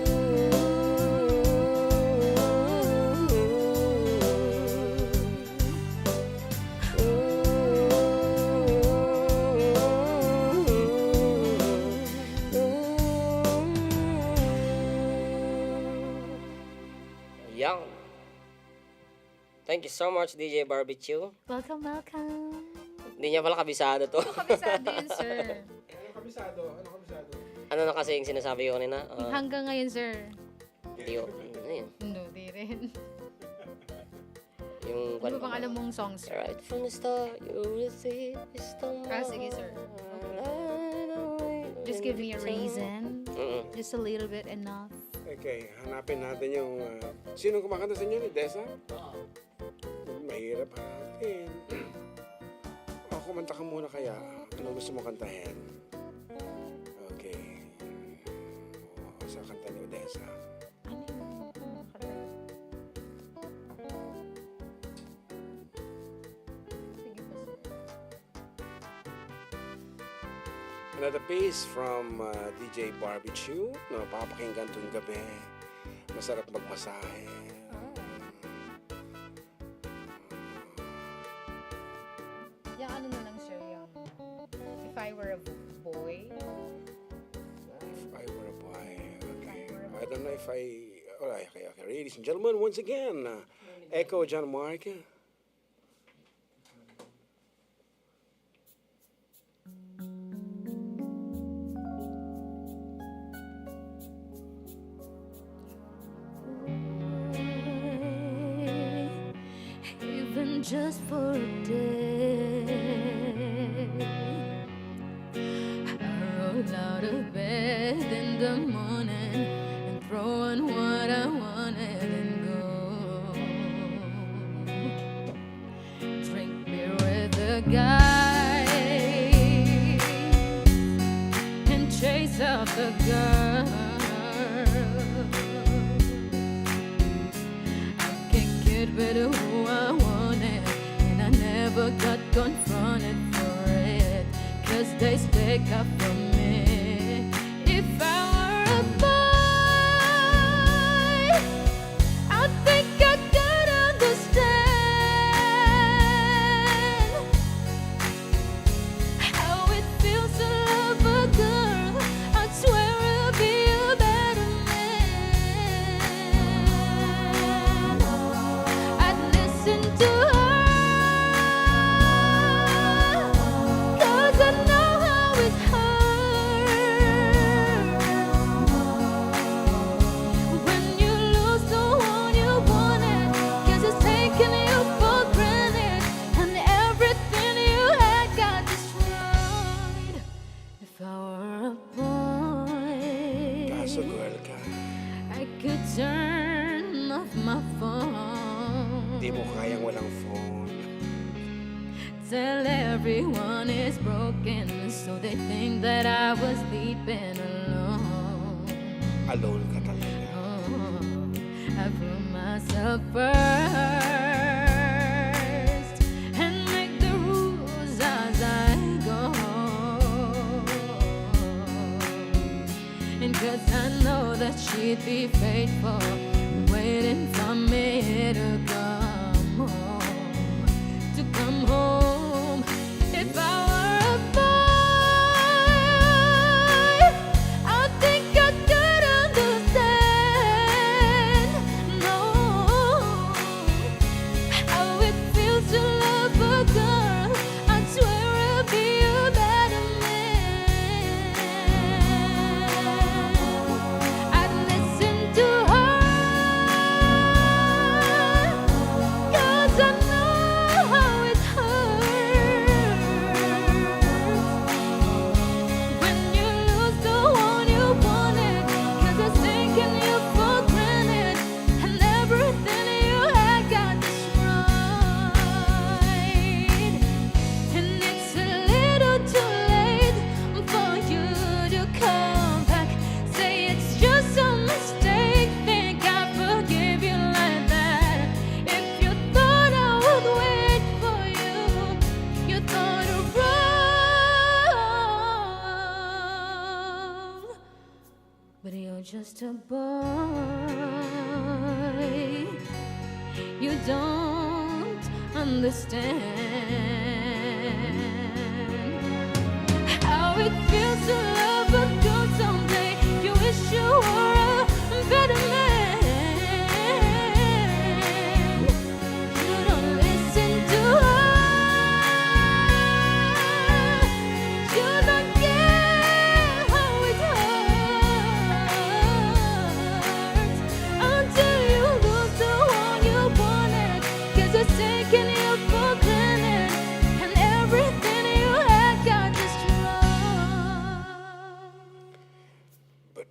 Yan. Thank you so much, D J Barbecue. Welcome, welcome. Hindi niya pala kabisado to. Ano kabisado yun, sir? Ano kabisado? Ano kabisado? Ano na kasi yung sinasabi ko kanina? Ah, hanggang ngayon, sir. Hindi ko, ano yun? No, di rin. Yung Ano ba bang alam mong songs, sir? Right from the start, you will see it's the Ah, sige, sir. One. I know it Just give me a will be reason. Mm. Just a little bit, enough. Okay, hanapin natin yung, ah, sino kumakanta sa inyo? Ni Desa? Oo. Mahirap hanapin. O, kumanta ka muna kaya. Anong gusto mo kantahin? Okay. O, sa kanta ni Odessa. Ano yung kanta? Sige po, sir. Another piece from, uh, D J Barbecue na mapapakinggan tuwing gabi. Masarap magmasahe. Ah. Yung ano na lang, sir, yung If I Were a Bo-, Boy. If I Were a Boy. Okay. If I Were a I don't know if I, all right, okay, okay. Ladies and gentlemen, once again, uh, Echo John Mark. Even just for a day. I roll out of bed in the morning and throw on what I wanted and go. Drink beer with the guys and chase after girls. I can get rid of who I wanted, and I never got confronted for it, 'cause they stick up for me. If I were a boy, I think I could understand how it feels to love a girl. I swear I'll be a better man. I'd listen to her, 'cause I know how it hurts. When you lose the one you wanted, 'cause it's taking you for granted, and everything you had got destroyed. If I were a boy, Kaso girl ka. I could turn off my phone. Di mo kayang walang phone. Tell everyone it's broken, so they think that I was sleeping alone. Alone ka talaga. Oh, I prove myself first and make the rules as I go. And 'cause I know that she'd be faithful, waiting for me to come home, to come home. If I were a boy, I think I could understand. No, how it feels to love a girl. I swear I'll be a better man. I'd listen to her, 'cause I know how it hurts when you lose the one you wanted, 'cause it's taking you for granted. And everything you had got destroyed. And it's a little too late for you to come back. Say it's just a mistake. Think I forgive you like that. If you thought I would wait for you, you thought wrong. But you're just a boy. You don't understand how it feels to love a girl someday. You wish you were a better man. You don't listen to her. You don't care how it hurts until you lose the one you wanted. 'Cause it's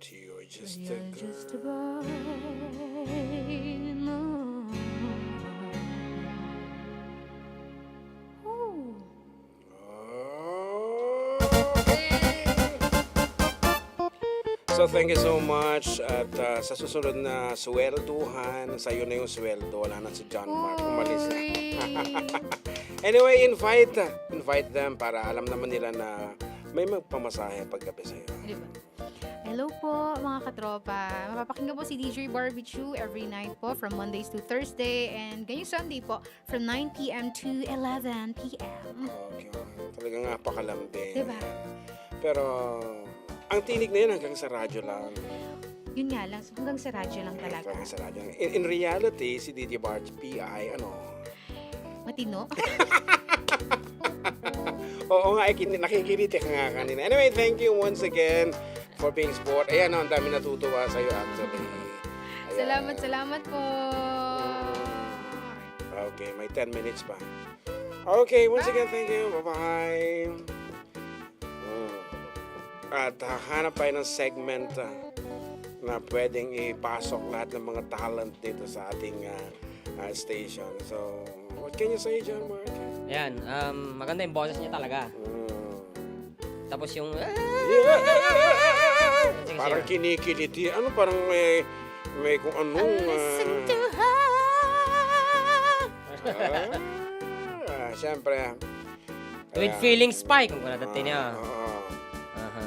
You're just a girl. You're just a boy, no. Ooh. Okay. So, thank you so much. At, ah, sa susunod na swelduhan, sa'yo na yung sweldo. Wala na si John Mark. Umalis na. Uy. Anyway, invite, invite them para alam naman nila na may magpamasahe paggabi sa'yo. Di ba? Hello po, mga katropa. Mapapakinggan po si D J Barbie Chu every night po from Mondays to Thursday and ngayong Sunday po from nine p m to eleven p m. Okay. Talagang napakalambing. Diba? Pero, ang tinig na yun hanggang sa radyo lang. Yun nga lang, hanggang sa radyo lang talaga. Hanggang sa radyo lang. In, in reality, si D J Barge P I, ano? Matino? Oo nga, eh, kin-, nakikiritik nga kanina. Anyway, thank you once again for being sport. Ayan, oh, ang dami natutuwa sa'yo, actually. Ayan. Salamat, salamat po. Okay, may ten minutes pa. Okay, once again, thank you. Bye-bye. Mm. At hahanap tayo ng segment, ah, na pwedeng ipasok lahat ng mga talent dito sa ating, ah, ah, station. So, what can you say, John Mark? Ayan, um, maganda yung boses niya talaga. Mm. Tapos yung, ah! Yeah! Sige, parang singer. Kinikiliti. Ano, parang may, may kung anong, ah, listen to her. Ah, siyempre. With feelings pa, eh, kung kuna dati niya. Ah, oo. Aha.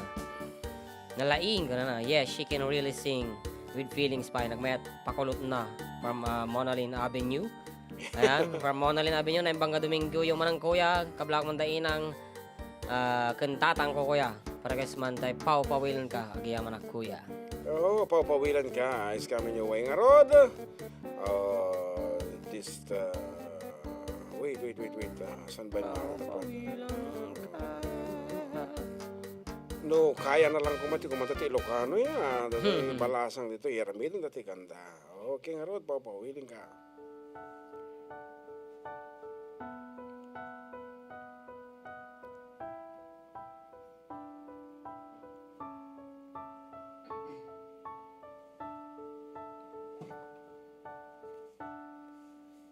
Nalaing ko na na. Yes, she can really sing with feelings pa. Nagmayat pakulot na from, ah, Monalin Avenue. Ayan, from Monalin Avenue, naimbang nga Domingo, yung manang kuya, kablak man da inang, ah, ken tatang ko, kuya. Para guys man tay pawpawilan ka, agyamanak, kuya. Oo, pawpawilan ka is coming your way. Ngarud, uh, this, uh, wait, wait, wait, wait. Uh, saan ba yung mga Pawpawilan ka. No, kaya na lang kumati, kumanta ti Ilocano ya. Dati balasang dito, iramidon dati kanda. Okay, ngarud, pawpawilan ka.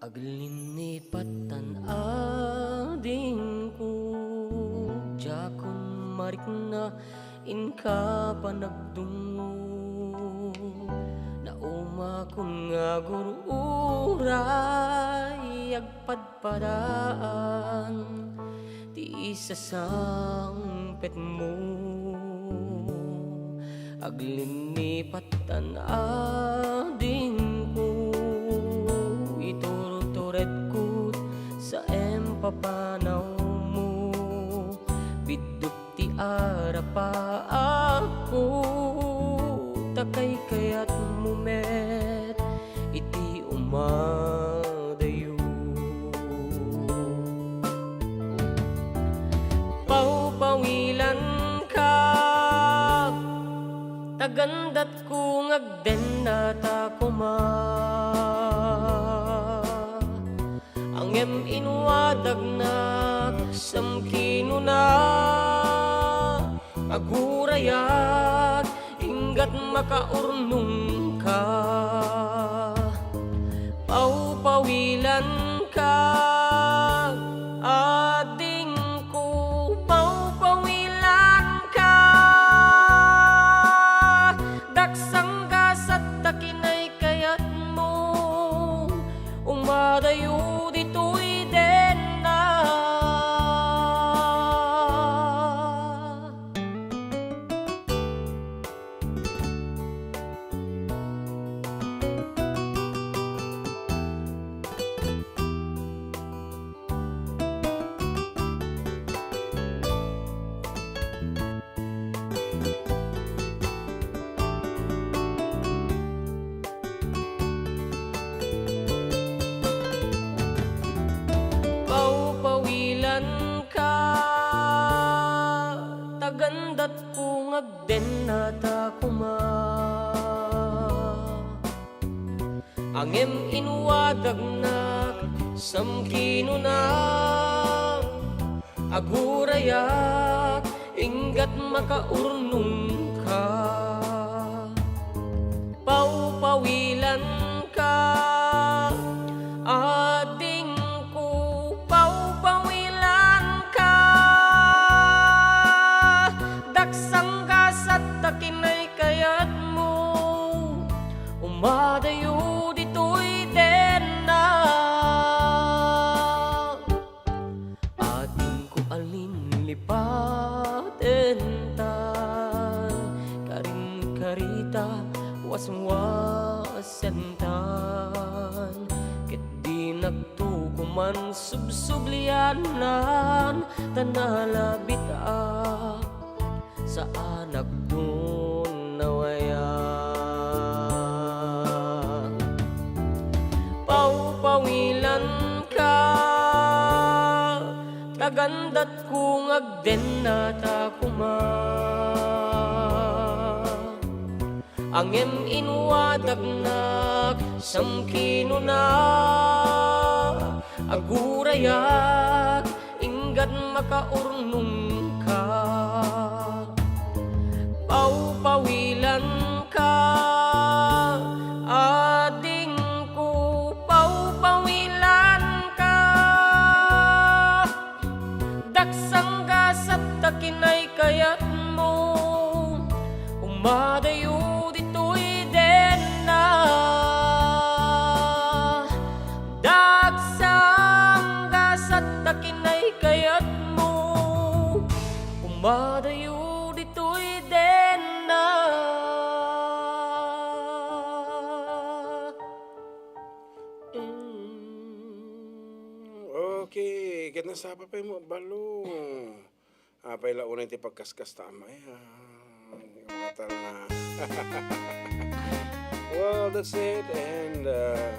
Aglinipatan adingko, diakon marikna inka panagdungngo. Naumakon nga agur-uray agpadpadaan ti isasangpetmo. Aglinipatan adingko, iturturedko sa impapanawmo. Biddut ti arapaakko, ta kaykayatmo met iti umadayo. Pawpawilanka, ta gandatko nga agdennata koma. Ngem inwadagnak, samkinuna, agurayak, inggat makaurnongka. Pawpawilanka, adingko, pawpawilanka. Daksanggasat ta kinay kayatmo, umadayo ditoy denna. Pawpawilanka, ta gandatko nga agdennata koma. Ngem inwadagnak, samkinuna, agurayak, inggat makaurnongka. Kinaykayatmo, umadayo ditoy denna. Adingko a linlipatentan, karinkarita, waswasentan, ket dinakto koman subsublianan, ta nalabit a saanak dun nawaya. Pawpawilanka, tagandatko nga agdennata koma. Ngem inwadaknak, sam kinuna, agurayak, inggad makaurnongka. Pawpawilanka, adingko, pawpawilanka. Daksang gasat ta kinaykayatmo, umadayo ditoy denna. Daksang gasat ta kinaykayatmo, umadayo ditoy denna. Mm, okay, ket nasapa pay mo, balo. Apay la unay ti pagkaskasta, amay, ah, makatal na. Well, that's it, and, uh,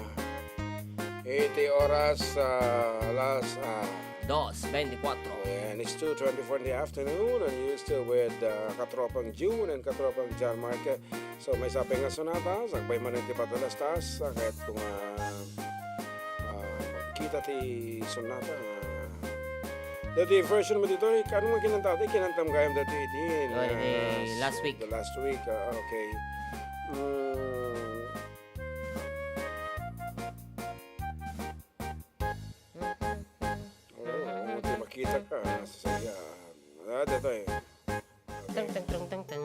iti oras, uh, alas, uh, Dos veinticuatro. And it's two twenty-four in the afternoon, and you're still with, uh, Katropang June and Katropang John Mark. So, maysa pay nga sonata, sakbay man ti patalastas, ah, kayatko nga, ah, makita ti sonata nga dati version mo ditoy, eh, kano nga kinanta ti kinantam gayam dati iti, Oh, ah, iti s-, last week. The last week, ah, okay. Mm. Oo, oo, ti makita ka, nasasaya. Ah, datoy. Tang, tang, tang, tang, tang.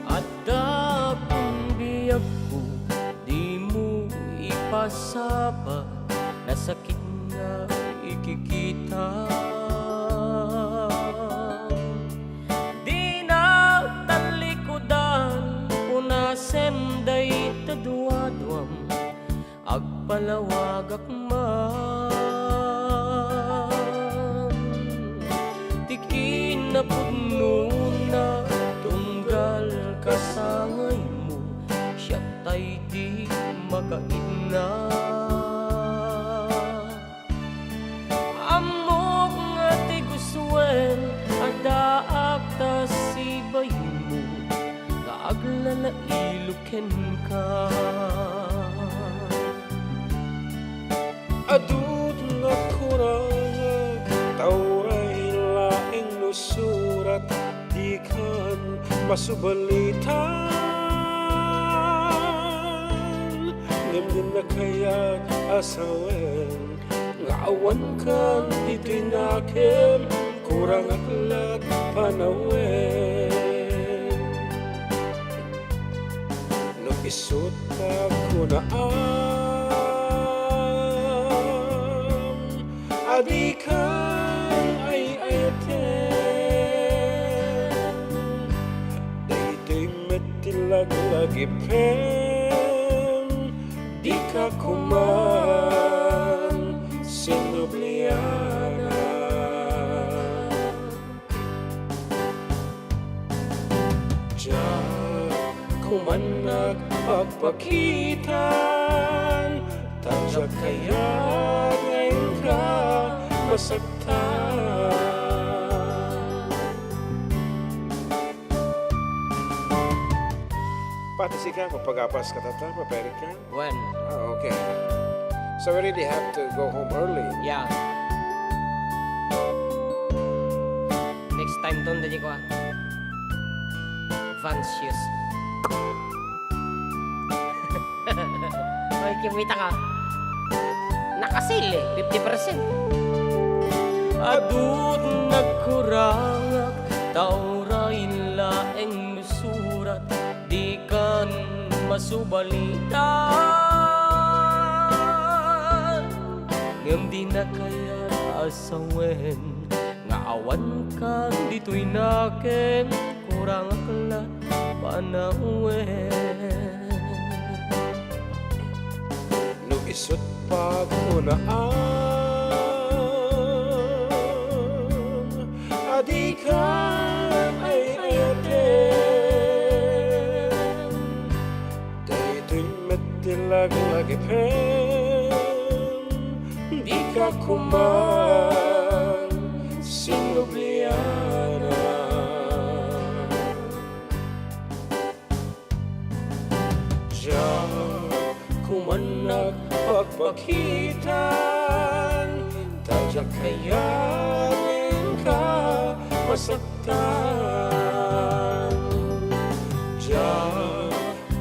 Adda pon biagko, dimo ipasapa, nasakit nga ikikita. Dina tallikudan, punasen dayta duaduam, agpalawagak man. Ti kinapudnona, tunggal kasangaymo, siak tay ti makainna. Ammok nga ti gustoem, addaak ta sibaymo, nga aglalailu kenka. Adut nga kurangak, ta uray laeng no surat, dikan masubalitan. Ngem dinnak kayat a sawen nga awankan ditoy nakem, kurangak la't panawen. No isut' ta kunaam a dikan ay-ayaten, daytoy met ti laglagipem, dika koma sinubliana. Diak koman nagpakpakitan, ta diak kayat nga inka masaktan. Pati sika, mapagapas ka, tata, papairika? When? Ah, okay. So we really have to go home early. Yeah. Next time, ton, dadi ko, ah. Vancious. Ay, kumita ka. Nakasil eh, fifty percent. Adu nagkurangak, ta uray laeng lusurat, dikan masubalitan. Ngem dinak kayat a sawen nga awankan ditoy nakem, kurangak la panawen. No isut' pagunaan a dikam ay-ayaten, daytoy met ti laglagipen, dika koman sinublianan. Diak koman nagpakpakitan, ta diak kayat inka masaktan. Diak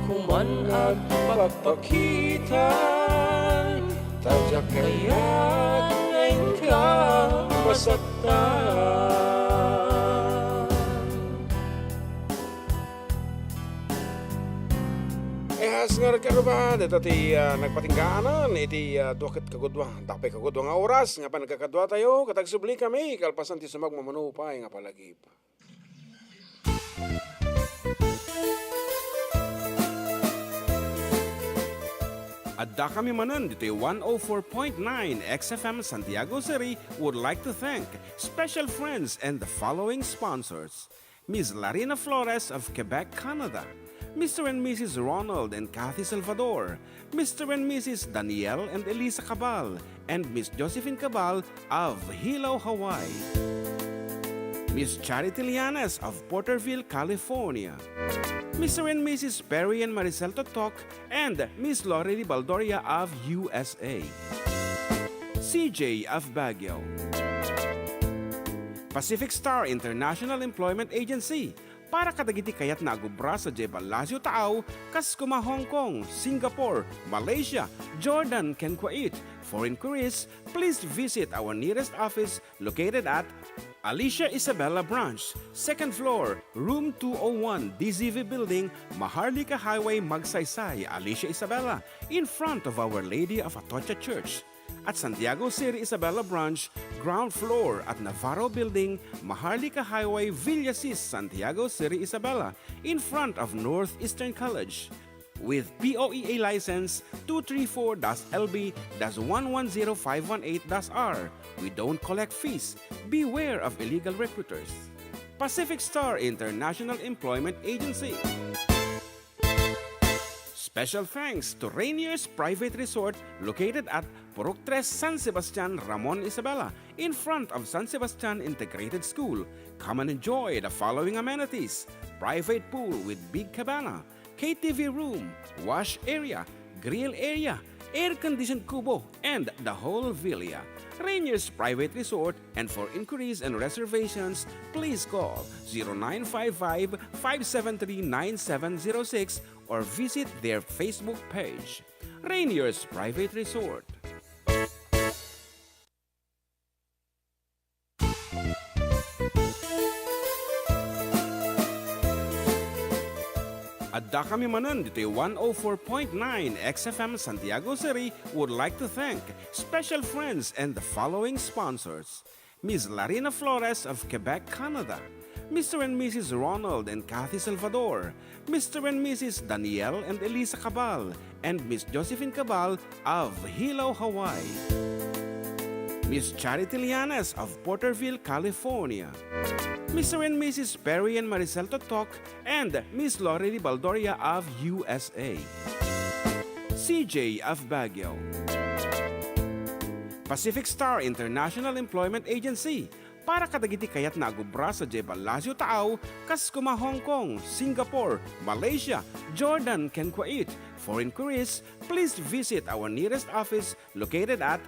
koman agpakpakitan, ta diak kayat inka masaktan. Ehas nga ragkaduba, dayta ti, ah, nagpatinggaan iti, ah, dua ket kagudua, dapay kagudua nga oras nga pannagkakaduatayo, ket agsublikayo kalpasan ti sumagmamano pay nga palagip. Addakami manen ditoy one oh four point nine X F M Santiago City would like to thank special friends and the following sponsors: Miss Larina Flores of Quebec, Canada, Mister and Missus Ronald and Kathy Salvador, Mister and Missus Daniel and Elisa Cabal, and Miss Josephine Cabal of Hilo, Hawaii. Miss Charity Lianes of Porterville, California. Mister and Missus Perry and Maricel Totok and Miss Lorely Baldoria of U S A. C J of Baguio. Pacific Star International Employment Agency, para kadagiti kayatna a agubra sadiay Palacio Taaw, kas koma Hong Kong, Singapore, Malaysia, Jordan, ken Kuwait. For inquiries, please visit our nearest office located at Alicia Isabela Branch, second floor, room two oh one, D Z V Building, Maharlika Highway, Magsaysay, Alicia Isabela, in front of Our Lady of Atocha Church. At Santiago City Isabela Branch, ground floor at Navarro Building, Maharlika Highway, Villasis, Santiago City Isabela, in front of Northeastern College. With P O E A license two three four dash L B dash one one zero five one eight dash R, we don't collect fees. Beware of illegal recruiters. Pacific Star International Employment Agency. Special thanks to Rainier's Private Resort, located at Purok Tres, San Sebastian, Ramon Isabela, in front of San Sebastian Integrated School. Come and enjoy the following amenities: private pool with big cabana, K T V room, wash area, grill area, air-conditioned kubo, and the whole villa. Rainier's Private Resort, and for inquiries and reservations, please call zero nine five five, five seven three, nine seven zero six or visit their Facebook page. Rainier's Private Resort. Addakami manen ditoy one oh four point nine X F M Santiago City would like to thank special friends and the following sponsors: Miss Larina Flores of Quebec, Canada, Mister and Missus Ronald and Kathy Salvador, Mister and Missus Daniel and Elisa Cabal, and Miss Josephine Cabal of Hilo, Hawaii, Miss Charity Lianes of Porterville, California, Mister and Missus Perry and Maricel Totok, and Miss Lorely Baldoria of U S A, C J of Baguio. Pacific Star International Employment Agency, para kadagiti kayatna a agubra sadiay Palacio Taaw, kas koma Hong Kong, Singapore, Malaysia, Jordan, ken Kuwait. For inquiries, please visit our nearest office located at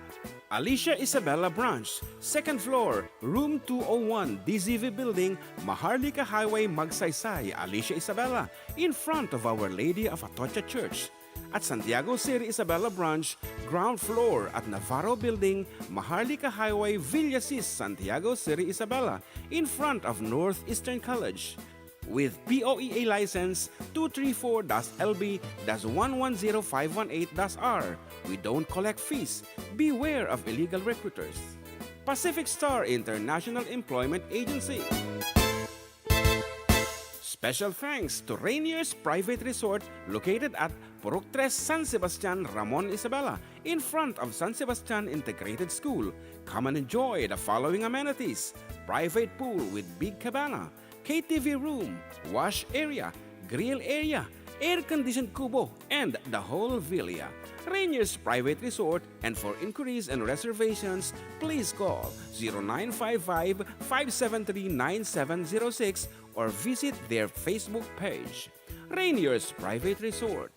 Alicia Isabela Branch, second floor, room two oh one, D Z V Building, Maharlika Highway, Magsaysay, Alicia Isabela, in front of Our Lady of Atocha Church. At Santiago Seri Isabela Branch, ground floor at Navarro Building, Maharlika Highway, Villasis, Santiago Seri Isabela, in front of Northeastern College. With P O E A license two three four dash L B dash one one zero five one eight dash R. We don't collect fees. Beware of illegal recruiters. Pacific Star International Employment Agency. Special thanks to Rainier's Private Resort, located at Purok Tres, San Sebastian, Ramon Isabela, in front of San Sebastian Integrated School. Come and enjoy the following amenities: private pool with big cabana, K T V room, wash area, grill area, air-conditioned kubo, and the whole villa. Rainier's Private Resort, and for inquiries and reservations, please call zero nine five five, five seven three, nine seven zero six or visit their Facebook page. Rainier's Private Resort.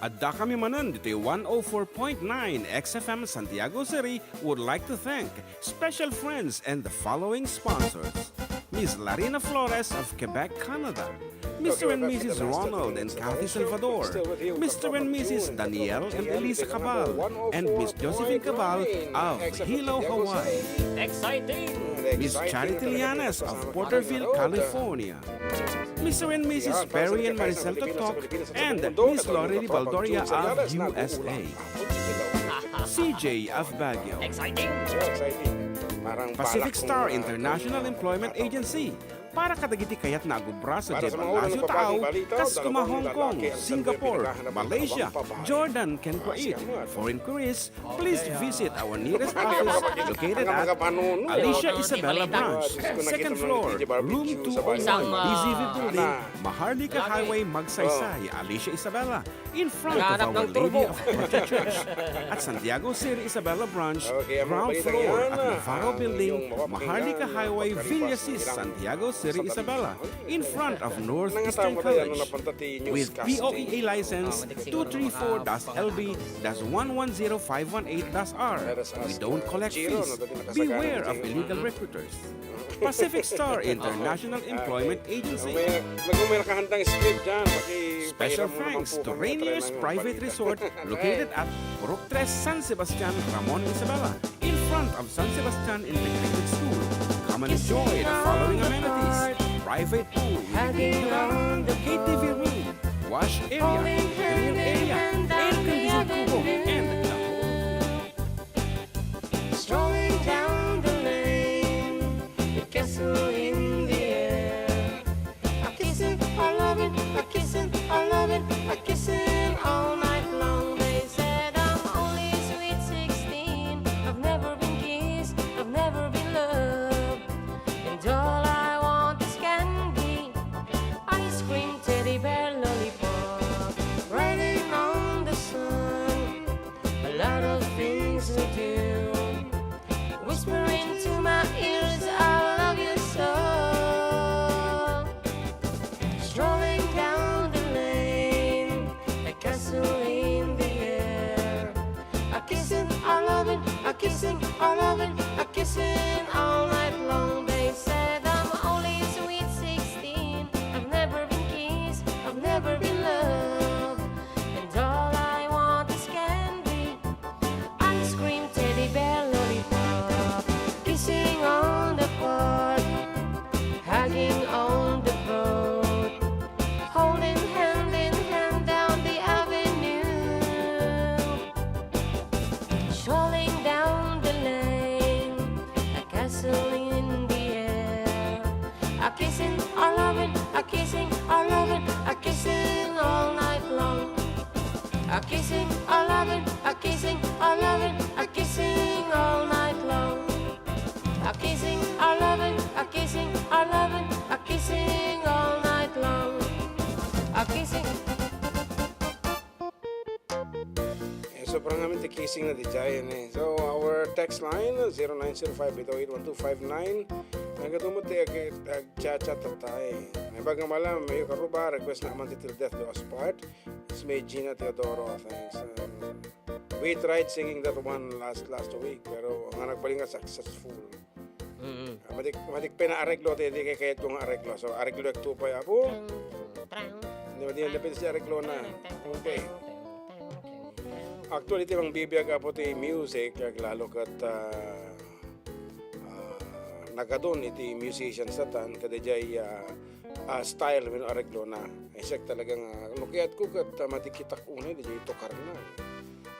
Adda kami manen ditoy one oh four point nine X F M Santiago City would like to thank special friends and the following sponsors: Miss Larina Flores of Quebec, Canada, Mister and Missus Ronald and Kathy Salvador, Mister and Missus Daniel and Elisa Cabal, and Miss Josephine Cabal of Hilo, Hawaii. Exciting! Miss Charity Llanes of Porterville, California. Mister and Missus Perry and Maricel Totok and Miss Lorely Baldoria of U S A. C J of Baguio. Exciting! Pacific Star International Employment Agency. Para kadagiti kayatna a agubra sadiay banggasyo a tao, kas kuma Hong Kong, Singapore, Malaysia, Jordan, ken Kuwait. For inquiries, please visit our nearest office located at Alicia Isabela Branch, second floor, room two oh one, D Z V Building, Maharlika Highway, Magsaysay, Alicia Isabela, in front of Our Lady of Atocha Church. At Santiago Seri Isabela Branch, ground floor at Navarro Building, Maharlika Highway, Villasis, Santiago Seri Isabela, in front of Northeastern College. With P O E A license two three four dash L B dash one one zero five one eight dash R. We don't collect fees. Beware of illegal recruiters. Pacific Star International Employment Agency. May, may nakahandang script dyan. Special thanks to Rainier's Private Resort located at Purok Tres, San Sebastian, Ramon Isabela, in front of San Sebastian Integrated School. Come and enjoy the following amenities: private pool with K T V room, wash area, grill area, air-conditioned kubo, and the whole Strolling down the lane, a castle in the air. A kissing, a loving, a kissing, a loving, a kissing all night long. They said I'm only sweet sixteen. I've never been kissed, I've never been loved. And all I want is candy, ice cream, teddy bear, lollipop, riding on the sun. A lot of things to do. Whispering to my ears, "I love you so." Strolling down the lane, a castle in the air. A kissing, a loving, a kissing, a loving, a kissing all night long. They said I'm only sweet sixteen. I've never been kissed, I've never been loved. And all I want is candy, ice cream, teddy bear, lollipop. Kissing on the porch, hugging on the boat, holding hand in hand down the avenue. Strolling down the lane, a castle in the air. A kissing, a loving, a kissing, a loving, a kissing all night long. A kissing, a loving, a kissing, a loving, a kissing all night long. A kissing, a loving, a kissing, a loving, a kissing all night long. A kissing. Eh, sobrang namin ti kissing na di jay, eh. So, our text line, zero nine zero five eight oh eight one two five nine. Nagadu met ti ag-, agchat-chat tayo. Ibaga mala, may karuba, request na man ti Till Death Do Us Part. It's me, Gina Teodoro. Thanks. Um, we tried singing that one last, last week, pero nga nagbalin nga successful. Mm-mm. Ah, matik-, matik pay nga areglo, ti, di kay kayat ko nga areglo. So, areglo ak tupay, apo. Tang, tang, tang. Hindi, hindi, hindi, si areglo na. Tang, tang, tang, Okay. tang, tang, tang, tang. Actually, ti mangbibiag, apo, ti music, aglalo ket, ah, ah, nagadun iti musicians tatan, kadaydiay, ah, ah, style wenno areglo na. Ay, siak talaga nga, no kayat ko ket, ah, matikitak unay, daydiay tukar na.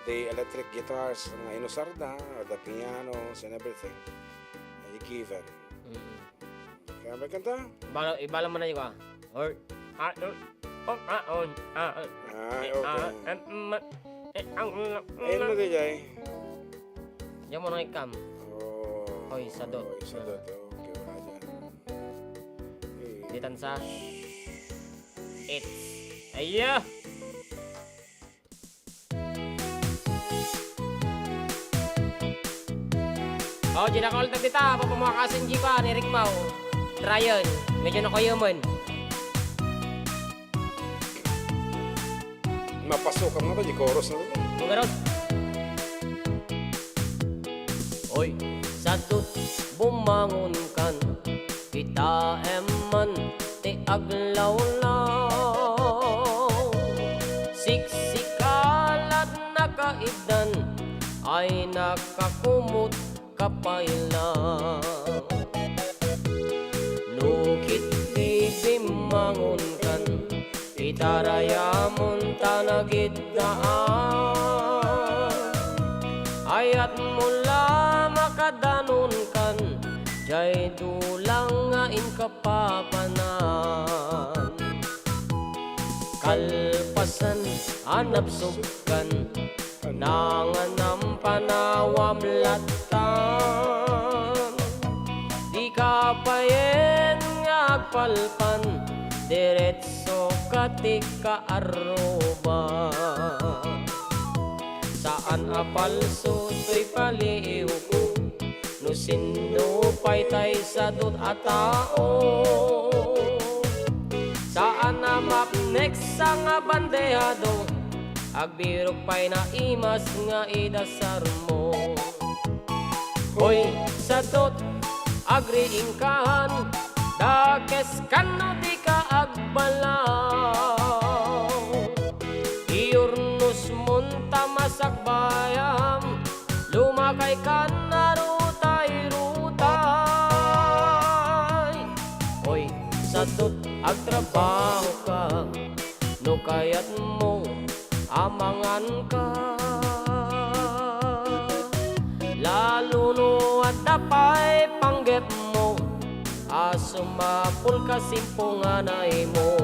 The electric guitars nga inusar da, the pianos and everything. Ay, given. Mm. Kaya may kanta? Ibala, ibala mo na yung, ah. Or, ah, no. Oh, ah, on, ah, ah. Ay, Eh, okay. ah, em, ma-, eh, ang, mm, Ayun mo, mm. Jay. Diyan mo na ikam. Oh. Hoy, sadot. Hoy, sadot. Okay, wala dyan. Eh. Di tansa. It's, aya! Oh, ginakol ta dita, papamakasin di pa ni Rick Mau. Ryan, medyo nakuyaman. Mapasok ang mga di chorus na to. Ang garot. Oy, sadot, bumangon kan, kitaem man ti aglawlaw. Siksikalat nakaiddan, ay nakakumot kapaylaw. No ket bibimangon kan, itarayamon ta nagiddaan. Ayat mo la makadanon kan, jay dulang nga inkapapanan. Kalpasan a napsugkan, nanganam panawam lattan. Di ka payen nga agpalpan, diretso ka ti kaarruba. Saan a palso toy paliiwko, no sinno pay tay sadot a tao. Saan a mapneksa nga bandehado, agbirok pay naimas nga idasarmo. Hoy, sadot, agriingkan, dakes kan no di ka agbalaw. Iurnos mon ta masakbayam, lumakay kan a rutay-rutay. Oy, sadot, agtrabaho ka, no kayat mo, amangan ka. Lalo no adda pay panggep mo, a sumapul ka simpunganay mo.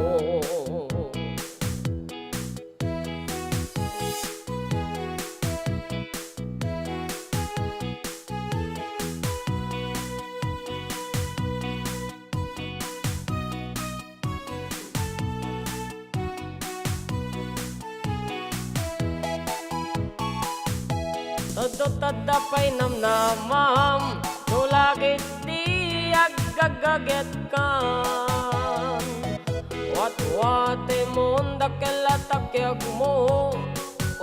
Tadot adda pay namnamam, no lagit ti aggaggagetkan. Watwatemon dakkel a takiagmo,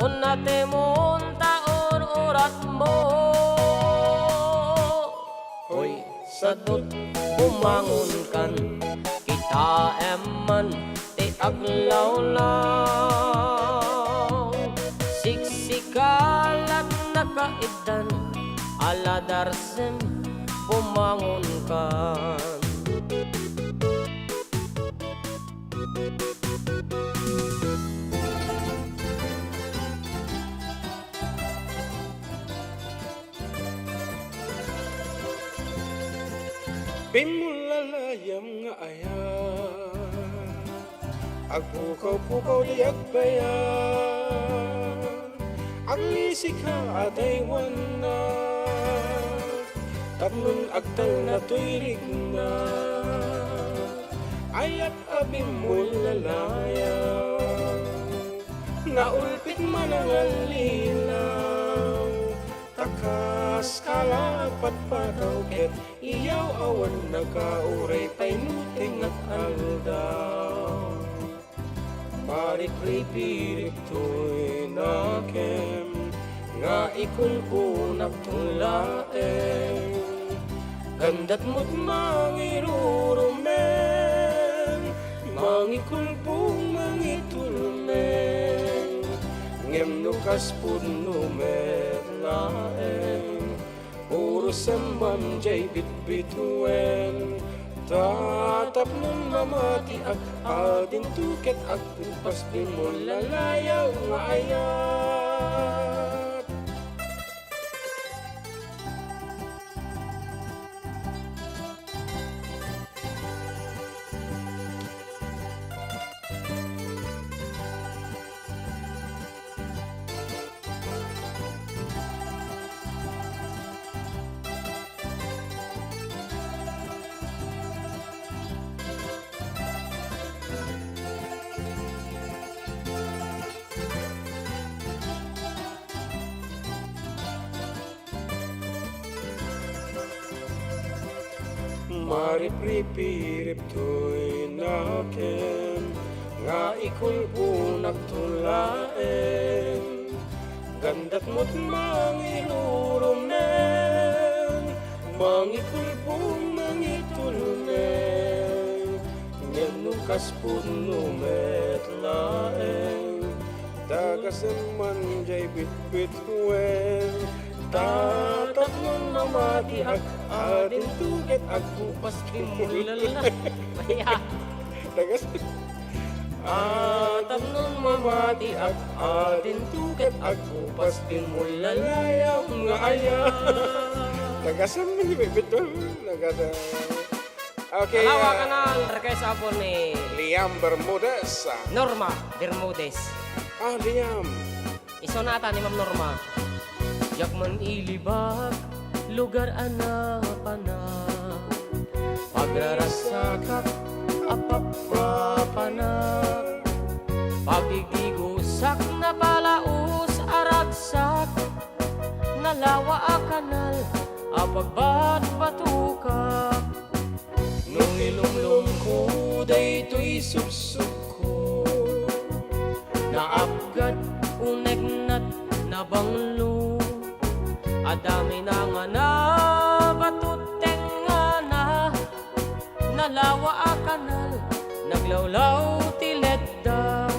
unnatemon ta ur-uratmo. Hoy, sadot, bumangon kan, kitaem man ti aglawlaw. Siksikalat nakaiddan, aladarsem, bumangon kan. Pimmulalayam nga ayat, agpukaw-pukaw ti agbayag, aglisika a taywanna, tapnon agtalna toy rigna. Ayat a bimmulalayaw, naulpit manangallilaw, taka Kala a padpadaw ket iyaw awan nakauray pay no tengngat aldaw. Maripripirip toy nakem nga ikulbonakto laeng. Gandat met mangirurumen, mangikulbong, mangitulmen. Ngem no kas pudno met laeng, urosem man diay bitbituen. Ta tapnon mamatiak, adinto ket agpupas, dimmullalayaw nga ayat. Maripripirip toy nakem nga ikulbonakto laeng. Gandat met mangirurumen, mangikulbong, mangitulmen. Ngem no kas pudno met laeng, tagasem man diay bitbituen. Ta tapnon mamatiak, adinto ket agpupas, dimmullalayaw. Tagas. Ah, tapnon mamatiak, adinto ket agpupas, dimmullalayaw nga ayat. Tagasem ni Bebet, tagasem. Okay, Alawa ah, Kanal, request po ni Liam Bermudez. Norma Bermudez. Ah, Liam. Isonata ni Ma'am Norma. Diak man ilibak lugar a napanak, pagrarasakak a papapanak, pagdigdigosak, napalaos a ragsak, nalawa a kanal a pagbatbatokak. No ilumlomko daytoy subsubko, naapgad, unegnat, nabanglo. Adda minangana, bato tengngana, nalawa a kanal, naglawlaw ti letda.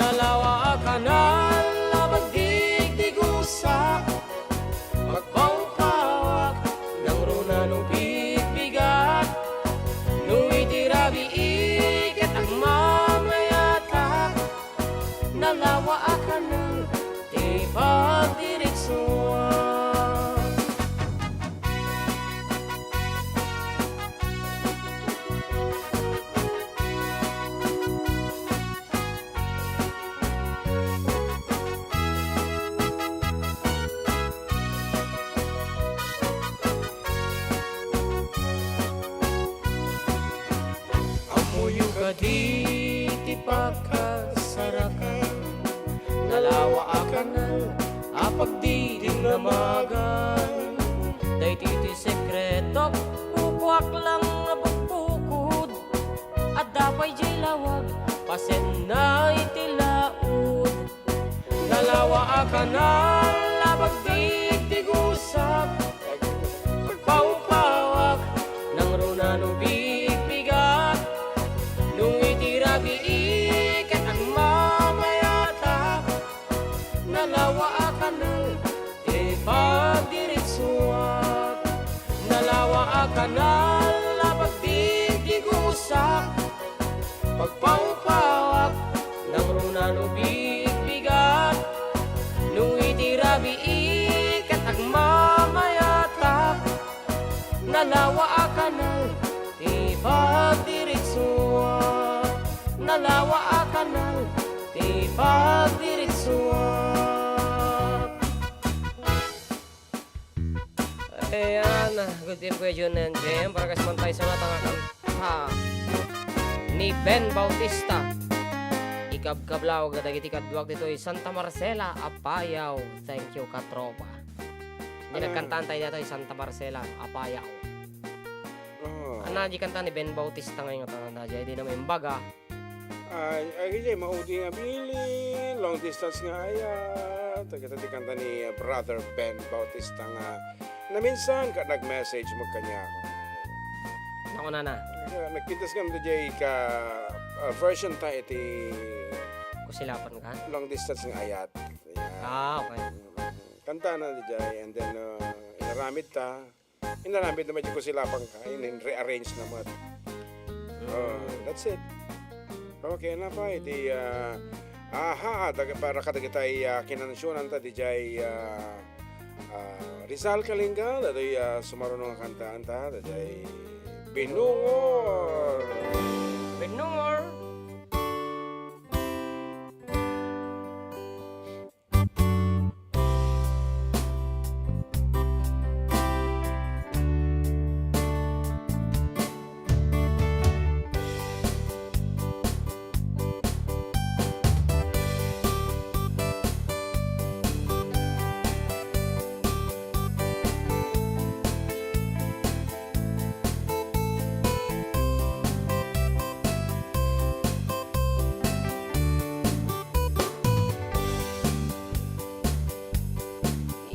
Nalawa a kanal a pagdigdigosak, pagpawpawak, nangruna no bigbigat. No iti rabii ket agmamayatak, nalawa a kanal ti pagdiritsuan. Ammoyo kadi ti pakasarakan, nalawa a kanal a pagdidinamagan. Daytoy ti sekretok, pukoak lang a bugbukod. Adda pay diay lawag, pasenna iti laud. Nalawa a kanal a pagdigdigosak, pagpawpawak, nangruna no bigbigat. No iti rabii ket agmamayatak, nalawa a kanal ti pagdiritsuak. Nalawa a kanal a pagdigdigosak, pagpawpawak, nangruna no bigbigat. No iti rabii ket agmamayatak, nalawa a kanal ti pagdiritsuak. Nalawa a kanal ti pagdiritsuak. Ayan, good evening, Kuya Jun and Jem. Para kas man tayo sa natang kanta ni Ben Bautista. Ikabkablaw, dagiti kaduak ditoy Santa Marcela, Apayao. Thank you, katropa. Nagkantaan tayo dito, Santa Marcela, Apayao. Oh. Ana, di kanta ni Ben Bautista ngayon, nga tanda, di na maimbaga. Ay, ay, di, maudi nga bilin, long distance nga ayat. Kita ti kanta ni, uh, Brother Ben Bautista nga naminsan ka nag-message mo kanya. Naku, nana. Nagpintas nga di ka, uh, version ta iti Kusilapan ka? Long distance nga ayat. Yeah. Ah, okay. Kanta na di jay, and then, uh, inaramid ta. Inaramid naman yung kusilapan ka, in, in rearrange naman. Mm. Oh, that's it. Okay, na pa, iti, ah, aha, ah, daga-, para kadagitay, ah, kinansyonanta di jay, ah, ah, Rizal Kalinga, datoy, ah, sumaruno nga kantaanta, di jay Binungor. Binungor.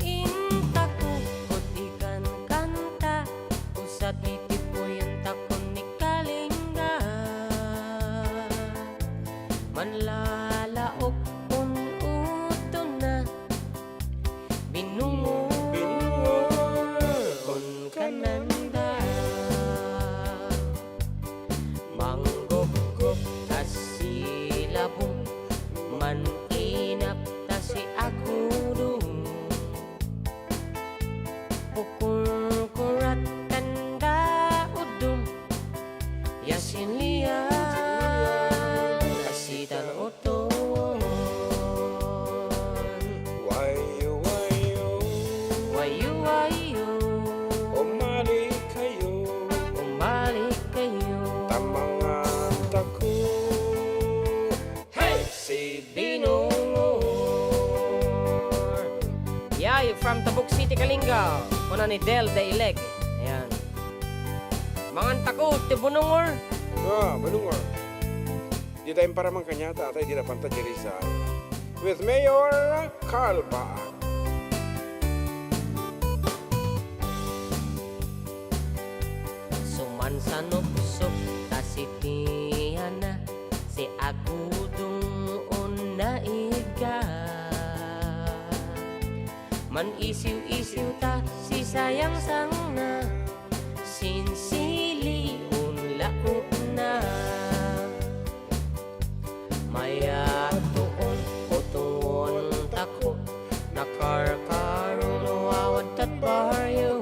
Inta kukot ikan kanta, usa ti tipuyen takon ni Kalinga. Manlalaok un utona, binungor, binungor, un kananda. Manggopgop ta silabong, man-inap ta si agudong. Pukurkurat kanda udom, ya sinlian, asitan uton. Wayo, wayo. Wayo, wayo. Umali kayo. Umali kayo. Tamangan tako. Hey! Si Binungor. Yay, from Tabuk City, Kalinga. Kuna ni Del de Ileg. Ayan. Mangan tako ti bunungor. Ah, bunungor. Di tayo para man kanya, tatay, di na panta di Rizal. With Mayor Carl Baak. Sumansanupsop ta si Tiana, si agudong unna iga. Man-isiw-isiw ta si sayangsangna, sinsili un laokna. Mayat-on, utuon tako, nakarkaro no awan tat barrio.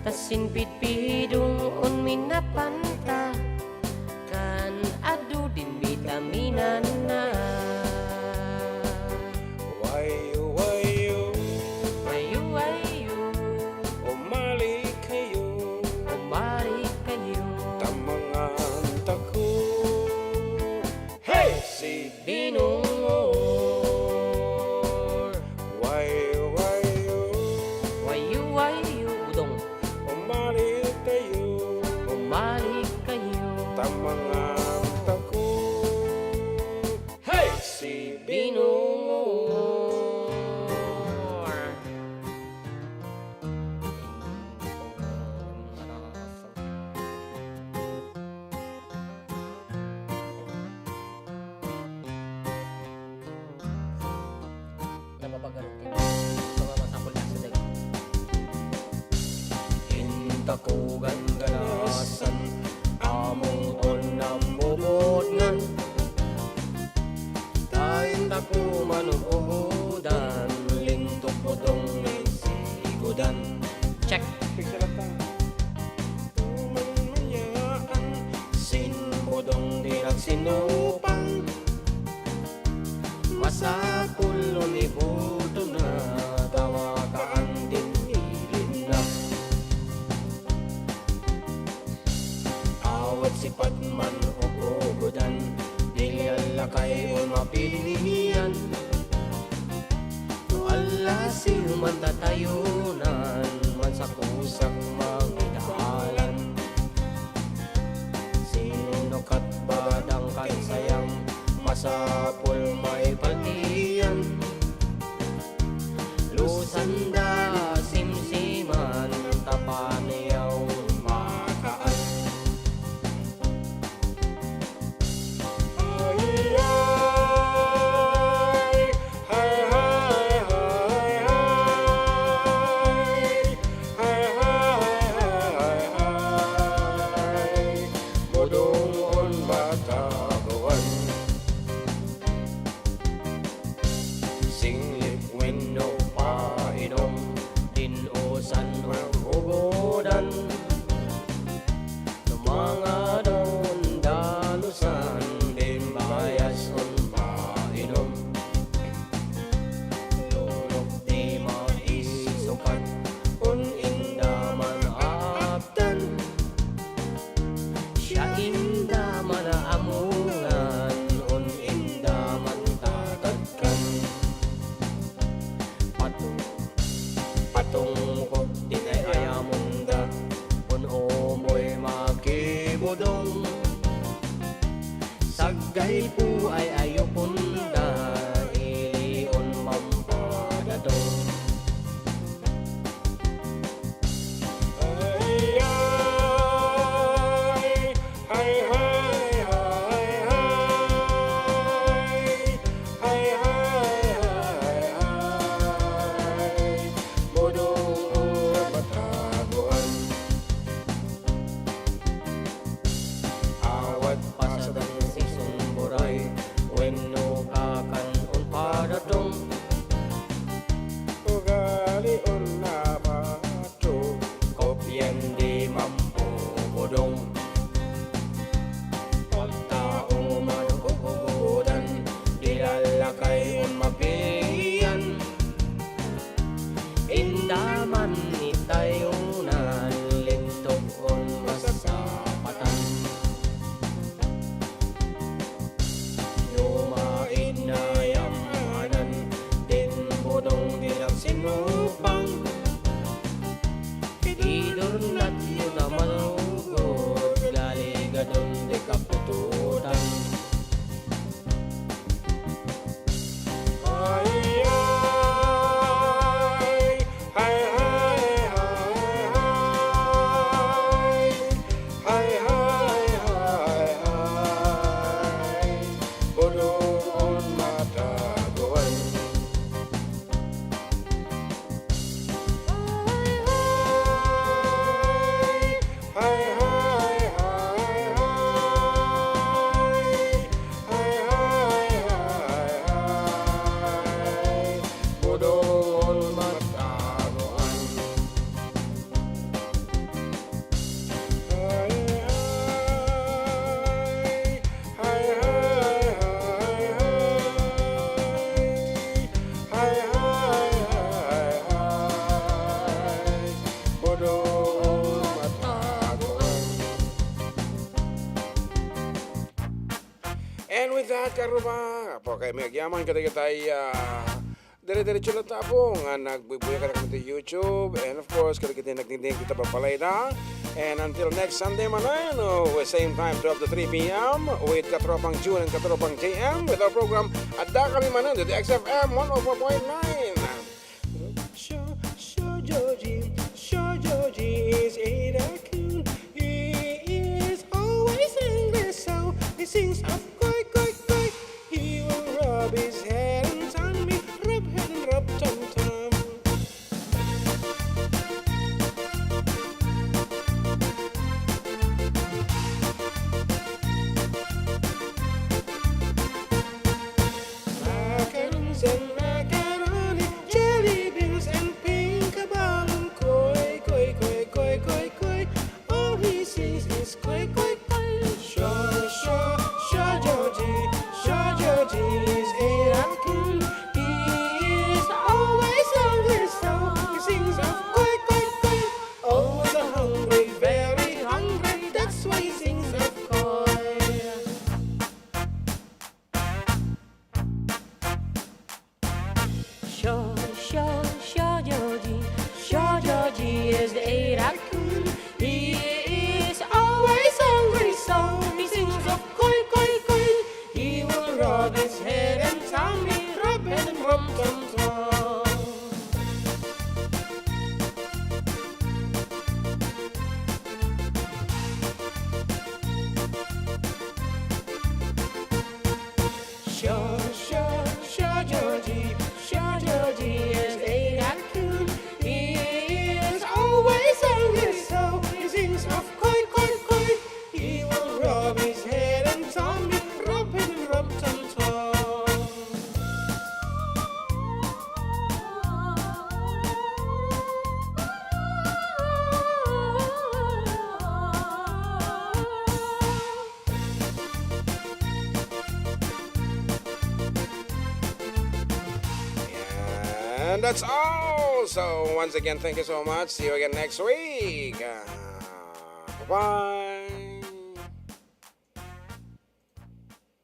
Ta sinpidpidong un minapanta, kan adu din bitaminanna. Wayo, wayo. Wayo, wayo. Umali kayo. Umali kayo. Tamangan tako. Hey! Si Binungor. Wayo, wayo. Wayo, wayo, udong. Umali kayo. Umali kayo. Tamangan tako. Hey! Si Binungor. Napapagarot ka. Sa mga masapul na sa dagiti. Intakugan ganasan, among on nambubutngan. Ta intaku manubudan, lintok pudong nagsigudan. Check. Picture lang tayo. Tumanmayaan, sinbudong di nagsinupang. Masapul no ni buto na, tawa kaan din ilinna. Awat sipat man ugugudan, di lakay o mapilian. No alla si Mantatayonan, mansakusak mangidalan. Sino kat badang kansayang masapul maipaltian? Lusanda simsiman tapaniaw makaan. Ay, ay, ay, ay, ay, ay, ay, ay, ay, budongon matabuan. Singlit wenno painom, din-usan o ugodan. Tumangadon dalusan, din bayas on painom. Lulok di maisukat, on inda man aaptan. Siya inda man amungan, on inda man tatadkan. Pato, patungkot ti ay-ayamonda, on umoy makibudong. Saggaypo ay-ayamonda, ili on mampadatong. Ay, ay, ay, ay, ay, ay, ay, ay, ay, budong matabuan. Awan pasadan isumburay, wenno kakan on padatong. Ugali on napato, kopian di mampupudong. Pagtao man ugudan, di lalakay on mapian. Inda man itayonan, lintok on masapatan. No maid na yamanan, din budong di nagsinupang. Idurnat yo na malugod, galigadon di kaputotan. Ay, ay, ay, ay, ay, ay, ay, ay, ay, ay, budong matabuan. Ay, ay, ay, ay, ay, ay, ay, ay, budong matabuan. Ay, ay, ay, ay, ay, ay, ay, ay, ay, budong matabuan. And with that, karubang, apo kay may agyaman kadagitay, ah, dire-diretso na tapo nga nagbuybuya kadagiti YouTube, and of course, kadagiti nagdingding kita babalay na. And until next Sunday manen, oh, same time, twelve to three p m, with Katropang June and Katropang J M, with our program, Adda Kami Manen, to the X F M one oh four point nine. Sure, sure, Georgie, sure, Georgie is a raccoon. He is always angry, so he sings of koi, koi, koi. He will rub his head and tummy, rub head and rub tum tum. Macarons and macaroni. And that's all. So, once again, thank you so much. See you again next week. Uh, bye-bye.